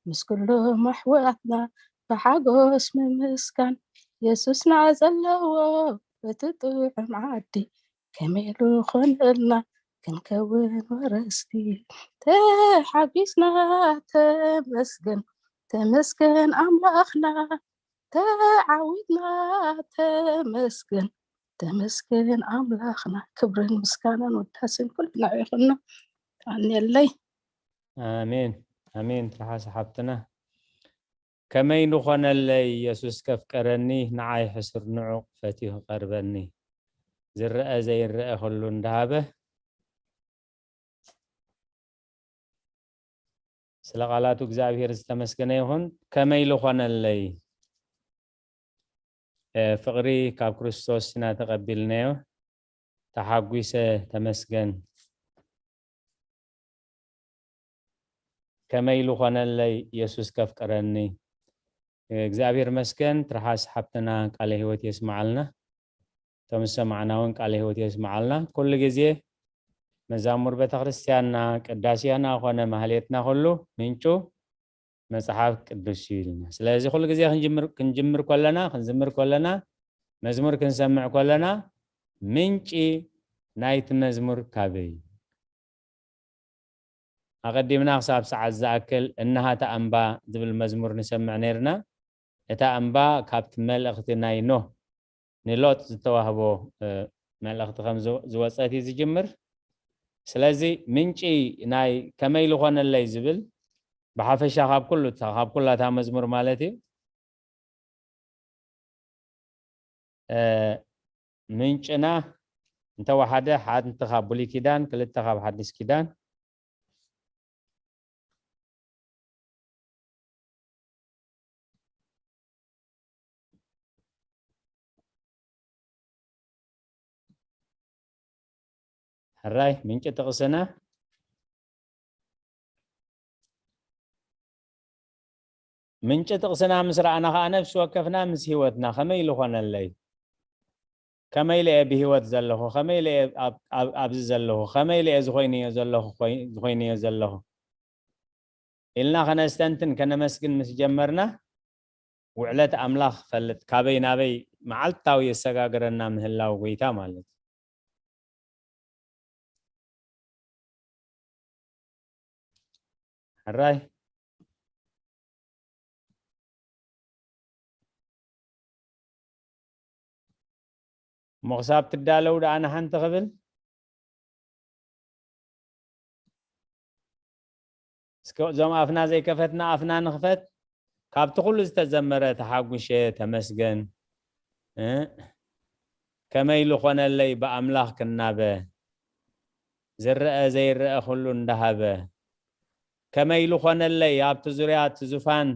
ምስ ኩሎም ኣሕዋትና ብሓጎስ ምምስጋን። የሱስና ዘለዎ በቲ ጥዑም ዓዲ፣ ከመይ ልኾነልና ክንከውን ወረስቲ። ተሓጒስና ተመስገን፣ ተመስገን ኣምላኽና። ተዓዊትና ተመስገን፣ ተመስገን ኣምላኽና። ክብርን ምስጋናን ውዳሴን ኩሉ ንዕኡ ይኹን። ኣሜለይ። ኣሜን፣ ኣሜን። ትርሓስ ሓብትና። ከመይ ንኾነለይ የሱስ ከፍቀረኒ፣ ንዓይ ሕሱር ንዑቕ ፈትዩ ክቐርበኒ። ዝረአ ዘይረአ ኩሉ እንዳሃበ፣ ስለ ቃላቱ እግዚኣብሔር ዝተመስገነ ይኹን። ከመይ ልኾነለይ፣ እ፣ ፍቕሪ ካብ ክርስቶስ ኢና ተቐቢልናዮ። ተሓጒሰ ተመስገን። ከመይ ልኾነለይ የሱስ ከፍቅረኒ። እግዚኣብሔር መስገን። ትርሓስ ሓብትና ቃለ ህይወት የስመዓልና። እቶም ዝሰማዕና እውን ቃለ ህይወት የስመዓልና። ኩሉ ግዜ መዛሙር ቤተክርስትያንና፣ ቅዳሴና ኮነ ማህሌትና ኩሉ ምንጩ መጽሓፍ ቅዱስ እዩ ኢልና። ስለዚ ኩሉ ግዜ ክንጅምር፣ ክንጅምር ከለና፣ ክንዝምር ከለና፣ መዝሙር ክንሰምዕ ከለና ምንጪ ናይቲ መዝሙር ካበይ እዩ? ኣቐዲምና ክሳብ ሰዓት ዝኣክል እንሃ እታ እምባ ዝብል መዝሙር ንሰምዕ ነይርና። እታ እምባ ካብቲ መልእኽቲ ናይ ኖህ ንሎጥ ዝተዋህቦ፣ እ፣ መልእኽቲ ከም ዝወ-፣ ዝወጸት እዩ ዝጅምር። ስለዚ ምንጪ ናይ ከመይ ልኾነለይ ዝብል ብሓፈሻ ካብ ኩሉ እታ፣ ካብ ኩላ እታ መዝሙር ማለት እዩ። እ፣ ምንጭና እንተወሓደ ሓንቲ ካብ ብሉይ ኪዳን፣ ክልተ ካብ ሓዲስ ኪዳን። ሕራይ ምንጪ ጥቕስና፣ ምንጪ ጥቕስና ምስ ረኣና ኸዓ ነፍሲ ወከፍና ምስ ህይወትና ከመይ ኢሉ ኾነለይ? ከመይ ኢለ እየ ብህይወት ዘለኹ? ከመይ ኢለ እየ ኣብ-፣ ኣብ-፣ ኣብዚ ዘለኹ? ከመይ ኢለ እየ ዝኾይነዮ ዘለኹ ኮይ-፣ ዝኾይነዮ ዘለኹ? ኢልና ከነስተንትን ከነመስግን ምስ ጀመርና፣ ውዕለት ኣምላኽ ፈልጥ፣ ካበይ ናበይ መዓልታዊ የሰጋግረና ምህላው ጎይታ ማለት እዩ። ሕራይ። እሞ ክሳብ ትዳለው ደኣ ንሓንቲ ክብል፣ እስከ እዞም ኣፍና ዘይከፈትና ኣፍና ንኽፈት። ካብቲ ኩሉ ዝተዘመረ ተሓጉሸ፣ ተመስገን፣ እ፣ ከመይ ልኾነለይ ብኣምላኽ ክናበ፣ ዝረአ ዘይረአ ኩሉ እንዳሃበ፣ ከመይ ልኾነለይ ኣብቲ ዙርያ እቲ ዙፋን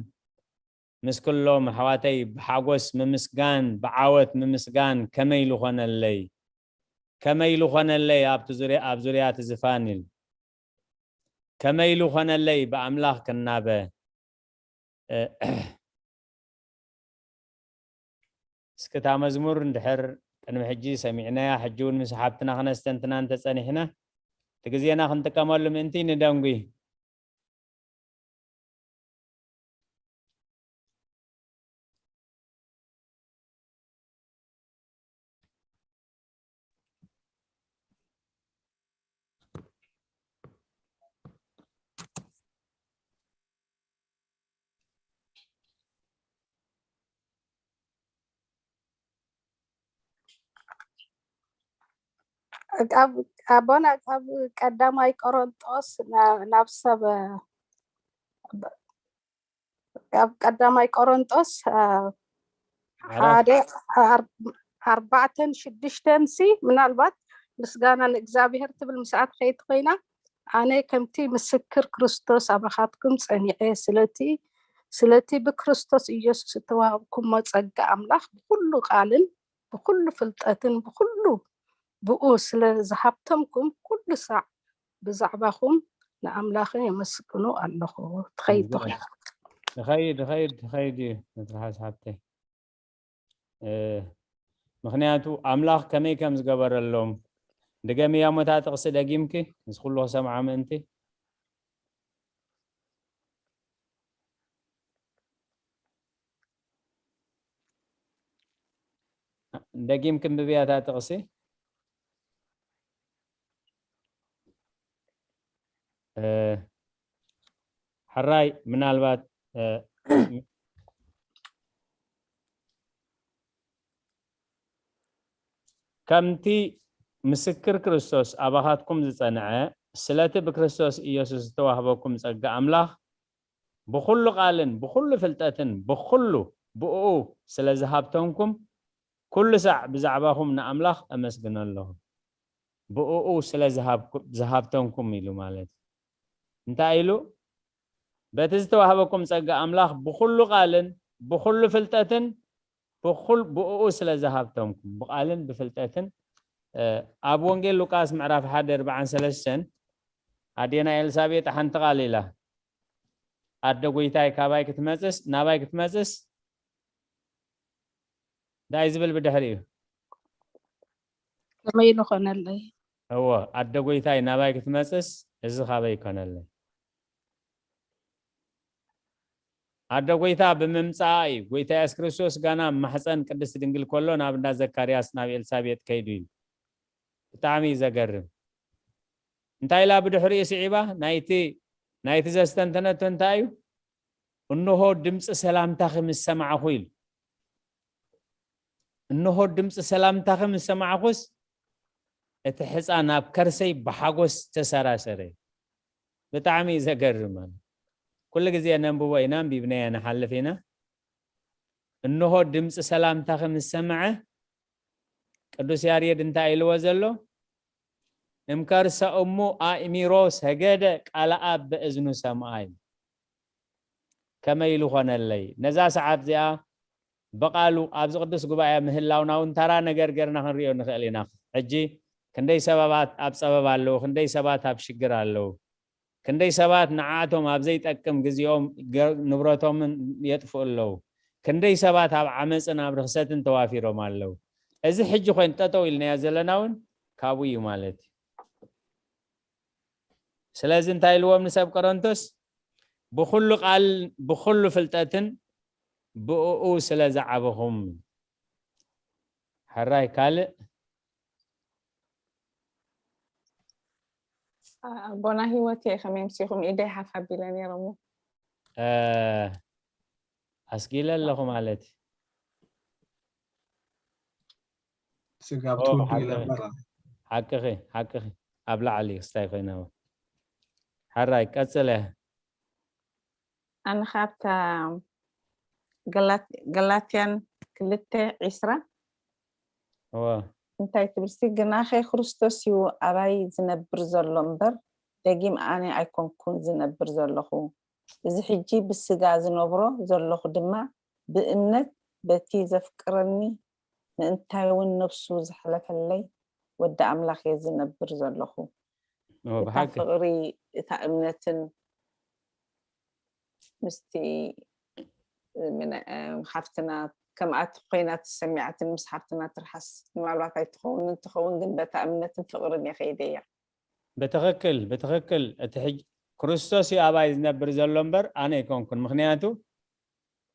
ምስ ኩሎም ኣሕዋተይ ብሓጎስ ምምስጋን፣ ብዓወት ምምስጋን ከመይ ልኾነለይ፣ ከመይ ልኾነለይ ኣብቲ ዙርያ፣ ኣብ ዙርያ እቲ ዝፋን ኢሉ፣ ከመይ ልኾነለይ ብኣምላኽ ክናበ። እ፣ እስኪ እታ መዝሙር እንድሕር ቅድሚ ሕጂ ሰሚዕናያ፣ ሕጂ እውን ምስ ሓብትና ክነስተንትና እንተጸኒሕና፣ እቲ ግዜና ክንጥቀመሉ ምእንቲ ንደንጉይ። ኣብ ኣቦና ኣብ ቀዳማይ ቆሮንጦስ ና- ናብ ሰብ ኣብ ቀዳማይ ቆሮንጦስ አ፣ ምዕራፍ ሓደ ኣር- ኣርባዕተን ሽዱሽተን ሲ ምናልባት ምስጋና ንእግዚኣብሔር ትብል ምስኣት ከይት ኮይና ኣነ ከምቲ ምስክር ክርስቶስ ኣባኻትኩም ጸኒዐ ስለቲ ስለቲ ብክርስቶስ ኢየሱስ እተዋህብኩሞ ጸጋ ኣምላኽ ብኩሉ ቃልን ብኩሉ ፍልጠትን ብኩሉ ብኡ ስለ ዝሃብተምኩም ኩሉ ሳዕ ብዛዕባኹም ንኣምላኽ የመስግኖ ኣለኹ። ትኸይድ ትኾይና ይኸይድ ይኸይድ ይኸይድ እዩ መትርሓስ ሓብተይ። እ፣ ምኽንያቱ ኣምላኽ ከመይ ከም ዝገበረሎም ድገምያ እሞ እታ ጥቕሲ ደጊምኪ፣ እዚ ኩሉ ክሰምዓ ምእንቲ። ደጊምኪ እንብብያ እታ ጥቕሲ። እ፣ ሕራይ ምናልባት እ፣ ከምቲ ምስክር ክርስቶስ ኣባኻትኩም ዝጸንዐ ስለቲ ብክርስቶስ ኢየሱስ ዝተዋህበኩም ጸጋ ኣምላኽ ብኹሉ ቃልን ብኹሉ ፍልጠትን ብኹሉ ብእኡ ስለ ዝሃብተንኩም ኩሉ ሳዕ ብዛዕባኹም ንኣምላኽ ኣመስግኖ ኣለኹ። ብእኡ ስለ ዝሃብኩ- ዝሃብተንኩም ኢሉ ማለት እዩ። እንታይ ኢሉ? በቲ ዝተዋህበኩም ጸጋ ኣምላኽ ብኹሉ ቃልን ብኹሉ ፍልጠትን ብኹል ብእኡ ስለ ዝሃብተምኩም ብቃልን ብፍልጠትን እ፣ ኣብ ወንጌል ሉቃስ ምዕራፍ ሓደ ኣርባዓን ሰለስተን ኣዴና ኤልሳቤጥ ሓንቲ ቃል ኢላ ኣደ ጎይታይ ካባይ ክትመጽስ ናባይ ክትመጽስ እንታይ ዝብል ብድሕሪኡ ከመይ ኢሉ ኮነለይ እዎ ኣደ ጎይታይ ናባይ ክትመጽስ እዚ ካበይ ይኮነለይ ኣደ ጎይታ ብምምጻኣ እዩ ጎይታ የሱስ ክርስቶስ ጋና ኣብ ማሕፀን ቅድስት ድንግል ከሎ ናብ እንዳ ዘካርያስ ናብ ኤልሳቤጥ ከይዱ እዩ ብጣዕሚ እዩ ዘገርም እንታይ ኢላ ብድሕሪኡ ስዒባ ናይቲ ናይቲ ዘስተንተነቶ እንታይ እዩ እንሆ ድምፂ ሰላምታኺ ምስ ሰማዕኹ ኢሉ እንሆ ድምፂ ሰላምታኺ ምስ ሰማዕኹስ እቲ ሕፃን ኣብ ከርሰይ ብሓጎስ ተሰራሰረ ብጣዕሚ እዩ ዘገርም ኩሉ ግዜ ነንብቦ ኢና ኣንቢብናዮ ንሓልፍ ኢና እንሆ ድምፂ ሰላምታኺ ምስ ሰምዐ ቅዱስ ያሬድ እንታይ ኢልዎ ዘሎ እምከርሰ እሙ ኣእሚሮ ሰገደ ቃለ ኣብ በእዝኑ ሰምኣ እዩ ከመይ ኢሉ ኾነለይ ነዛ ሰዓት እዚኣ ብቓሉ ኣብዚ ቅዱስ ጉባኤ ምህላውና እውን ተራ ነገር ገርና ክንሪኦ ንኽእል ኢና ሕጂ ክንደይ ሰባባት ኣብ ፀበባ ኣለዉ ክንደይ ሰባት ኣብ ሽግር ኣለዉ ክንደይ ሰባት ንዓኣቶም ኣብ ዘይጠቅም ግዜኦም ንብረቶምን የጥፍኡ ኣለዉ ክንደይ ሰባት ኣብ ዓመፅን ኣብ ርክሰትን ተዋፊሮም ኣለዉ እዚ ሕጂ ኮይን ጠጠው ኢልናዮ ዘለና እውን ካብኡ እዩ ማለት እዩ ስለዚ እንታይ ኢልዎም ንሰብ ቆሮንቶስ ብኩሉ ቃል ብኩሉ ፍልጠትን ብእኡ ስለ ዝዓበኹም ሕራይ ካልእ ኣቦና ህይወት እየ ከመይ ምሲኹም ኢደይ ሓፍ ኣቢለ ነይሮሞ ኣስጊለ ኣለኹ ማለት ስጋብ ትውዱ ይለበራ ሓቅኺ ሓቅኺ ኣብ ላዕሊ ክስታይ ኮይና ሓራይ ቀፅለ ኣነ ካብታ ገላትያን ክልተ ዒስራ እንታይ ትብልሲ ግናኸ ክርስቶስ እዩ ኣባይ ዝነብር ዘሎ እምበር ደጊም ኣነ ኣይኮንኩን ዝነብር ዘለኹ እዚ ሕጂ ብስጋ ዝነብሮ ዘለኹ ድማ ብእምነት በቲ ዘፍቅረኒ ምእንታይ እውን ነብሱ ዘሕለፈለይ ወዲ ኣምላኽ እየ ዝነብር ዘለኹ እታ ፍቕሪ እታ እምነትን ምስቲ ሓፍትና ከምኣቲ ኮይና ተሰሚዓትኒ ምስ ሓፍትና ትርሓስ። ምናልባት ኣይትኸውን፣ እንትኸውን ግን በታ እምነትን ፍቕርን እየ ከይደ እያ። ብትኽክል፣ ብትኽክል። እቲ ሕጅ ክርስቶስ እዩ ኣባይ ዝነብር ዘሎ እምበር ኣነ ኣይኮንኩን። ምኽንያቱ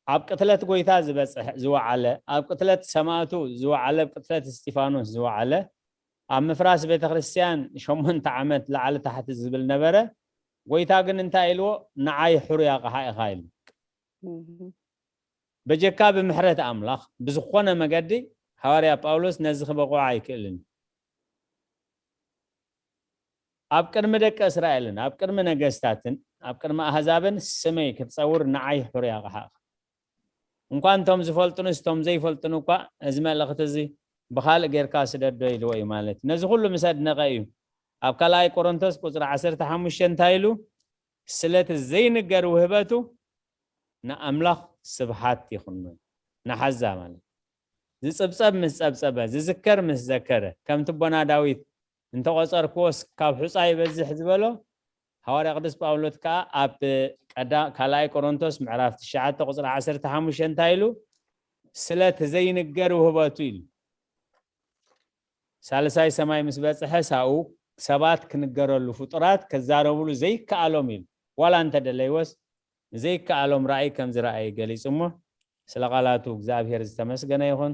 ኣብ ቅትለት ጎይታ ዝበፅሕ ዝወዓለ፣ ኣብ ቅትለት ሰማእቱ ዝወዓለ፣ ኣብ ቅትለት እስጢፋኖስ ዝወዓለ፣ ኣብ ምፍራስ ቤተክርስትያን ሸሞንተ ዓመት ላዕሊ ታሕቲ ዝብል ነበረ። ጎይታ ግን እንታይ ኢልዎ? ንዓይ ሕሩይ ኣቕሓ ኢኻ ኢሉ። እህ፣ በጀካ ብምሕረት ኣምላኽ ብዝኾነ መገዲ ሃዋርያ ጳውሎስ ነዚ ክበቕዖ ኣይክእልን። ኣብ ቅድሚ ደቂ እስራኤልን ኣብ ቅድሚ ነገስታትን ኣብ ቅድሚ ኣህዛብን ስመይ ክትጸውር ንዓይ ሕሩይ ኣቕሓ ኢኻ። እንኳን እቶም ዝፈልጡንስ እቶም ዘይፈልጡን እኳ እዚ መልእኽቲ እዚ ብኻልእ ጌርካ ስደዶ ኢልዎ እዩ ማለት እዩ። ነዚ ኩሉ ምስ ኣድነቐ እዩ ኣብ ካልኣይ ቆሮንቶስ ቁፅሪ ዓሰርተ ሓሙሽተ እንታይ ኢሉ? ስለቲ ዘይንገር ውህበቱ ንኣምላኽ ስብሓት ይኹኖ። ንሓዛ ማለት ዝጽብጸብ ምስ ጸብጸበ፣ ዝዝከር ምስ ዘከረ፣ ከምቲ ኣቦና ዳዊት እንተቖጸርክዎስ ካብ ሑጻ ይበዝሕ ዝበሎ፣ ሃዋርያ ቅዱስ ጳውሎስ ከኣ ኣብ ቀዳ-፣ ካልኣይ ቆሮንቶስ ምዕራፍ ትሽዓተ ቁጽሪ ዓሰርተ ሓሙሽተ እንታይ ኢሉ? ስለቲ ዘይንገር ውህበቱ ኢሉ። ሳልሳይ ሰማይ ምስ በጽሐ ሳኡ ሰባት ክንገረሉ፣ ፍጡራት ከዛረብሉ ዘይከኣሎም ኢሉ። ዋላ እንተደለይዎስ ንዘይከኣሎም ራእይ ከም ዝረኣየ ገሊጹ እሞ፣ ስለ ቃላቱ እግዚኣብሔር ዝተመስገነ ይኹን።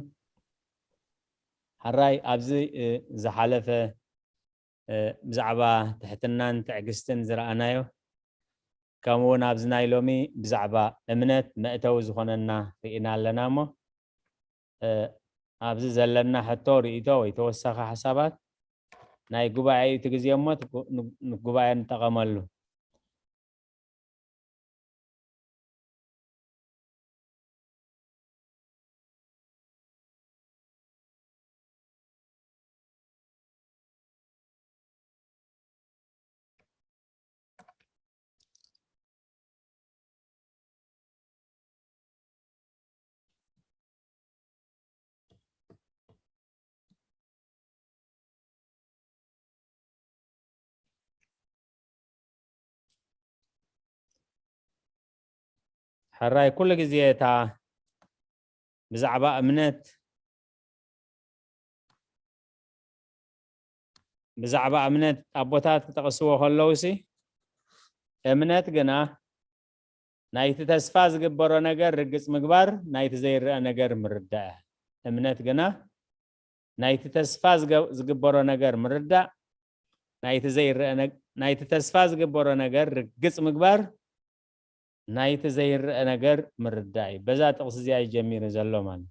ሕራይ ኣብዚ፣ እ፣ ዝሓለፈ፣ እ፣ ብዛዕባ ትሕትናን ትዕግስትን ዝረኣናዮ፣ ከምኡ እውን ኣብዚ ናይ ሎሚ ብዛዕባ እምነት መእተዊ ዝኾነና ርኢና ኣለና እሞ፣ እ፣ ኣብዚ ዘለና ሕቶ፣ ርእይቶ ወይ ተወሳኺ ሓሳባት ናይ ጉባኤ እዩ እቲ ግዜ እሞ፣ እቲ ጉ-፣ ን-፣ ንጉባኤ ንጠቐመሉ። ሕራይ ኩሉ ግዜ እታ ብዛዕባ እምነት፣ ብዛዕባ እምነት ኣቦታት ክጠቕስዎ ከለውሲ፣ እምነት ግና ናይቲ ተስፋ ዝግበሮ ነገር ርግጽ ምግባር፣ ናይቲ ዘይረአ ነገር ምርዳእ። እምነት ግና ናይቲ ተስፋ ዝገ-፣ ዝግበሮ ነገር ምርዳእ፣ ናይቲ ዘይረአ ነግ-፣ ናይቲ ተስፋ ዝግበሮ ነገር ርግጽ ምግባር፣ ናይቲ ዘይረአ ነገር ምርዳእ እዩ። በዛ ጥቕሲ እዚኣ እዩ ጀሚሩ ዘሎ ማለት እዩ።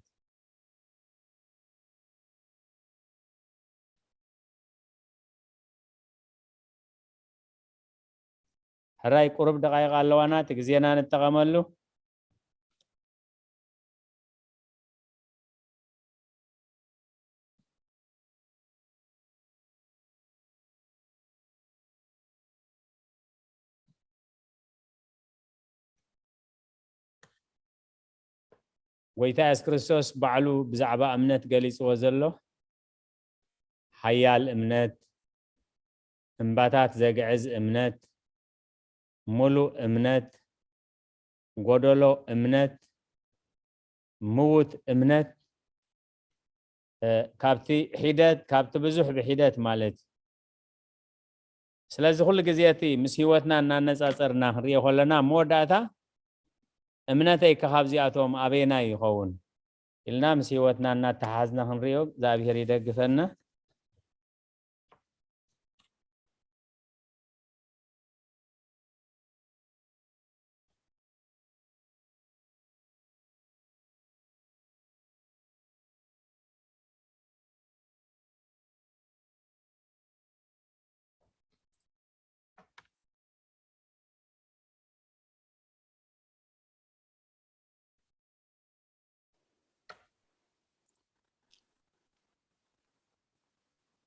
ሕራይ ቁሩብ ደቃይቕ ኣለዋና፣ እቲ ግዜና ንጠቐመሉ። ጎይታ የሱስ ክርስቶስ ባዕሉ ብዛዕባ እምነት ገሊጽዎ ዘሎ፣ ሓያል እምነት፣ እምባታት ዘግዕዝ እምነት፣ ምሉእ እምነት፣ ጎደሎ እምነት፣ ምዉት እምነት፣ እ፣ ካብቲ ሒደት፣ ካብቲ ብዙሕ ብሒደት ማለት እዩ። ስለዚ ኩሉ ግዜ እቲ ምስ ህይወትና እናነጻጸርና ክንሪኦ ከለና፣ ኣብ መወዳእታ እምነተይ ከ ካብዚኣቶም ኣበየናይ ይኸውን ኢልና ምስ ህይወትና እናተሓዝና ክንሪኦ እግዚኣብሔር ይደግፈና።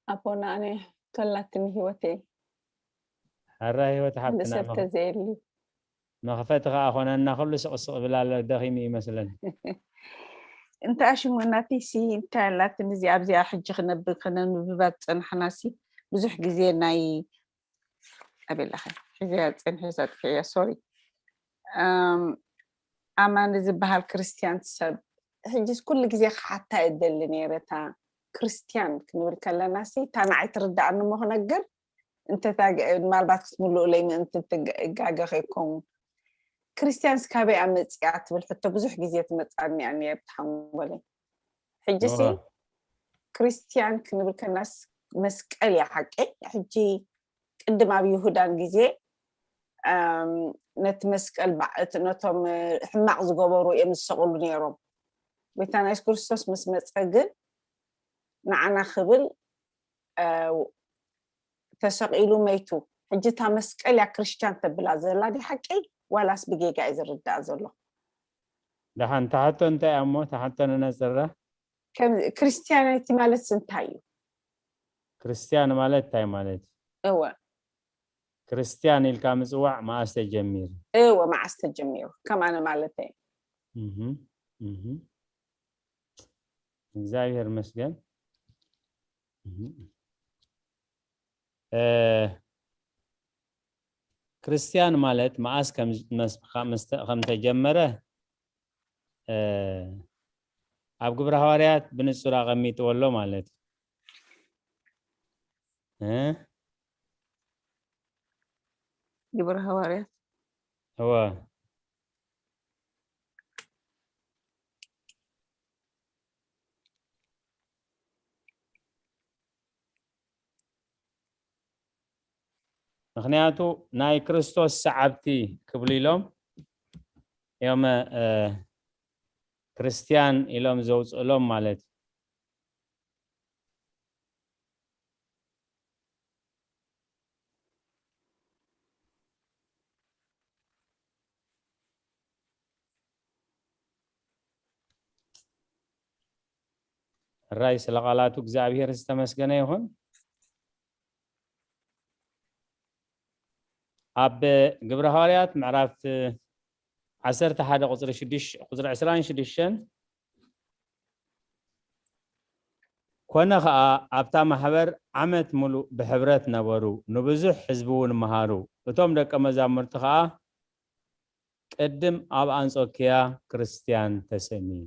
ኣቦና ኣነ ተላትኒ ህይወተይ። ሕራ ህይወት ሓፍትና ሰብ ተዘየሉ መኽፈቲ ከዓ ኮነና። ኩሉ ስቕስቕ ብላ ኣሎ፣ ደኺሙ ይመስለኒ። እንታይ ሽሙ ናተይ ሲ እንታይ ኣላትኒ እዚ ኣብዚኣ ሕጂ ክነብ-፣ ክነንብባ ዝፀናሕና ሲ ብዙሕ ግዜ ናይ ኣበላኸ ሒዘያ ፀንሐ ዘጥፍእያ፣ ሶሪ። ኣም፣ ኣማኒ ዝበሃል ክርስትያን ሰብ ሕጅስ ኩሉ ግዜ ክሓታ እደሊ ነይረ። እታ ክርስትያን ክንብል ከለና ሲ እታ ንዓይ ትርዳእኒ እሞ ክነግር እንተ ታግ- ምናልባት ክትምልኡለይ ምእንቲ ትግ- እጋገ ከይከውን። ክርስትያን ስካበይ ኣመፅያ ትብል ሕቶ ብዙሕ ግዜ ትመፃኒ እያ ነይር ተሓንጎለይ። ሕጂ ሲ እወ። ክርስትያን ክንብል ከለናስ መስቀል እያ ሓቂ። ሕጂ ቅድም ኣብ ይሁዳን ግዜ ኣም፣ ነቲ መስቀል በዓ- እቲ ነቶም ሕማቕ ዝገበሩ እዮም ዝሰቕሉ ነይሮም። ጎይታና የሱስ ክርስቶስ ምስ መፀ ግን ንዓና ክብል እ፣ ተሰቒሉ መይቱ። ሕጂ እታ መስቀል እያ ክርስትያን ተብላ ዘላ ዲ ሓቂ ዋላስ ብጌጋ እዩ ዝርዳእ ዘሎ? ደሓን እታ ሕቶ እንታይ እያ እሞ እታ ሕቶ ንነፅራ? ከም ክርስትያናይቲ ማለት እንታይ እዩ? ክርስትያን ማለት እንታይ ማለት እዩ? እወ ክርስትያን ኢልካ ምፅዋዕ መኣስ ተጀሚሩ? እወ መዓስ ተጀሚሩ? ከም ኣነ ማለት እዩ። እህ፣ እህ። እግዚኣብሔር ይመስገን። እህ። እ፣ ክርስትያን ማለት መኣስ ከም መስ- ከ- ምስተ- ከም ተጀመረ እ፣ ኣብ ግብረ ሃዋርያት ብንጹር ኣቐሚጥዎ ኣሎ ማለት እዩ። እ? ግብረ ሃዋርያት እወ። ምኽንያቱ ናይ ክርስቶስ ሰዓብቲ ክብሉ ኢሎም እዮም እ፣ ክርስትያን ኢሎም ዘውፅእሎም ማለት እዩ። ሕራይ ስለ ቃላቱ እግዚኣብሔር ዝተመስገነ ይኹን። ኣብ ግብረ ሃዋርያት ምዕራፍ ዓሰርተ ሓደ ቁፅሪ ሽዱሽተ ቁፅሪ ዕስራን ሽዱሽተን ኮነ ኸዓ ኣብታ ማሕበር ዓመት ሙሉእ ብሕብረት ነበሩ፣ ንብዙሕ ህዝቢ እውን መሃሩ። እቶም ደቀ መዛሙርቲ ኸዓ ቅድም ኣብ ኣንጾኪያ ክርስትያን ተሰምዩ።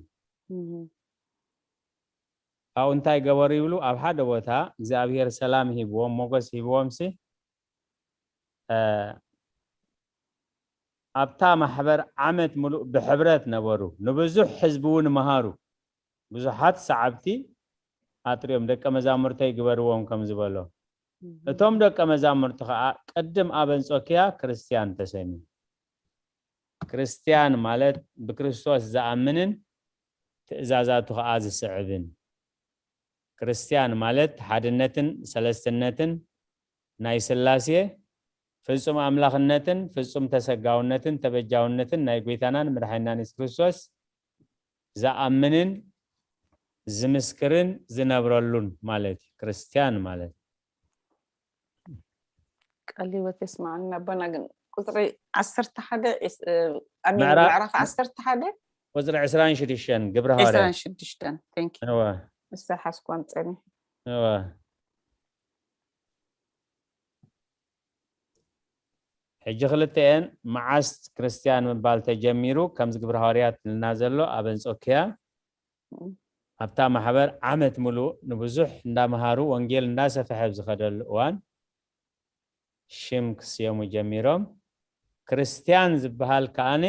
ካብኡ እንታይ ገበሩ ይብሉ? ኣብ ሓደ ቦታ እግዚኣብሔር ሰላም ሂብዎም፣ ሞገስ ሂብዎም ሲ ኣብታ ማሕበር ዓመት ሙሉእ ብሕብረት ነበሩ፣ ንብዙሕ ህዝቢ እውን መሃሩ። ብዙሓት ሰዓብቲ ኣጥርዮም ደቀ መዛሙርተይ ግበርዎም ከም ዝበሎ፣ እቶም ደቀ መዛሙርቲ ከዓ ቅድም ኣብ ኣንጾኪያ ክርስትያን ተሰምዩ። ክርስትያን ማለት ብክርስቶስ ዝኣምንን ትእዛዛቱ ከዓ ዝስዕብን። ክርስትያን ማለት ሓድነትን ሰለስትነትን ናይ ስላሴ ፍጹም ኣምላኽነትን ፍጹም ተሰጋውነትን ተበጃውነትን ናይ ጎይታናን መድሓኒናን የሱስ ክርስቶስ ዝኣምንን ዝምስክርን ዝነብረሉን ማለት እዩ። ክርስትያን ማለት ቃል ህይወት የስማዓልና ኣቦና። ግን ቁፅሪ ዓሰርተ ሓደ ዒስ- እ፣ ኣሚን፣ ምዕራፍ- ምዕራፍ ዓሰርተ ሓደ ቁፅሪ ዕስራን ሽዱሽተን ግብረ ሃዋርያት። ዕስራን ሽዱሽተን። Thank you። እወ ዝተሓዝኳን ፀኒ እወ። ሕጂ ክልተኤን መዓስ ክርስትያን ምባል ተጀሚሩ? ከምዚ ግብረ ሃዋርያት ልና ዘሎ ኣብ ኣንጾኪያ ኣብታ ማሕበር ዓመት ሙሉእ ንብዙሕ እንዳመሃሩ ወንጌል እንዳሰፈሐ ኣብ ዝኸደሉ እዋን ሽም ክስየሙ ጀሚሮም። ክርስትያን ዝበሃል ከኣኒ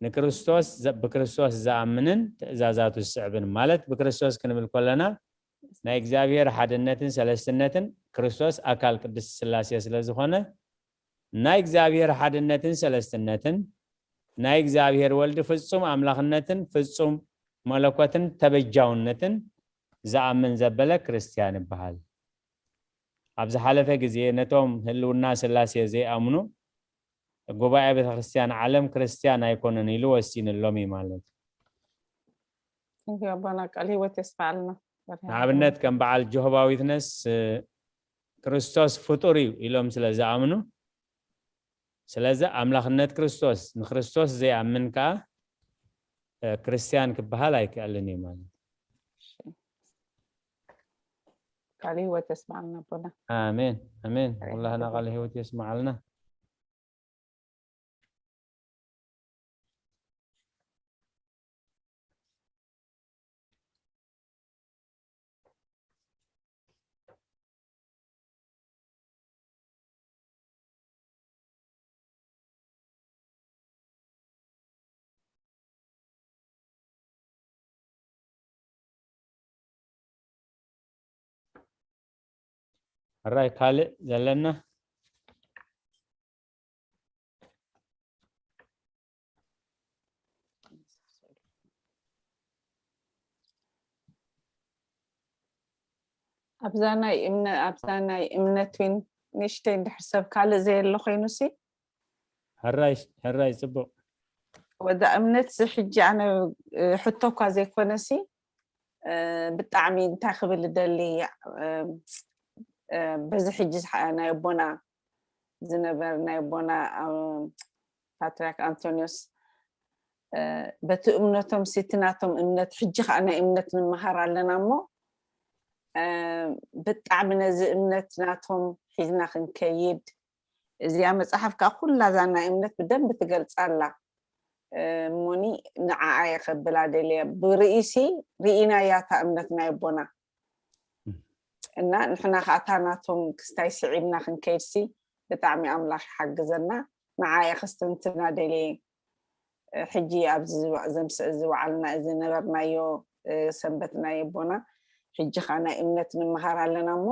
ንክርስቶስ ዘ- ብክርስቶስ ዝኣምንን ትእዛዛቱ ዝስዕብን ማለት ብክርስቶስ ክንብል ከለና ናይ እግዚኣብሔር ሓድነትን ሰለስትነትን ክርስቶስ ኣካል ቅድስት ስላሴ ስለ ዝኾነ ናይ እግዚኣብሔር ሓድነትን ሰለስትነትን ናይ እግዚኣብሔር ወልድ ፍጹም ኣምላኽነትን ፍጹም መለኮትን ተበጃውነትን ዝኣምን ዘበለ ክርስትያን ይበሃል። ኣብ ዝሓለፈ ግዜ ነቶም ህልውና ስላሴ ዘይኣምኑ ጉባኤ ቤተክርስትያን ዓለም ክርስትያን ኣይኮነን ኢሉ ወሲንሎም እዩ ማለት እዩ። እንዲ ኣቦና ቃል ህይወት የስፋልና። ንኣብነት ከም በዓል ጆሆባ ዊትነስ እ፣ ክርስቶስ ፍጡር እዩ ኢሎም ስለ ዝኣምኑ፣ ስለዚ ኣምላኽነት ክርስቶስ ንክርስቶስ ዘይኣምን ከዓ እ፣ ክርስትያን ክበሃል ኣይክእልን እዩ ማለት እዩ። ቃል ህይወት የስማዓልና ኣቦና። ኣሜን ኣሜን። ኣሜን። ኩላህና ቃል ህይወት የስማዓልና። ሕራይ ካልእ ዘለና? ኣብዛ ናይ እምነ ኣብዛ ናይ እምነት ዊን ንእሽተይ እንድሕር ሰብ ካልእ ዘየሎ ኮይኑሲ ሕራይ ሕራይ ጽቡቕ። ወዛ እምነት ዚ ሕጂ ኣነ እ፣ ሕቶ እኳ ዘይኮነሲ እ፣ ብጣዕሚ እንታይ ክብል ደሊ እ፣ እ፣ በዚ ሕጂ ዝሓ- ናይ ኣቦና ዝነበር ናይ ኣቦና እ፣ ፓትርያርክ ኣንቶኒዮስ እ፣ በቲ እምነቶም ሲቲ ናቶም እምነት ሕጂ ከዓ ናይ እምነት ንምሃር ኣለና እሞ እ፣ ብጣዕሚ ነዚ እምነት ናቶም ሒዝና ክንከይድ እዚኣ መፅሓፍ ከዓ ኩላ እዛ ናይ እምነት ብደንብ ትገልፃ ኣላ። እ፣ እሞኒ ንዓኣ እየ ከብላ ደልየ። ብርእሲ ርኢናያ እታ እምነት ናይ ኣቦና እና ንሕና ከዓ እታ ናቶም ክስታይ ስዒብና ክንከይድሲ ብጣዕሚ ኣምላኽ ይሓግዘና። ንዓኣ እየ ከስተንትና ደልየ። እ፣ ሕጂ ኣብዚ ዝወ- ዘምስ- ዝወዓልና ዝነበርናዮ እ፣ ሰንበት ናይ ኣቦና ሕጂ ከዓ ናይ እምነት ንምሃር ኣለና እሞ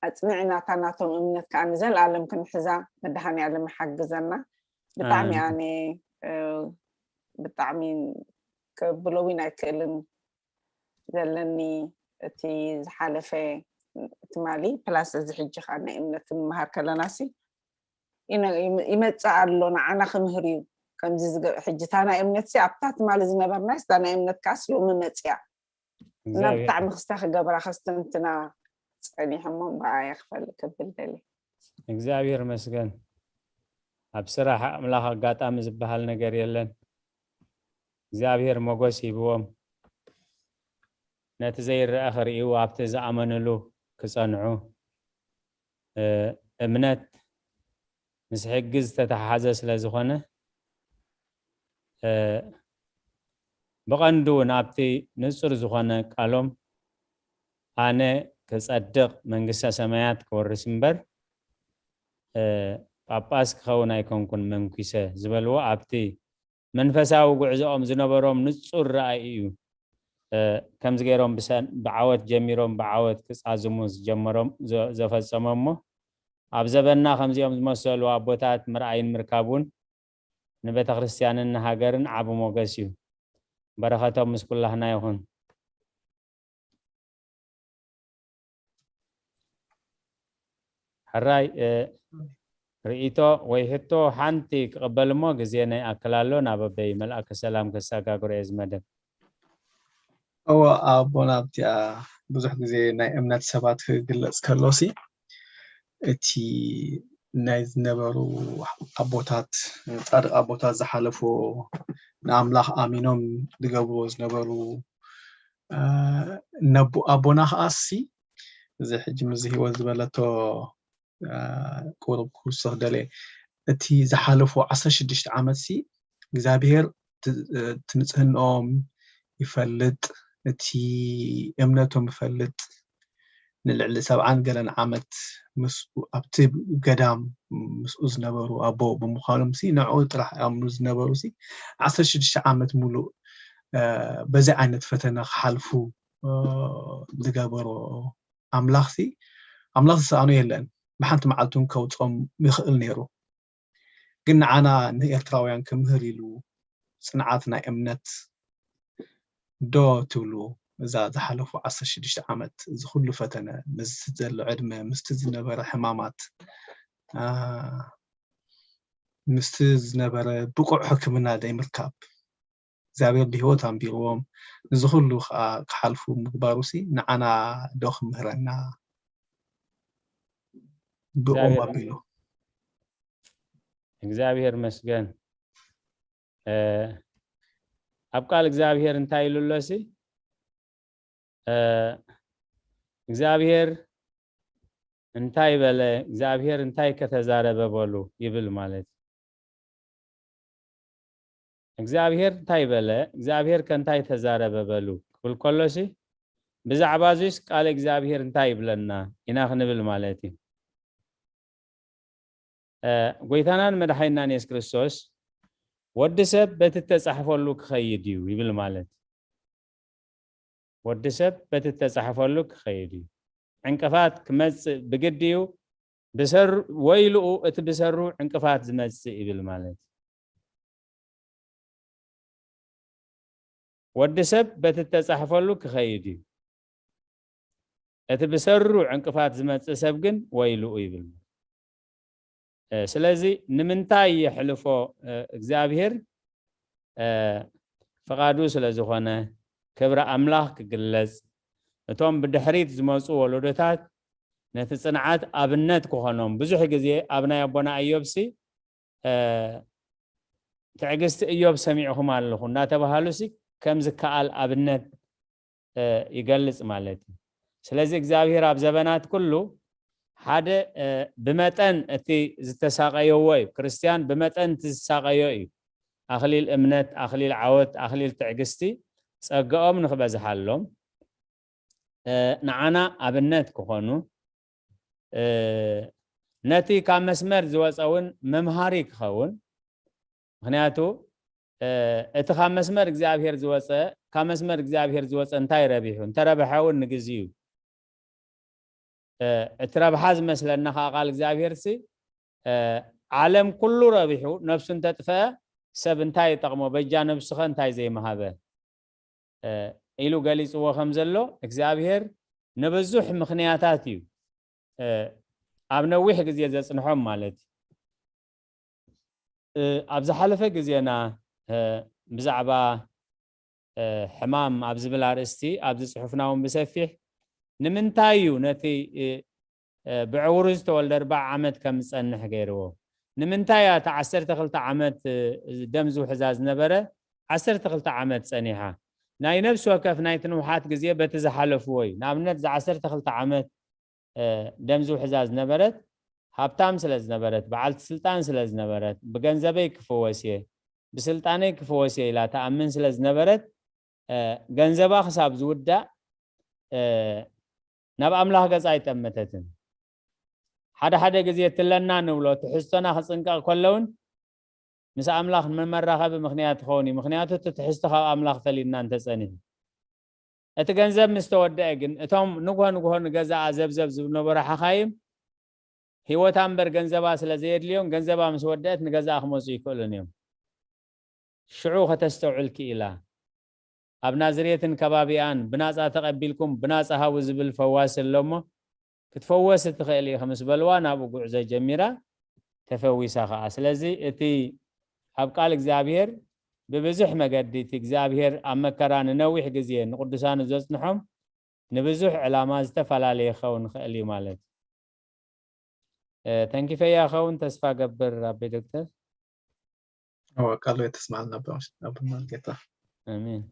ኣፅኒዕና እታ ናቶም እምነት ከዓ ንዘለኣለም ክንሕዛ መድሃኔ ኣለም ይሓግዘና። ብጣዕሚ ኣነ እ፣ ብጣዕሚ ከብሎ እውን ኣይክእልን ዘለኒ እቲ ዝሓለፈ ትማሊ ፕላስ እዚ ሕጂ ከዓ ናይ እምነት ክንመሃር ከለና ሲ ይነ- ይመ- ይመፅእ ኣሎ ንዓና ክምህር እዩ። ከምዚ ዝገ- ሕጂ እታ ናይ እምነት ሲ ኣብታ ትማሊ ዝነበርናስ እታ ናይ እምነት ከዓ ስሎሚ መፅያ እና እግዚኣብሔር ብጣዕሚ ክስታ ክገብራ ከስተንትና ፀኒሐሞ ብኣየ ክፈልጥ ክብል ደሊ እግዚኣብሔር መስገን። ኣብ ስራሕ ኣምላኽ ኣጋጣሚ ዝበሃል ነገር የለን። እግዚኣብሔር ሞገስ ሂብዎም ነቲ ዘይረአ ክርእዩ ኣብቲ ዝኣመንሉ ክጸንዑ። እ፣ እምነት ምስ ሕጊ ዝተተሓሓዘ ስለ ዝኾነ እ፣ ብቐንዱ እውን ኣብቲ ንጹር ዝኾነ ቃሎም ኣነ ክጸድቕ መንግስተ ሰማያት ክወርስ እምበር እ፣ ጳጳስ ክኸውን ኣይኮንኩን መንኩሰ ዝበልዎ ኣብቲ መንፈሳዊ ጉዕዞኦም ዝነበሮም ንጹር ረኣይ እዩ። እ፣ ከምዚ ገይሮም ብሰን- ብዓወት ጀሚሮም ብዓወት ክጻዝሙ ዝጀመሮም ዘ- ዘፈጸሞም እሞ ኣብ ዘበንና ከምዚኦም ዝመሰሉ ኣቦታት ምርኣይን ምርካብ እውን ንቤተ ክርስቲያንን ንሃገርን ዓቢ ሞገስ እዩ። በረኸቶም ምስ ኩላህና ይኹን። ሕራይ እ፣ ርእይቶ ወይ ሕቶ ሓንቲ ክቕበል እሞ ግዜ ናይ ኣክል ኣሎ። ናብ ኣበይ መልኣከ ሰላም ከሰጋግሮ እየ ዝመደብ። እወ ኣቦና ኣብቲኣ ብዙሕ ግዜ ናይ እምነት ሰባት ክግለፅ ከሎሲ እቲ ናይ ዝነበሩ ኣቦታት ፃድቅ ኣቦታት ዝሓለፎ ንኣምላኽ ኣሚኖም ዝገብርዎ ዝነበሩ እ፣ ነቡ ኣቦና ከዓሲ እዚ ሕጂ ምዚ ህይወት ዝበለቶ እ፣ ቁሩብ ክውስኽ ደልየ እቲ ዝሓለፉ ዓሰርተ ሽዱሽተ ዓመት ሲ እግዚኣብሔር ት- እ፣ እቲ ንጽህንኦም ይፈልጥ እቲ እምነቶም ይፈልጥ ንልዕሊ ሰብዓን ገለን ዓመት ምስኡ ኣብቲ ገዳም ምስኡ ዝነበሩ ኣቦ ብምዃኖም ሲ ንዕኡ ጥራሕ እዮም ዝነበሩ ሲ ዓሰርተ ሽዱሽተ ዓመት ሙሉእ እ፣ በዚ ዓይነት ፈተና ክሓልፉ እ፣ ዝገበሮ ኣምላኽ ሲ ኣምላኽ ዝሰኣኖ የለን ብሓንቲ መዓልቲ እውን ከውፅኦም ይኽእል ነይሩ ግን ንዓና ንኤርትራውያን ክምህር ኢሉ ጽንዓት ናይ እምነት ዶ ትብሉ እዛ ዝሓለፉ ዓሰርተ ሽዱሽተ ዓመት እዚ ኩሉ ፈተነ ምስቲ ዘሎ ዕድመ ምስቲ ዝነበረ ሕማማት ኣ፣ ምስቲ ዝነበረ ብቑዕ ሕክምና ዘይምርካብ እግዚኣብሔር ብህይወት ኣንቢርዎም እዚ ኩሉ ከዓ ክሓልፉ ምግባሩ ሲ ንዓና ዶ ክምህረና ብኦም እግዚኣብሔር ኣቢሉ እግዚኣብሔር መስገን እ፣ ኣብ ቃል እግዚኣብሔር እንታይ ኢሉ ኣሎ ሲ እ፣ እግዚኣብሔር እንታይ በለ እግዚኣብሔር እንታይ ከተዛረበ በሉ ይብል ማለት እዩ እግዚኣብሔር እንታይ በለ እግዚኣብሔር ከ እንታይ ተዛረበ በሉ ክብል ከሎሲ ብዛዕባ እዙይስ ቃል እግዚኣብሔር እንታይ ይብለና ኢና ክንብል ማለት እዩ እ፣ ጎይታናን መድሓይናን የሱስ ክርስቶስ ወዲ ሰብ በቲ ተጻሕፈሉ ክኸይድ እዩ ይብል ማለት ወዲ ሰብ በቲ ተጻሕፈሉ ክኸይድ እዩ ዕንቅፋት ክመጽእ ብግዲ እዩ። ብሰሩ ወይልኡ እቲ ብሰሩ ዕንቅፋት ዝመጽእ ይብል ማለት እዩ። ወዲ ሰብ በቲ እተጻሕፈሉ ክኸይድ እዩ። እቲ ብሰሩ ዕንቅፋት ዝመጽእ ሰብ ግን ወይልኡ ይብል። ስለዚ ንምንታይ የሕልፎ እግዚኣብሔር? ፍቓዱ ስለ ዝኾነ፣ ክብሪ ኣምላኽ ክግለጽ፣ እቶም ብድሕሪት ዝመጹ ወለዶታት ነቲ ጽንዓት ኣብነት ክኾኖም። ብዙሕ ግዜ ኣብ ናይ ኣቦና ኣዮብሲ ትዕግስቲ እዮብ ሰሚዕኹም ኣለኹ እናተባሃሉ ሲ ከም ዝከኣል ኣብነት ይገልጽ ማለት እዩ። ስለዚ እግዚኣብሔር ኣብ ዘበናት ኩሉ ሓደ ብመጠን እቲ ዝተሳቀየዎ እዩ። ክርስትያን ብመጠን እቲ ዝሳቀዮ እዩ። ኣኽሊል እምነት፣ ኣኽሊል ዓወት፣ ኣኽሊል ትዕግስቲ ጸጋኦም ንክበዝሓሎም ንዓና ኣብነት ክኾኑ፣ ነቲ ካብ መስመር ዝወፀ እውን መምሃሪ ክኸውን። ምክንያቱ እቲ ካብ መስመር እግዚኣብሔር ዝወፀ ካብ መስመር እግዚኣብሔር ዝወፀ እንታይ ረቢሑ? እንተረብሐ እውን ንግዜኡ። እቲ ረብሓ ዝመስለና ከዓ ቃል እግዚኣብሔር ሲ ዓለም ኩሉ ረቢሑ ነብሱ እንተጥፈአ ሰብ እንታይ ይጠቕሞ? በጃ ነብስኸ እንታይ ዘይመሃበ? ኢሉ ገሊጽዎ ከም ዘሎ እግዚኣብሔር ንብዙሕ ምኽንያታት እዩ ኣብ ነዊሕ ግዜ ዘጽንሖም ማለት እዩ። ኣብ ዝሓለፈ ግዜና ብዛዕባ ሕማም ኣብ ዝብል ኣርእስቲ ኣብዚ ጽሑፍና እውን ብሰፊሕ ንምንታይ እዩ ነቲ ብዕውሩ ዝተወልደ ኣርባዓ ዓመት ከም ዝጸንሕ ገይርዎ? ንምንታይ እያ እታ ዓሰርተ ክልተ ዓመት ደም ዝውሕዛ ዝነበረ ዓሰርተ ክልተ ዓመት ጸኒሓ? ናይ ነብሲ ወከፍ ናይቲ ንውሓት ግዜ በቲ ዝሓለፍዎ እዩ። ንኣብነት፣ እዚ ዓሰርተ ክልተ ዓመት ደም ዝውሕዛ ዝነበረት ሃብታም ስለ ዝነበረት፣ በዓልቲ ስልጣን ስለ ዝነበረት፣ ብገንዘበይ ክፍወስ እየ፣ ብስልጣነይ ክፍወስ እየ ኢላ ትኣምን ስለ ዝነበረት፣ ገንዘባ ክሳብ ዝውዳእ ናብ ኣምላኽ ገጻ ኣይጠመተትን። ሓደ ሓደ ግዜ ትለና ንብሎ ትሕዝቶና ክጽንቀቕ ከለውን ምስ ኣምላኽ ንመራኸቢ ምኽንያት ትኸውን እዩ። ምክንያቱ እቲ ትሕዝቶ ካብ ኣምላኽ ፈሊና እንተጸኒሑ። እቲ ገንዘብ ምስ ተወደአ ግን እቶም ንግሆ ንግሆ ንገዛኣ ዘብዘብ ዝነበሩ ሓኻይም ህይወታ እምበር ገንዘባ ስለ ዘየድልዮም ገንዘባ ምስ ወደአት ንገዛኣ ክመጹ ይክእሉን እዮም። ሽዑ ከተስተውዕል ክኢላ። ኣብ ናዝሬትን ከባቢኣን ብናጻ ተቐቢልኩም ብናጻ ሃቡ ዝብል ፈዋሲ ኣሎ እሞ ክትፈወስ እትኽእል ኢኺ ምስ በልዋ ናብኡ ጉዕዞ ጀሚራ ተፈዊሳ ኸኣ። ስለዚ እቲ ኣብ ቃል እግዚኣብሔር ብብዙሕ መገዲ እቲ እግዚኣብሔር ኣብ መከራ ንነዊሕ ግዜ ንቅዱሳኑ ዘጽንሖም ንብዙሕ ዕላማ ዝተፈላለየ ክኸውን ይኽእል እዩ ማለት እዩ። ተንኪፈያ ኸውን ተስፋ ገብር ኣቤ ዶክተር። እወ ቃሉ የተስማልና በምሽ ኣቡና ጌታ። ኣሜን።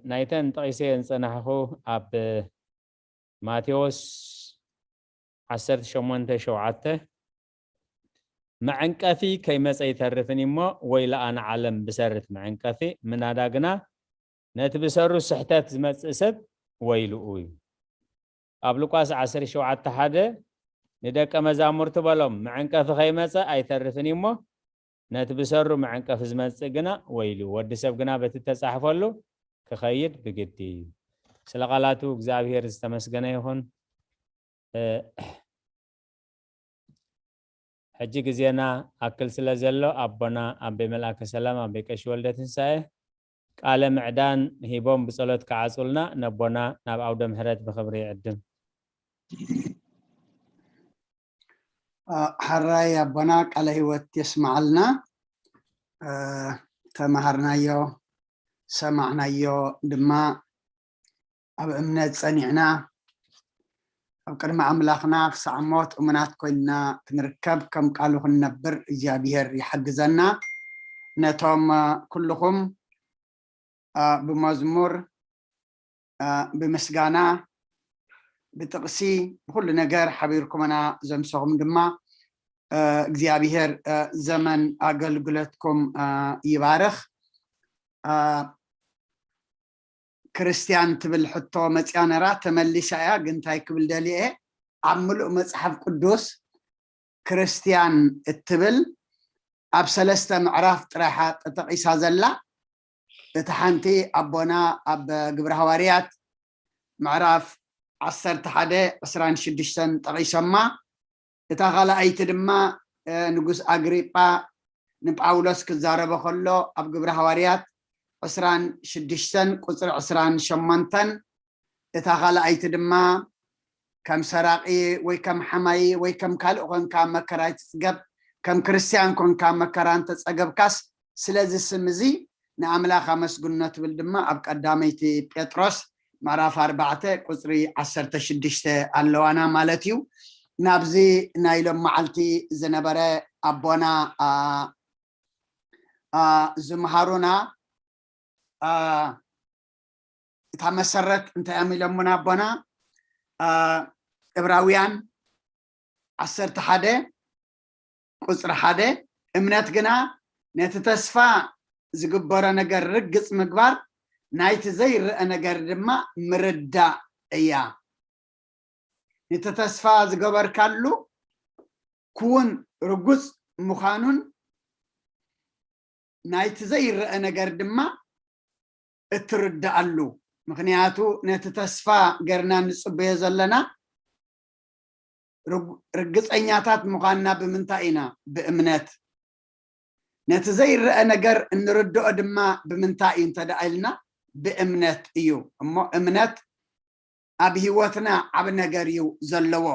ናይተን ጠቒሰየን ዝጸናሕኹ ኣብ ማቴዎስ ዓሰርተ ሸሞንተ ሸውዓተ መዐንቀፊ ከይመጸ ይተርፍን እሞ ወይለኣ ንዓለም ብሰርት መዐንቀፊ ምናዳ ግና ነቲ ብሰሩ ስሕተት ዝመጽእ ሰብ ወይልኡ እዩ። ኣብ ሉቃስ ዓሰርተ ሸውዓተ ሓደ ንደቀ መዛሙርቲ በሎም መዐንቀፊ ከይመጸ ኣይተርፍን እዩ እሞ ነቲ ብሰሩ መዐንቀፊ ዝመጽእ ግና ወይሉ። ወዲ ሰብ ግና በቲ ተጻሕፈሉ ክኸይድ ብግዲ እዩ። ስለ ቃላቱ እግዚኣብሔር ዝተመስገነ ይኹን። ሕጂ ግዜና ኣክል ስለ ዘሎ ኣቦና ኣቤ መልኣከ ሰላም ኣቤ ቀሺ ወልደ ትንሳኤ ቃለ ምዕዳን ሂቦም ብጸሎት ክዓጹልና ነቦና ናብ ዓውደ ምሕረት ብኽብሪ ይዕድም። ሓራይ ኣቦና ቃለ ህይወት የስምዓልና። ተማሃርናዮ ሰማዕናዮ ድማ ኣብ እምነት ጸኒዕና ኣብ ቅድሚ ኣምላኽና ክሳዕ ሞት እሙናት ኮይንና ክንርከብ ከም ቃሉ ክንነብር እግዚኣብሔር ይሓግዘና። ነቶም ኩልኹም ብመዝሙር ብምስጋና ብጥቕሲ ብኩሉ ነገር ሓቢርኩምና ዘምሰኹም ድማ እግዚኣብሔር ዘመን ኣገልግሎትኩም ይባርኽ። ክርስትያን ትብል ሕቶ መፅያ ነራ ተመሊሳ እያ። ግን እንታይ ክብል ደልየ ኣብ ምሉእ መጽሓፍ ቅዱስ ክርስትያን እትብል ኣብ ሰለስተ ምዕራፍ ጥራሓ ተጠቒሳ ዘላ። እቲ ሓንቲ ኣቦና ኣብ ግብረ ሃዋርያት ምዕራፍ ዓሰርተ ሓደ ዕስራን ሽዱሽተን ጠቒሶማ። እታ ካልኣይቲ ድማ ንጉስ ኣግሪጳ ንጳውሎስ ክዛረበ ከሎ ኣብ ግብረ ሃዋርያት ዕስራን ሽዱሽተን ቁፅሪ ዕስራን ሸሞንተን። እታ ካልኣይቲ ድማ ከም ሰራቂ ወይ ከም ሓማይ ወይ ከም ካልእ ኮንካ መከራ ኣይትፅገብ፣ ከም ክርስትያን ኮንካ መከራ እንተፀገብካስ ስለዚ ስም እዚ ንኣምላኽ ኣመስግኖ ትብል ድማ ኣብ ቀዳመይቲ ጴጥሮስ ምዕራፍ ኣርባዕተ ቁፅሪ ዓሰርተ ሽዱሽተ ኣለዋና ማለት እዩ። ናብዚ ናይ ሎም መዓልቲ ዝነበረ ኣቦና ዝምሃሩና እታ መሰረት እንታይ እዮም ኢሎምና ኣቦና? ዕብራውያን ዓሰርተ ሓደ ቁፅሪ ሓደ፣ እምነት ግና ነቲ ተስፋ ዝግበሮ ነገር ርግፅ ምግባር፣ ናይቲ ዘይረአ ነገር ድማ ምርዳእ እያ። ነቲ ተስፋ ዝገበርካሉ ክውን ርጉፅ ምዃኑን ናይቲ ዘይረአ ነገር ድማ እትርዳኣሉ። ምኽንያቱ ነቲ ተስፋ ገርና ንፅበዮ ዘለና ርግፀኛታት ምዃንና ብምንታይ ኢና? ብእምነት። ነቲ ዘይረአ ነገር እንርድኦ ድማ ብምንታይ እዩ እንተ ደኣ ኢልና ብእምነት እዩ። እሞ እምነት ኣብ ህይወትና ዓብ ነገር እዩ ዘለዎ።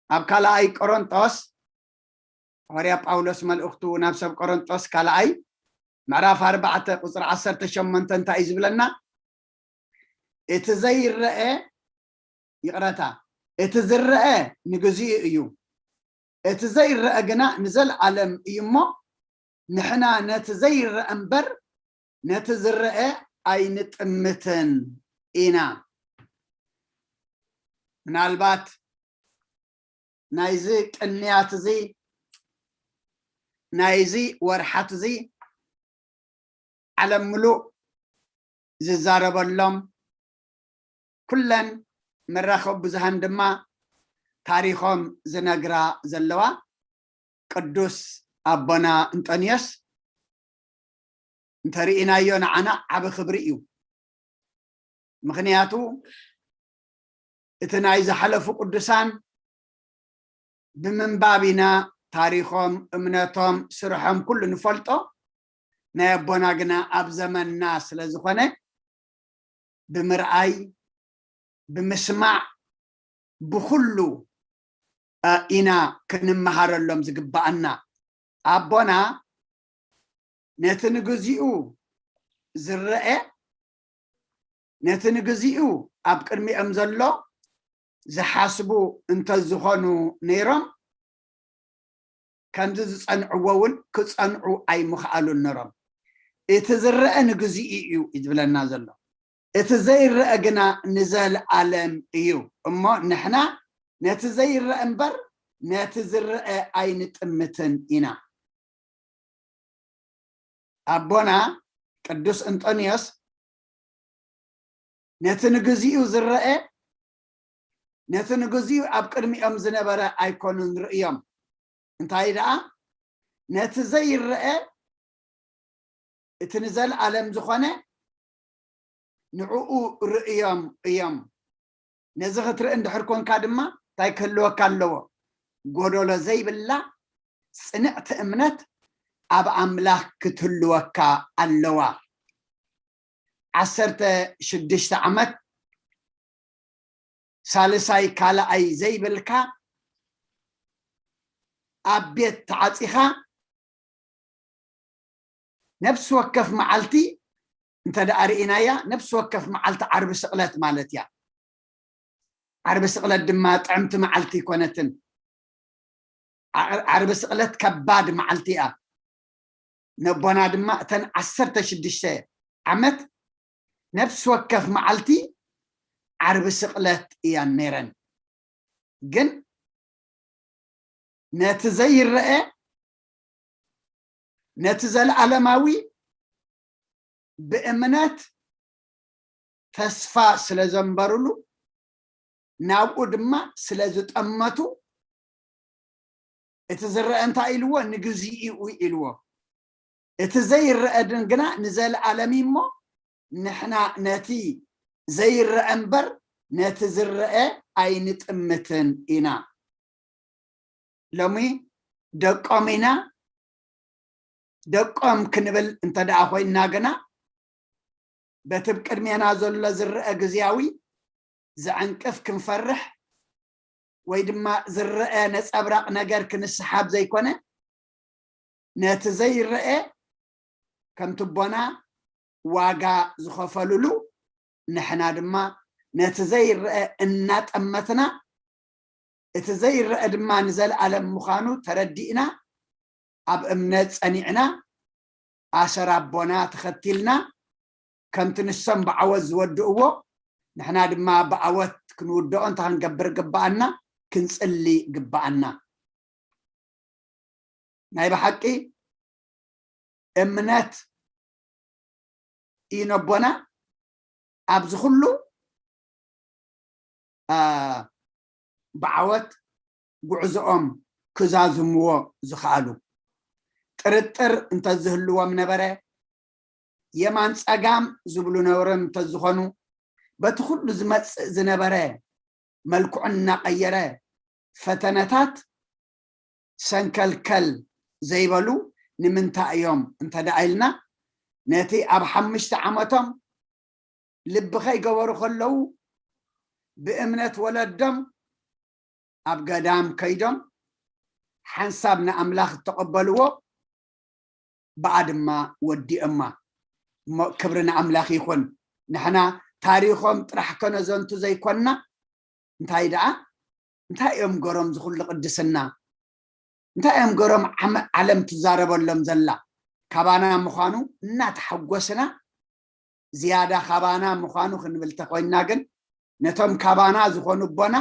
ኣብ ካልኣይ ቆሮንጦስ፣ ሃዋርያ ጳውሎስ መልእኽቱ ናብ ሰብ ቆሮንጦስ ካልኣይ ምዕራፍ ኣርባዕተ ቁፅሪ ዓሰርተ ሸሞንተ እንታይ እዩ ዝብለና? እቲ ዘይረአ፣ ይቕረታ፣ እቲ ዝረአ ንግዚኡ እዩ፣ እቲ ዘይረአ ግና ንዘለኣለም እዩ እሞ ንሕና ነቲ ዘይረአ እምበር ነቲ ዝረአ ኣይንጥምትን ኢና። ምናልባት ናይዚ ቅንያት እዚ፣ ናይዚ ወርሓት እዚ ዓለም ምሉእ ዝዛረበሎም፣ ኩለን መራኸቢ ብዙሃን ድማ ታሪኾም ዝነግራ ዘለዋ ቅዱስ ኣቦና እንጠንዮስ እንተርኢናዮ ንዓና ዓቢ ክብሪ እዩ። ምኽንያቱ እቲ ናይ ዝሓለፉ ቅዱሳን ብምንባብ ኢና ታሪኾም፣ እምነቶም፣ ስርሖም ኩሉ ንፈልጦ። ናይ ኣቦና ግና ኣብ ዘመንና ስለ ዝኾነ ብምርኣይ፣ ብምስማዕ፣ ብኹሉ ኢና ክንመሃረሎም ዝግባኣና። ኣቦና ነቲ ንግዚኡ ዝረአ፣ ነቲ ንግዚኡ ኣብ ቅድሚኦም ዘሎ ዝሓስቡ እንተዝኾኑ ነይሮም፣ ከምዚ ዝጸንዕዎ እውን ክጸንዑ ኣይምኽኣሉን ነሮም። እቲ ዝረአ ንግዚኡ እዩ ዝብለና ዘሎ። እቲ ዘይረአ ግና ንዘለኣለም እዩ። እሞ ንሕና ነቲ ዘይረአ እምበር ነቲ ዝረአ ኣይንጥምትን ኢና። ኣቦና ቅዱስ እንጦንዮስ ነቲ ንግዚኡ ዝረአ፣ ነቲ ንግዚኡ ኣብ ቅድሚኦም ዝነበረ ኣይኮኑን ርእዮም። እንታይ ደኣ፣ ነቲ ዘይረአ፣ እቲ ንዘለኣለም ዝኾነ ንዕኡ ርእዮም እዮም። ነዚ ክትርኢ እንድሕር ኮንካ ድማ እንታይ ክህልወካ ኣለዎ? ጎደሎ ዘይብላ ጽንዕቲ እምነት ኣብ ኣምላኽ ክትህልወካ ኣለዋ። ዓሰርተ ሽዱሽተ ዓመት ሳልሳይ ካልኣይ ዘይብልካ ኣብ ቤት ተዓጺኻ ነፍሲ ወከፍ መዓልቲ እንተ ደኣ ርኢናያ፣ ነፍሲ ወከፍ መዓልቲ ዓርቢ ስቕለት ማለት እያ። ዓርቢ ስቕለት ድማ ጥዕምቲ መዓልቲ ኣይኮነትን። ዓር-፣ ዓርቢ ስቕለት ከባድ መዓልቲ እያ። ነቦና ድማ እተን ዓሰርተ ሽዱሽተ ዓመት ነፍሲ ወከፍ መዓልቲ ዓርቢ ስቕለት እያን ነይረን። ግን ነቲ ዘይረአ፣ ነቲ ዘለኣለማዊ ብእምነት ተስፋ ስለ ዘንበሩሉ፣ ናብኡ ድማ ስለ ዝጠመቱ፣ እቲ ዝረአ እንታይ ኢልዎ? ንግዚኡ ኢልዎ። እቲ ዘይረአ ድን ግና ንዘለኣለም እዩ እሞ፣ ንሕና ነቲ ዘይረአ እምበር ነቲ ዝረአ ኣይንጥምትን ኢና። ሎሚ ደቆም ኢና፣ ደቆም ክንብል እንተ ደኣ ኮይንና ግና፣ በቲ ኣብ ቅድሜና ዘሎ ዝረአ ግዝያዊ ዘዕንቅፍ ክንፈርሕ ወይ ድማ ዝረአ ነጸብራቕ ነገር ክንስሓብ ዘይኮነ፣ ነቲ ዘይረአ ከምቲ ኣቦና ዋጋ ዝኸፈልሉ፣ ንሕና ድማ ነቲ ዘይረአ እናጠመትና፣ እቲ ዘይረአ ድማ ንዘለኣለም ምዃኑ ተረዲእና፣ ኣብ እምነት ጸኒዕና፣ ኣሰር ኣቦና ተኸቲልና፣ ከምቲ ንሶም ብዓወት ዝወድእዎ፣ ንሕና ድማ ብዓወት ክንውድኦ እንታይ ክንገብር ግብኣና? ክንጽሊ ግብኣና። ናይ ብሓቂ እምነት እዩ ነቦና ኣብዚ ኩሉ፣ አ፣ ብዓወት ጉዕዞኦም ክዛዝምዎ ዝኸኣሉ። ጥርጥር እንተዝህልዎም ነበረ፣ የማን ጸጋም ዝብሉ ነበሮም እንተዝኾኑ፣ በቲ ኩሉ ዝመጽእ ዝነበረ መልክዑ እናቐየረ ፈተነታት ሰንከልከል ዘይበሉ ንምንታይ እዮም እንተ ደኣ ኢልና፣ ነቲ ኣብ ሓሙሽተ ዓመቶም ልቢ ከይገበሩ ከለዉ፣ ብእምነት ወለዶም ኣብ ገዳም ከይዶም ሓንሳብ ንኣምላኽ እተቐበልዎ፣ ብኣ ድማ ወዲኦማ። እሞ ክብሪ ንኣምላኽ ይኹን። ንሕና ታሪኾም ጥራሕ ከነዘንቱ ዘይኮንና፣ እንታይ ደኣ፣ እንታይ እዮም ገሮም ዝኹሉ ቅድስና? እንታይ እዮም ገሮም ዓመ-፣ ዓለም ትዛረበሎም ዘላ? ካባና ምዃኑ እናተሓጎስና፣ ዝያዳ ካባና ምዃኑ ክንብል ተኾይንና ግን፣ ነቶም ካባና ዝኾኑ ኣቦና፣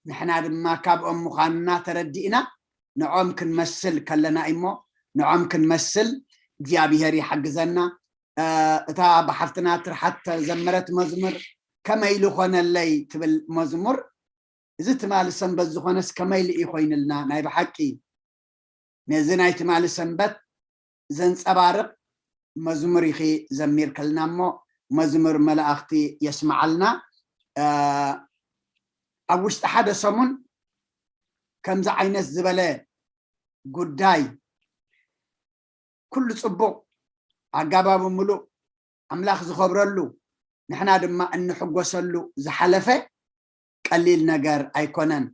ንሕና ድማ ካብኦም ምዃንና ተረዲእና፣ ንኦም ክንመስል ከለና እሞ፣ ንኦም ክንመስል እግዚኣብሔር ይሓግዘና። እ፣ እታ ብሓፍትና ትርሓት ተዘመረት መዝሙር፣ "ከመይ ኢሉ ኾነለይ?" ትብል መዝሙር፣ እዚ ትማሊ ሰንበት ዝኾነስ ከመይ ኢሉ እዩ ኮይንልና? ናይ ብሓቂ ነዚ ናይ ትማሊ ሰንበት ዘንጸባርቕ መዝሙር ኢኺ ዘሚርክልና እሞ፣ መዝሙር መላእኽቲ የስምዓልና። እ፣ ኣብ ውሽጢ ሓደ ሰሙን ከምዚ ዓይነት ዝበለ ጉዳይ፣ ኩሉ ጽቡቕ፣ ኣጋባቡ ምሉእ፣ ኣምላኽ ዝኸብረሉ፣ ንሕና ድማ እንሕጎሰሉ ዝሓለፈ ቀሊል ነገር ኣይኮነን።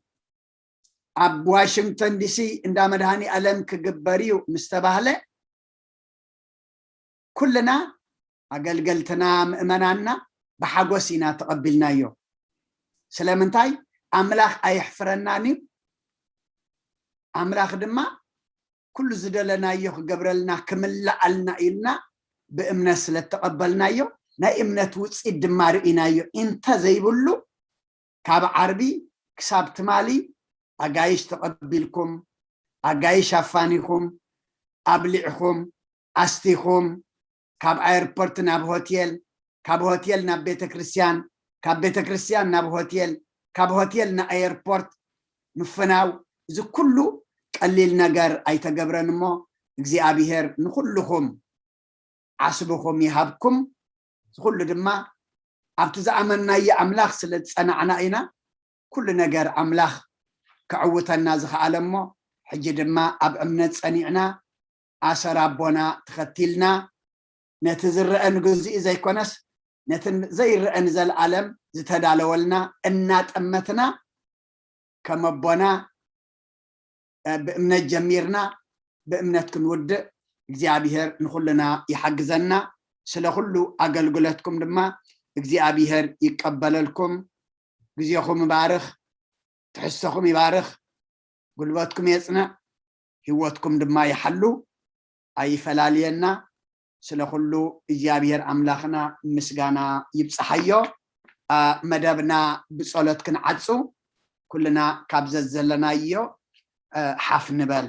ኣብ ዋሽንግተን ዲሲ እንዳ መድሃኒ ኣለም ክግበር እዩ ምስ ተባህለ፣ ኩልና ኣገልገልትና ምእመናንና ብሓጎስ ኢና ተቐቢልናዮ። ስለምንታይ? ኣምላኽ ኣየሕፍረናን እዩ። ኣምላኽ ድማ ኩሉ ዝደለናዮ ክገብረልና ክምልኣልና ኢልና ብእምነት ስለ እተቐበልናዮ፣ ናይ እምነት ውፅኢት ድማ ርኢናዮ። እንተ ዘይብሉ፣ ካብ ዓርቢ ክሳብ ትማሊ ኣጋይሽ ተቐቢልኩም፣ ኣጋይሽ ኣፋኒኹም፣ ኣብሊዕኹም፣ ኣስቲኹም፣ ካብ ኣየርፖርት ናብ ሆቴል፣ ካብ ሆቴል ናብ ቤተ ክርስቲያን፣ ካብ ቤተ ክርስቲያን ናብ ሆቴል፣ ካብ ሆቴል ንኣየርፖርት ምፍናው፣ እዚ ኩሉ ቀሊል ነገር ኣይተገብረን እሞ፣ እግዚኣብሔር ንኹልኹም ዓስብኹም ይሃብኩም። እዚ ኩሉ ድማ ኣብቲ ዝኣመንናዮ ኣምላኽ ስለ ዝጸናዕና ኢና። ኩሉ ነገር ኣምላኽ ከዕውተና ዝኸኣለ እሞ፣ ሕጂ ድማ ኣብ እምነት ጸኒዕና፣ ኣሰር ኣቦና ተኸቲልና፣ ነቲ ዝረአ ንግዚኡ ዘይኮነስ፣ ነቲ ዘይረአ ንዘለኣለም ዝተዳለወልና እናጠመትና፣ ከም ኣቦና፣ እ፣ ብእምነት ጀሚርና ብእምነት ክንውድእ እግዚኣብሔር ንኹልና ይሓግዘና። ስለ ኩሉ ኣገልግሎትኩም ድማ እግዚኣብሔር ይቀበለልኩም። ግዜኹም ይባርኽ፣ ትሕዝቶኹም ይባርኽ፣ ጉልበትኩም የጽንዕ፣ ህይወትኩም ድማ ይሓሉ፣ ኣይፈላልየና። ስለ ኩሉ እግዚኣብሔር ኣምላኽና ምስጋና ይብጽሓዮ። ኣ፣ መደብና ብጸሎት ክንዓጹ፣ ኩልና ካብ ዘዘለናዮ፣ እ፣ ሓፍ ንበል።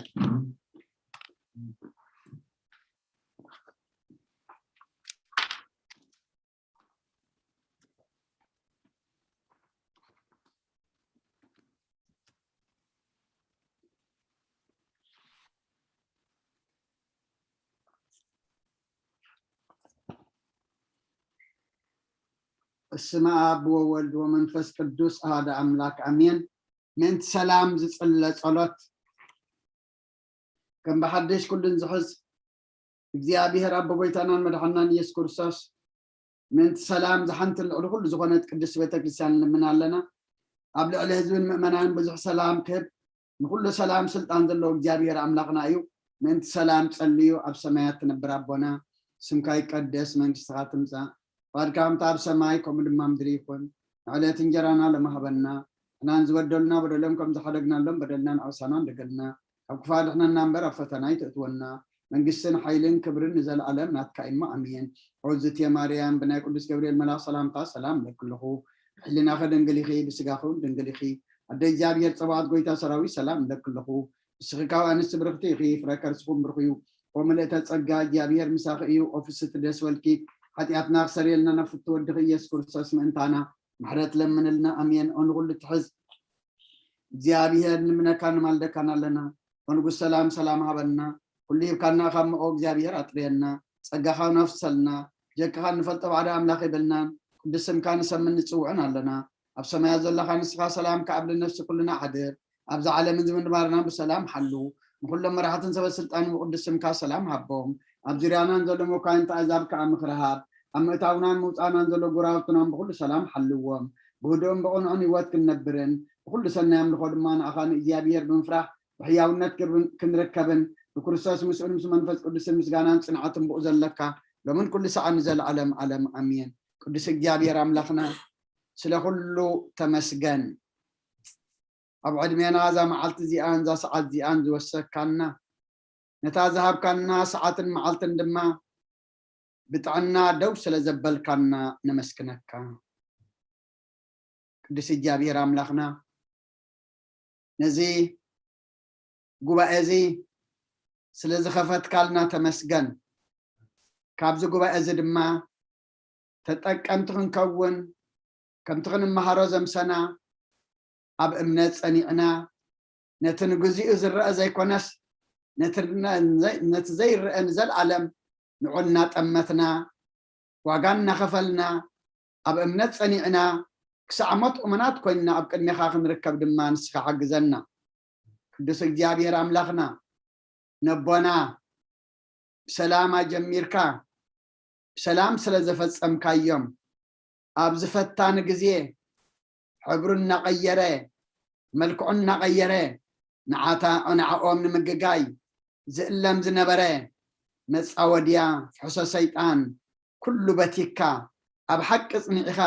በስመ አብ ወወልድ ወመንፈስ ቅዱስ አሐደ አምላክ አሜን። ምእንቲ ሰላም ዝጽለ ጸሎት ከም ብሓድሽ ኩሉን ዝሕዝ እግዚኣብሔር ኣቦ ጎይታናን መድሓናን ኢየሱስ ክርስቶስ ምእንቲ ሰላም ዝሓንትን ልዕሊ ኩሉ ዝኾነት ቅድስት ቤተክርስትያን ንልምን ኣለና። ኣብ ልዕሊ ህዝብን ምእመናንን ብዙሕ ሰላም ክህብ ንኩሉ ሰላም ስልጣን ዘለዎ እግዚኣብሔር ኣምላኽና እዩ። ምእንቲ ሰላም ጸልዩ። ኣብ ሰማያት ትነብር ኣቦና፣ ስምካ ይቀደስ፣ መንግስትኻ ትምጻእ፣ ፍቓድካ ከምታ ኣብ ሰማይ ከምኡ ድማ ምድሪ ይኹን። ንዕለት እንጀራና ሎሚ ሃበና፣ ንሕናን ዝበደሉና በደሎም ከም ዝሓደግናሎም በደልናን ዓውሳናን ደገልና፣ ካብ ክፋ ድሕነና እምበር ኣብ ፈተና ይትእትወና፣ መንግስትን ሓይልን ክብርን ንዘለኣለም ናትካ እሞ ኣሜን። ኦዝትየ ማርያም ብናይ ቅዱስ ገብርኤል መልኣኽ ሰላምታ ሰላም እለኪ ኣለኹ። ብሕሊናኺ ድንግል ኢኺ፣ ብስጋኺ እውን ድንግል ኢኺ። ኣደ እግዚኣብሔር ጸባኦት ጎይታ ሰራዊት ሰላም እለኪ ኣለኹ። ንስኺ ካብ ኣንስቲ ብርኽቲ ኢኺ፣ ፍረ ከርስኹም ብሩኽ እዩ። ኦ ምልእተ ጸጋ እግዚኣብሔር ምሳኺ እዩ። ኦ ፍስቲ ደስ በልኪ፣ ሓጢኣትና ክሰርየልና ናብ ፍትወድኺ ኢየሱስ ክርስቶስ ምእንታና ምሕረት ለምንልና። ኣሜን። ኦ ንኹሉ ትሕዝ እግዚኣብሔር ንምነካ ንማልደካን ኣለና። ኦ ንጉስ ሰላም ሰላም ሃበና። ኩሉ ሂብካና ካብ ምኦ እግዚኣብሔር ኣጥርየና። ጸጋኻ ነፍሰልና። ጀክኻ እንፈልጦ ባዕዳ ኣምላኽ ይበልናን ቅዱስ ስምካ ንሰምን ንጽውዕን ኣለና። ኣብ ሰማያት ዘለኻ ንስኻ ሰላም ከኣብ ልነፍሲ ኩልና ሓድር። ኣብዚ ዓለም እዚ ምንባርና ብሰላም ሓሉ። ንኹሎም መራሕትን ሰበ ስልጣን ብቅዱስ ስምካ ሰላም ሃቦም። ኣብ ዙርያናን ዘሎ መኳንንቲ ኣዛብ ከኣ ምኽሪ ሃብ። ኣብ ምእታውናን ምውፃእናን ዘሎ ጉራውትናን ብኩሉ ሰላም ሓልዎም። ብህዱእን ብቕኑዕን ህይወት ክንነብርን ብኩሉ ሰናይ ኣምልኾ ድማ ንኣኻ ንእግዚኣብሔር ብምፍራሕ ብሕያውነት ክብርን ክንርከብን ብክርስቶስ ምስኡን ምስ መንፈስ ቅዱስን ምስጋናን ጽንዓትን ብኡ ዘለካ ሎምን ኩሉ ሰዓት ንዘለዓለም ዓለም ኣሜን። ቅዱስ እግዚኣብሔር ኣምላኽና ስለ ኩሉ ተመስገን። ኣብ ዕድሜና እዛ መዓልቲ እዚኣን እዛ ሰዓት እዚኣን ዝወሰካና ነታ ዝሃብካና ሰዓትን መዓልትን ድማ ብጥዕና ደው ስለ ዘበልካና ነመስግነካ። ቅዱስ እግዚኣብሔር ኣምላኽና ነዚ ጉባኤ እዚ ስለ ዝኸፈትካልና ተመስገን። ካብዚ ጉባኤ እዚ ድማ ተጠቀምቲ ክንከውን ከምቲ ክንመሃሮ ዘምሰና ኣብ እምነት ጸኒዕና ነቲ ንግዚኡ ዝረአ ዘይኮነስ ነቲ ዘይረአ ንዘለኣለም ንዑ እናጠመትና ዋጋ እናኸፈልና ኣብ እምነት ጸኒዕና ክሳዕ ሞት እሙናት ኮይንና ኣብ ቅድሜኻ ክንርከብ ድማ ንስኻ ሓግዘና። ቅዱስ እግዚኣብሔር ኣምላኽና ነቦና ብሰላም ኣጀሚርካ ብሰላም ስለ ዘፈጸምካዮም ኣብዚ ፈታኒ ግዜ ሕብሩ እናቐየረ መልክዑ እናቐየረ ንዓኦም ንምግጋይ ዝእለም ዝነበረ መጻወድያ ፍሕሶ ሰይጣን ኩሉ በቲካ ኣብ ሓቂ ጽኒዕኻ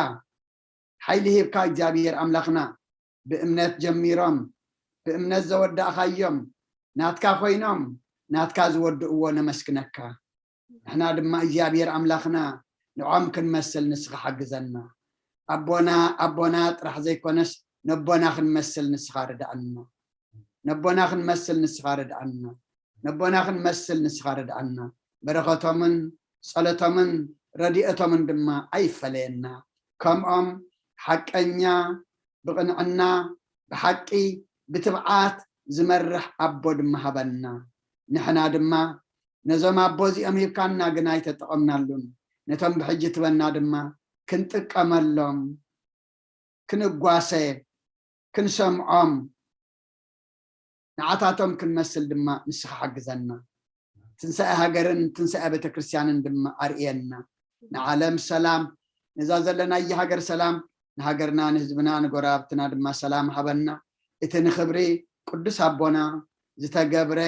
ሓይሊ ሂብካ እግዚኣብሔር ኣምላኽና ብእምነት ጀሚሮም ብእምነት ዘወዳእኻዮም ናትካ ኮይኖም ናትካ ዝወድእዎ ነመስግነካ። ንሕና ድማ እግዚኣብሔር ኣምላኽና ንዖም ክንመስል ንስኻ ሓግዘና። ኣቦና ኣቦና ጥራሕ ዘይኮነስ ነቦና ክንመስል ንስኻ ርድኣና። ነቦና ክንመስል ንስኻ ርድኣና። ነቦና ክንመስል ንስኻ ርድኣና። በረኸቶምን ጸሎቶምን ረድኤቶምን ድማ ኣይፈለየና። ከምኦም ሓቀኛ ብቕንዕና ብሓቂ ብትብዓት ዝመርሕ ኣቦ ድማ ሃበና። ንሕና ድማ ነዞም ኣቦ እዚኦም ሂብካና ግን ኣይተጠቐምናሉን። ነቶም ብሕጂ ትበና ድማ ክንጥቀመሎም ክንጓሰ ክንሰምዖም ንዓታቶም ክንመስል ድማ ንስኻ ሓግዘና። ትንሳኤ ሃገርን ትንሳኤ ቤተክርስትያንን ድማ ኣርእየና። ንዓለም ሰላም ነዛ ዘለናያ ሃገር ሰላም ንሃገርና ንህዝብና ንጎረባብትና ድማ ሰላም ሃበና። እቲ ንኽብሪ ቅዱስ ኣቦና ዝተገብረ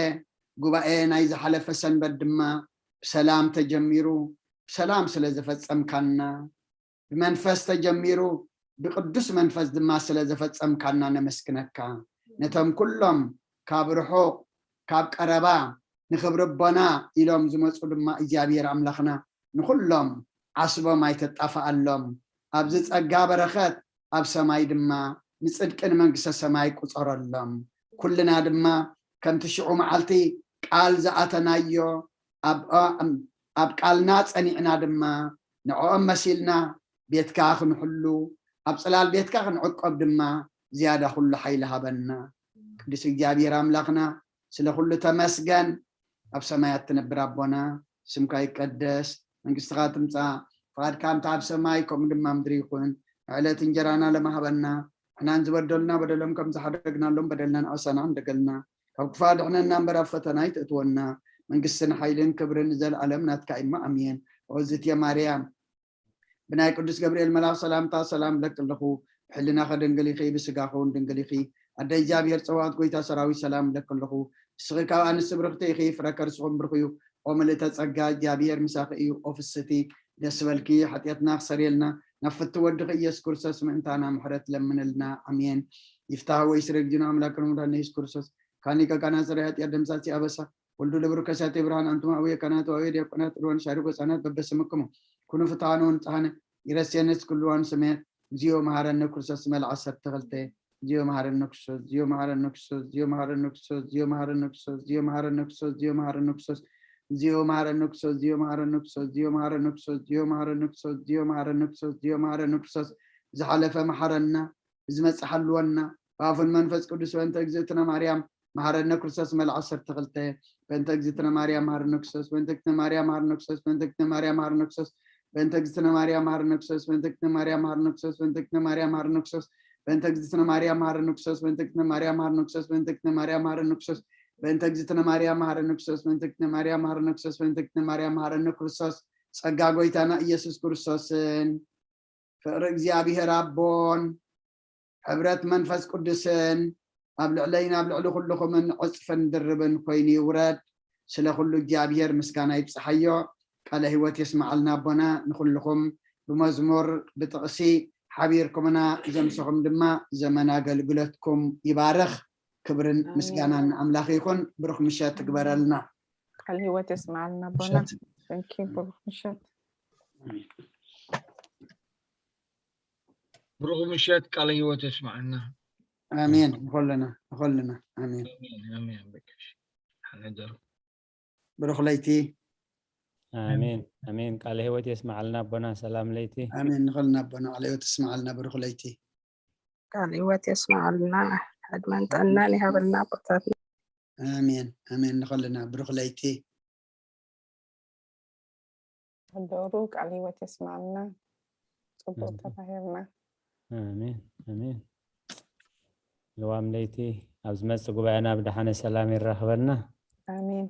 ጉባኤ ናይ ዝሓለፈ ሰንበት ድማ ብሰላም ተጀሚሩ ብሰላም ስለ ዘፈጸምካና ብመንፈስ ተጀሚሩ ብቅዱስ መንፈስ ድማ ስለ ዘፈጸምካና ነመስግነካ። ነቶም ኩሎም ካብ ርሑቕ ካብ ቀረባ ንኽብሪ ኣቦና ኢሎም ዝመጹ ድማ እግዚኣብሔር ኣምላኽና ንኹሎም ዓስቦም ኣይተጣፍኣሎም። ኣብዚ ጸጋ በረኸት ኣብ ሰማይ ድማ ንጽድቂ ንመንግስተ ሰማይ ቁጸረሎም። ኩልና ድማ ከምቲ ሽዑ መዓልቲ ቃል ዝኣተናዮ ኣብ ቃልና ጸኒዕና ድማ ንዕኦም መሲልና ቤትካ ክንሕሉ ኣብ ጽላል ቤትካ ክንዕቆብ ድማ ዝያዳ ኩሉ ሓይሊ ሃበና። ቅዱስ እግዚኣብሔር ኣምላኽና ስለ ኩሉ ተመስገን። ኣብ ሰማያት ትነብር ኣቦና ስምካ ይቀደስ፣ መንግስትኻ ትምጻእ፣ ፍቓድካ እንተ ኣብ ሰማይ ከምኡ ድማ ምድሪ ይኹን። ዕለት እንጀራና ለማህበና፣ ንሕናን ዝበደሉና በደሎም ከም ዝሓደግናሎም በደልና ንኣሳና እንደገልና፣ ካብ ክፋ ድሕነና እምበር ኣብ ፈተና ኣይትእትወና። መንግስትን ሓይልን ክብርን ንዘለኣለም ናትካ እሞ ኣሜን። ኦዝትየ ማርያም፣ ብናይ ቅዱስ ገብርኤል መልኣኽ ሰላምታ ሰላም እብለኪ ኣለኹ። ብሕልናኺ ድንግል ኢኺ፣ ብስጋኺ እውን ድንግል ኢኺ። ኣደ እግዚኣብሔር ጸባኦት፣ ጎይታ ሰራዊት፣ ሰላም እብለኪ ኣለኹ። ንስኺ ካብ ኣንስቲ ብርኽቲ ኢኺ፣ ፍረ ከርስኹም ብሩኽ እዩ። ኦ ምልእተ ጸጋ፣ እግዚኣብሔር ምሳኺ እዩ። ኦ ፍስቲ፣ ደስ በልኪ፣ ሓጢኣትና ክሰርየልና፣ ናብ ፍቲ ወድኺ ኢየሱስ ክርስቶስ ምእንታና ምሕረት ለምንልና። ኣሜን። ይፍታህ ወይ ስረ ግዜና ኣምላክ መድኃኒነ ኢየሱስ ክርስቶስ፣ ካን ሊቀ ካህናት ጸረ ኃጢአት ደምሳሲ ኣበሳ፣ ወልዱ ለብሩክ ከሳቴ ብርሃን፣ ኣንቱም ኣውየ ካህናት ወኣውየ ዲያቆናት፣ ርወን ሻሪቆ ህጻናት በበስምክሙ ኩኑ ፍትሐነ ወንጽሐነ፣ ይረሴነስ ኩልዋን ስሜ፣ እግዚኦ መሐረነ ክርስቶስ። መልዓ ዓሰርተ ክልተ። እግዚኦ መሐረነ ክርስቶስ፣ እግዚኦ መሐረነ ክርስቶስ፣ እግዚኦ መሐረነ ክርስቶስ፣ እግዚኦ መሐረነ ክርስቶስ፣ እግዚኦ መሐረነ ክርስቶስ፣ እግዚኦ መሐረነ ክርስቶስ፣ እግዚኦ መሐረነ ክርስቶስ፣ እግዚኦ መሐረነ ክርስቶስ፣ እግዚኦ መሐረነ ክርስቶስ፣ እግዚኦ መሐረነ ክርስቶስ፣ እግዚኦ መሐረነ ክርስቶስ። ዝሓለፈ መሐረና፣ ዝመጽእ ሓልወና፣ ብኣፉን መንፈስ ቅዱስ በእንተ እግዝእትነ ማርያም መሐረነ ክርስቶስ። መልዓ ዓሰርተ ክልተ። በእንተ እግዝእትነ ማርያም መሐረነ ክርስቶስ፣ በእንተ እግዝእትነ ማርያም መሐረነ ክርስቶስ፣ በእንተ እግዝእትነ ማርያም መሐረነ ክርስቶስ፣ በእንተ እግዝእትነ ማርያም መሐረነ ክርስቶስ፣ በእንተ እግዝእትነ ማርያም መሐረነ ክርስቶስ፣ በእንተ እግዝእትነ ማርያም መሐረነ ክርስቶስ፣ በእንተ እግዝእትነ ማርያም መሐረነ ክርስቶስ፣ በእንተ እግዝእትነ ማርያም መሐረነ ክርስቶስ፣ በእንተ እግዝእትነ ማርያም መሐረነ ክርስቶስ፣ በእንተ እግዝእትነ ማርያም መሐረነ ክርስቶስ፣ በእንተ እግዝእትነ ማርያም መሐረነ ክርስቶስ። ጸጋ ጎይታና ኢየሱስ ክርስቶስን ፍቕሪ እግዚኣብሔር ኣቦን ሕብረት መንፈስ ቅዱስን ኣብ ልዕለይን ኣብ ልዕሊ ኩልኹምን ዕጽፍን ድርብን ኮይኑ ይውረድ። ስለ ኩሉ እግዚኣብሔር ምስጋና ይብጽሓዮ። ቃለ ህይወት የስምዓልና ኣቦና። ንኹልኹም ብመዝሙር ብጥቕሲ ሓቢርኩምና፣ ዘምስኹም ድማ ዘመን ኣገልግሎትኩም ይባርኽ። ክብርን ምስጋናን ንኣምላኽ ይኹን። ብሩኽ ምሸት ትግበረልና። ቃለ ህይወት የስምዓልና ኣቦና። ምሸት። Thank you። ብሩኽ ምሸት። ኣሜን። ብሩኽ ምሸት፣ ቃለ ህይወት የስምዓልና። ኣሜን። ንኹልና፣ ንኹልና። ኣሜን። ኣሜን፣ ኣሜን። በቃ እሺ። ሓነደሩ። ብሩኽ ለይቲ። ኣሜን፣ ኣሜን። ቃለ ህይወት የስምዓልና ኣቦና፣ ሰላም ለይቲ። ኣሜን። ንኹልና ኣቦና፣ ቃለ ህይወት የስምዓልና፣ ብሩኽ ለይቲ። ቃለ ህይወት የስምዓልና፣ ዕድመን ጥዕናን ይሃበልና ኣቦታትና። ኣሜን፣ ኣሜን። ንኹልና፣ ብሩኽ ለይቲ። ሕደሩ፣ ቃለ ህይወት የስምዓልና። ጽቡቕ ኣሜን። ተማሂርና። ኣሜን፣ ኣሜን። ልዋም ለይቲ፣ ኣብ ዝመጽእ ጉባኤና ብደሓነ ሰላም የራኽበና። ኣሜን።